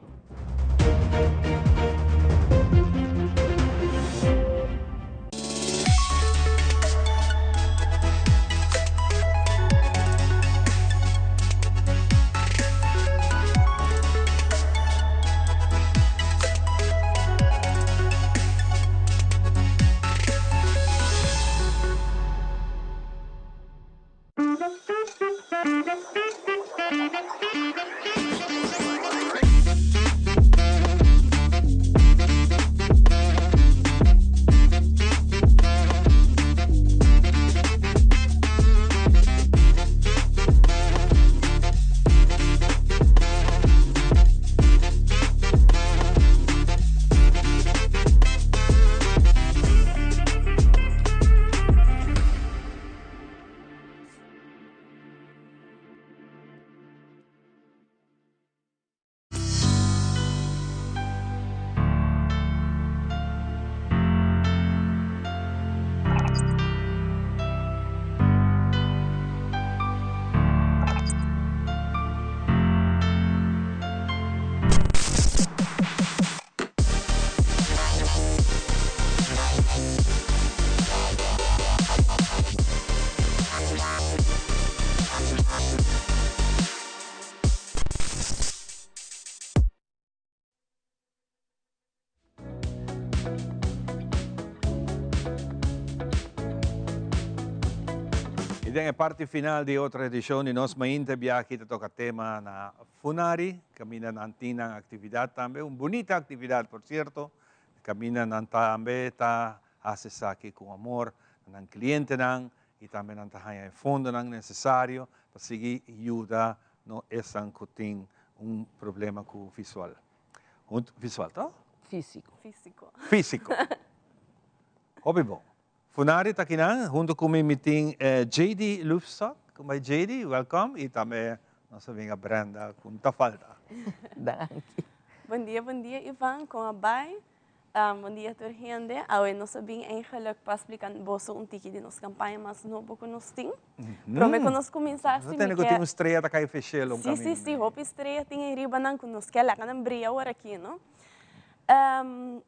I den e parti final di otro edishon di nos Mainta Biahi ta toka tema na Funari, kaminda nan tin nan aktividat tambe, un bunita aktividat por sierto, kaminda nan tambe ta hasi esaki ku amor na nan klientenan i tambe nan ta haña e fondonan nesesario pa sigui yuda no esnan ku tin un problema ku visual. Visual to? Físiko. Físiko. Físiko. Hopi bon. Funari ta kinan, hunto ku mi mi tin JD Loefstok. Kon bai JD? Welkom. I tambe nos amiga Brenda ku no ta falta. Danki. Bon dia, bon dia Ivan, kon a bai? Bon dia tur hende. Awe nos a bin eigenlijk pa splika boso un tiki di nos kampaña mas nobo ku nos tin. Prome ku nos kuminsá si mi ke. Nos a tende ku tin un strea ta kai fe shelu un kaminda. Si, si, si. Hopi strea tin ei riba nan ku nos ke laga nan bria awor aki, no?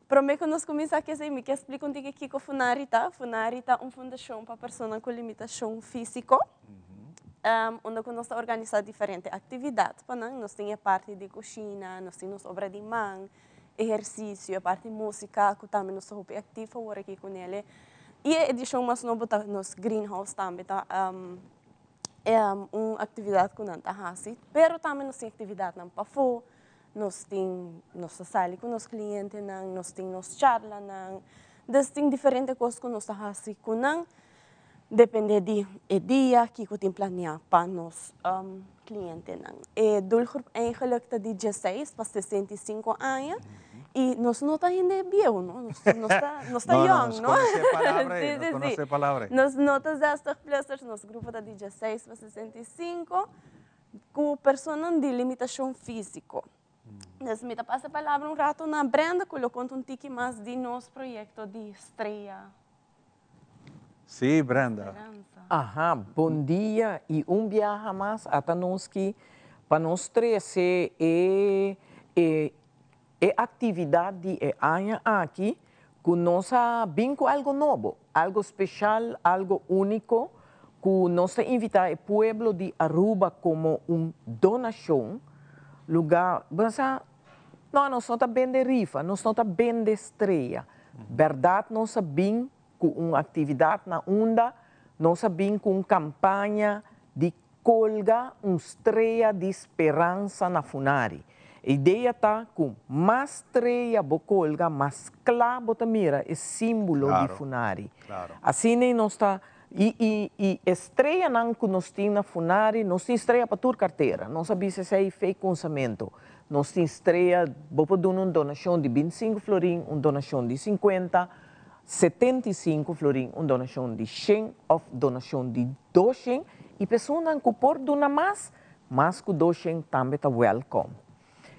Prome ku nos kuminsá ku esei mi ke splika un tiki kiko Funari ta. Funari ta un fundashon pa personanan ku limitashon físiko, unda ku nos ta organisá diferente aktividat pa nan. Nos tin e parti di kushina, nos tin nos obra di man, ehersisio, e parti músika ku tambe nos ta hopi aktif awor aki ku nele. I e edishon mas nobo ta nos greenhouse tambe ta un aktividat ku nan ta hasi. Pero tambe nos tin aktividatnan pafó. Nos tin, nos ta sali ku nos klientenan, nos tin nos charlanan. Dus tin diferente kos ku nos ta hasi ku nan, depende di e dia kiko tin planeá pa nos klientenan. E doelgroep eigenlijk ta di diesseis pa 65 aña i nos no ta hende bieu, no, nos ta, nos ta yòn, no? Nos konosé palabra ei, nos konosé palabra ei. Nos no ta zestig plussers, nos grupo ta di diesseis pa 65. Ku personanan di limitashon físiko. Dus mi ta pasa palabra un rato na Brenda ku lo konta un tiki mas di nos proyekto di Strea. Sí, Brenda. Aha, bon dia i un biaha mas ata nos ki pa nos trese e e e aktividat di e aña aki ku nos a bin ku algo nobo, algo speshal, algo úniko ku nos ta invitá e pueblo di Aruba komo un donashon, lugá, bo sa, no, nos no ta bende rifa, nos no ta bende strea, bèrdat nos a bin ku un aktividat na unda nos a bin ku un kampaña di kolga un strea di speransa na Funari. E idea ta ku mas strea bo kolga, mas kla bo ta mira e símbolo di Funari. Asina ei nos ta, i i i e streanan ku nos tin na Funari, nos tin strea pa tur kartera. Nos a bisa esei fei kunsamentu. Nos tin strea, bo por duna un donashon di bintisingu florin, un donashon di sinkuenta, 75 florin, un donashon di shen òf donashon di doshen i personanan ku por duna mas, mas ku doshen tambe ta wèlkòm.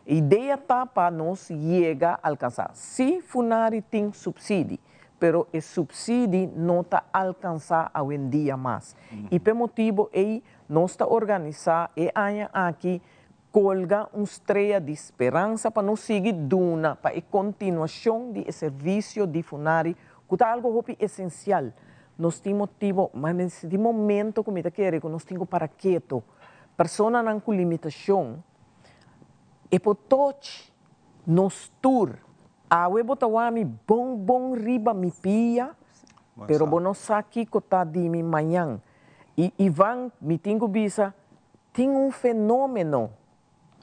E idea ta pa nos yega alkansá. Sí Funari tin supsidi, pero e supsidi no ta alkansá awendia mas. I p'e motibu ei nos ta organisá e aña aki Colga un strea di speransa pa nos sigui duna pa e continuacion di e servicio di Funari cu ta algo hopi esencial. Nos tin motibo, ma tin momento cu mi ta kere cu nos tin cu para keto. Personanan cu limitacion e por toch nos tur. Awe bo ta wak mi bon bon riba mi pia, pero bo no sa kico ta di mi mañan. Y Ivan, mi tin cu bisa, Tin un fenomeno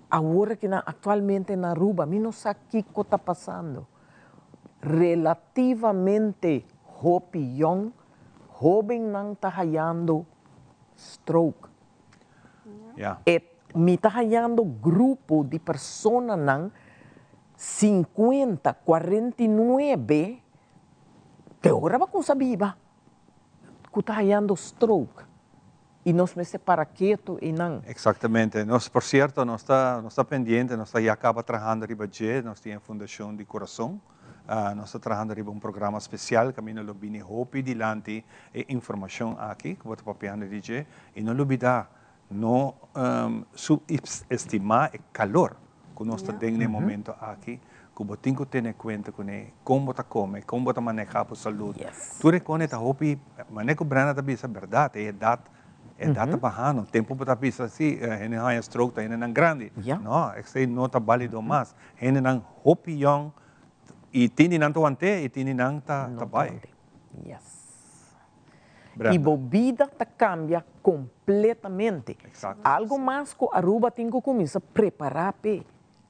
awor aki na actualmente na Aruba, mi no sa kico ta pasando, relativamente hopi yong hobennan ta hayando stroke. E mi ta hayando grupo di personanan 50, 49, te ora bo cuminsa biba cu ta hayando stroke. Y nos mester para keto eynan. Exactamente. Nos, por cierto, nos ta, nos ta pendiente, nos ta ya caba trahando riba dje, nos tin e Fundacion di Corazon, nos ta trahando riba un programa special caminda lo bini hopi dilanti e informacion aki cu bo ta papiando di dje. Y no lubida, no subestima e calor cu nos ta den n'e momento aki, cu bo tin cu tene cuenta cune, con bo ta come, con bo ta maneha bo salud. Tur e cone ta hopi, manera cu Brenda ta bisa, berdad, e edad, edad ta bahando. Tempo bo ta bisa, si, hende haña stroke ta hendenan grandi. No, esey no ta balido mas. Hendenan hopi yong y tin di nan ta want'é y tin di nan ta bay. Yes. Y bo bida ta cambia completamente. Algo mas cu Aruba tin cu cuminsa prepara p'e,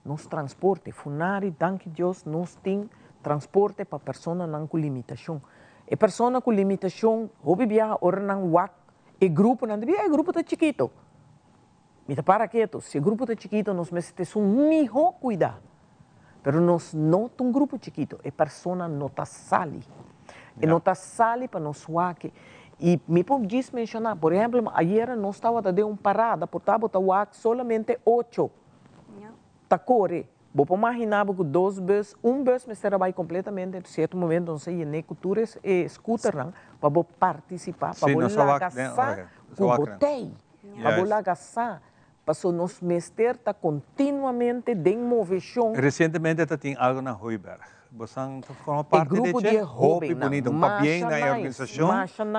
nos transporte. Funari, danki Dios, nos tin transporte pa personanan cu limitacion. E persona cu limitacion, hopi biaha ora nan wak e gruponan, ta bisa, e grupo ta chikito. Mi ta para keto, si e grupo ta chikito nos mester ta esun miho cuida. Pero nos no ta un grupo chikito, e persona no ta sali. E no ta sali pa nos wak. Y mi por djis menciona, por ehempel, ayera nos tabata den un parada, por ta bo ta wak solamente ocho ta core. Bo por magina bo cu dos bus, un bus mester a bay completamente, en cierto momento nos a yene cu tur e scooternan pa bo participa, pa bo laga sa cu bo tey. Pa bo laga sa, paso nos mester ta continuamente den movecion. Recientemente ta tin algo na Hooiberg. Bosan ta forma parti di dje? Hopi bunito. Un pabien na e organisacion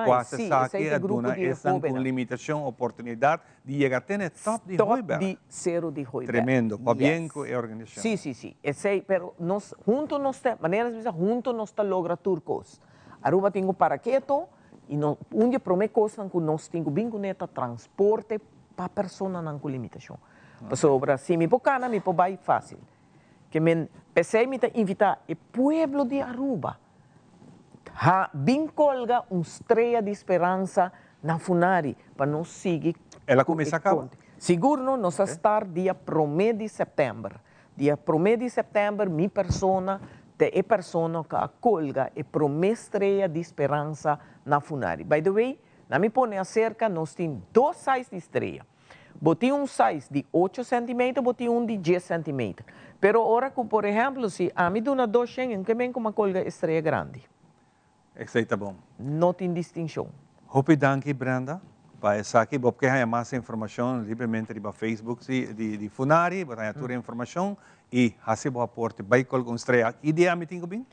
cu a haci esaki a duna esnan cu limitacion oportunidad di yega te na e top di Hooiberg. Top di Cero di Hooiberg. Tremendo. Pabien cu e organisacion. Si, si, si. Esey, pero nos hunto nos ta, manera nos bisa, hunto nos ta logra tur cos. Aruba tin cu para keto. I no, un di e promé kosnan ku nos tin ku bin kuné ta transporte pa personanan ku limitashon. Pasobra si mi por kana, mi por bai fásil. Ke men, p'esei mi ta invitá e pueblo di Aruba ha bin kolga un strea di speransa na Funari pa nos sigui El a ku e kuminsá kaba? konte. Sigur no, nos a start dia promé di sèptèmber. Dia promé di sèptèmber mi persona ta e persona ku a kolga e promé strea di speransa na Funari. By the way, na mi pone aserka nos tin dos size di strea. Bo tin un size di ocho sèntimeter, bo tin un di dies sèntimeter. Pero ora ku por ehèmpel si ami duna dos shen, en ke men ku mi a kolga e strea grandi? Esei ta bon. No tin distincion. Hopi danki Brenda pa esaki. Bo ke haña mas informacion libremente riba Facebook di Funari. Bo ta haña tur e informacion y haci bo aporte. Bay colga un strea. Ki dia mi tin cu bin?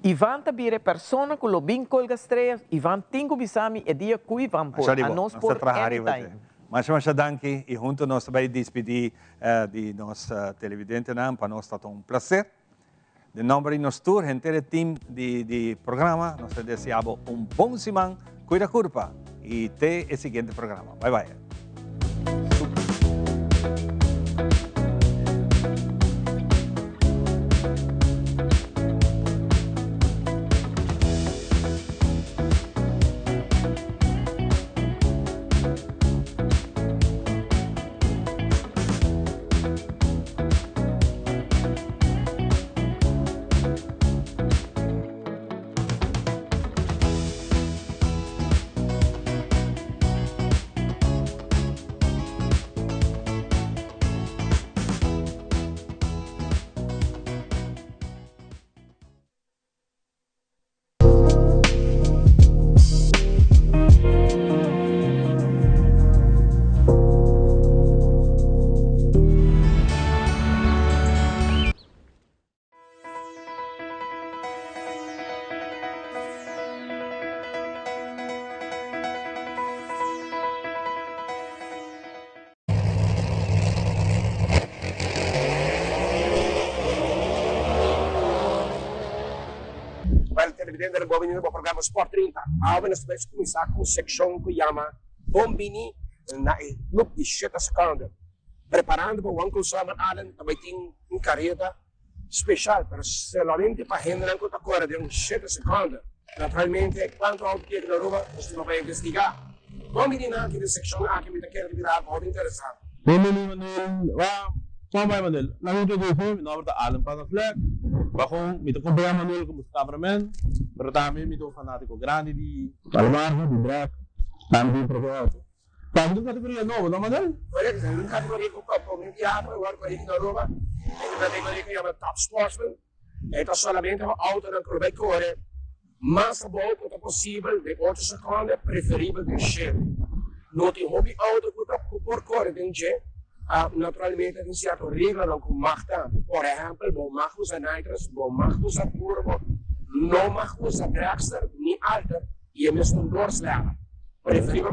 Ivan ta bira e persona cu lo bin colga strea. Ivan tin cu bisa mi e dia cu Ivan por. Masha di A bo. nos Nos ta por traha riba anytime. dje. Masha masha danki y hunto nos ta bay dispidi di nos televidentenan. Pa nos ta ta un placer. Den nomber di nos tur, henter e team di di programa, nos ta desea bo un bon siman, cuida curpa y te e siguiente programa. Bye bye. Well, televidente, bon bini na bo programa Sport 30. Awe nos ta bai kuminsá ku un sekshon ku yama Bon Bini na e Club di Sheta Sekondo. Preparando pa Wankel Summer Allen ta bai tin un kareda special, pero solamente pa hendenan cu ta core den un shete seconde. Naturalmente, cuanto auto tin aki na Aruba, nos tin pa bay investiga. Bon bini nan aki den seccion aki, mi ta kere di bira algo hopi interesante. Bon bini Manuel, wa con bay Manuel? Na mi introduce, mi nomber ta Allen Panafleck, bajo mi ta compaña Manuel como su cameraman, pero tambe mi ta un fanatico grandi di Palmarca, di drag, tambe di propio auto. Tambe tin un categoria nobo, no Manuel? Correcto, tin un categoria cu pa prome biaha pa word corri na Aruba, e ta categoria cu yama Top Sportsman, e ta solamente pa autonan cu lo bay core mas abou cu ta posibel den ocho seconde, preferibel den shete. No tin hopi auto cu ta cu por core den dje, naturalmente tin cierto reglanan cu mag tambe, por ehempel bo mag usa nitrous, bo mag usa turbo, no mag usa dragster ni alter y e mesun doorslegger, preferibel.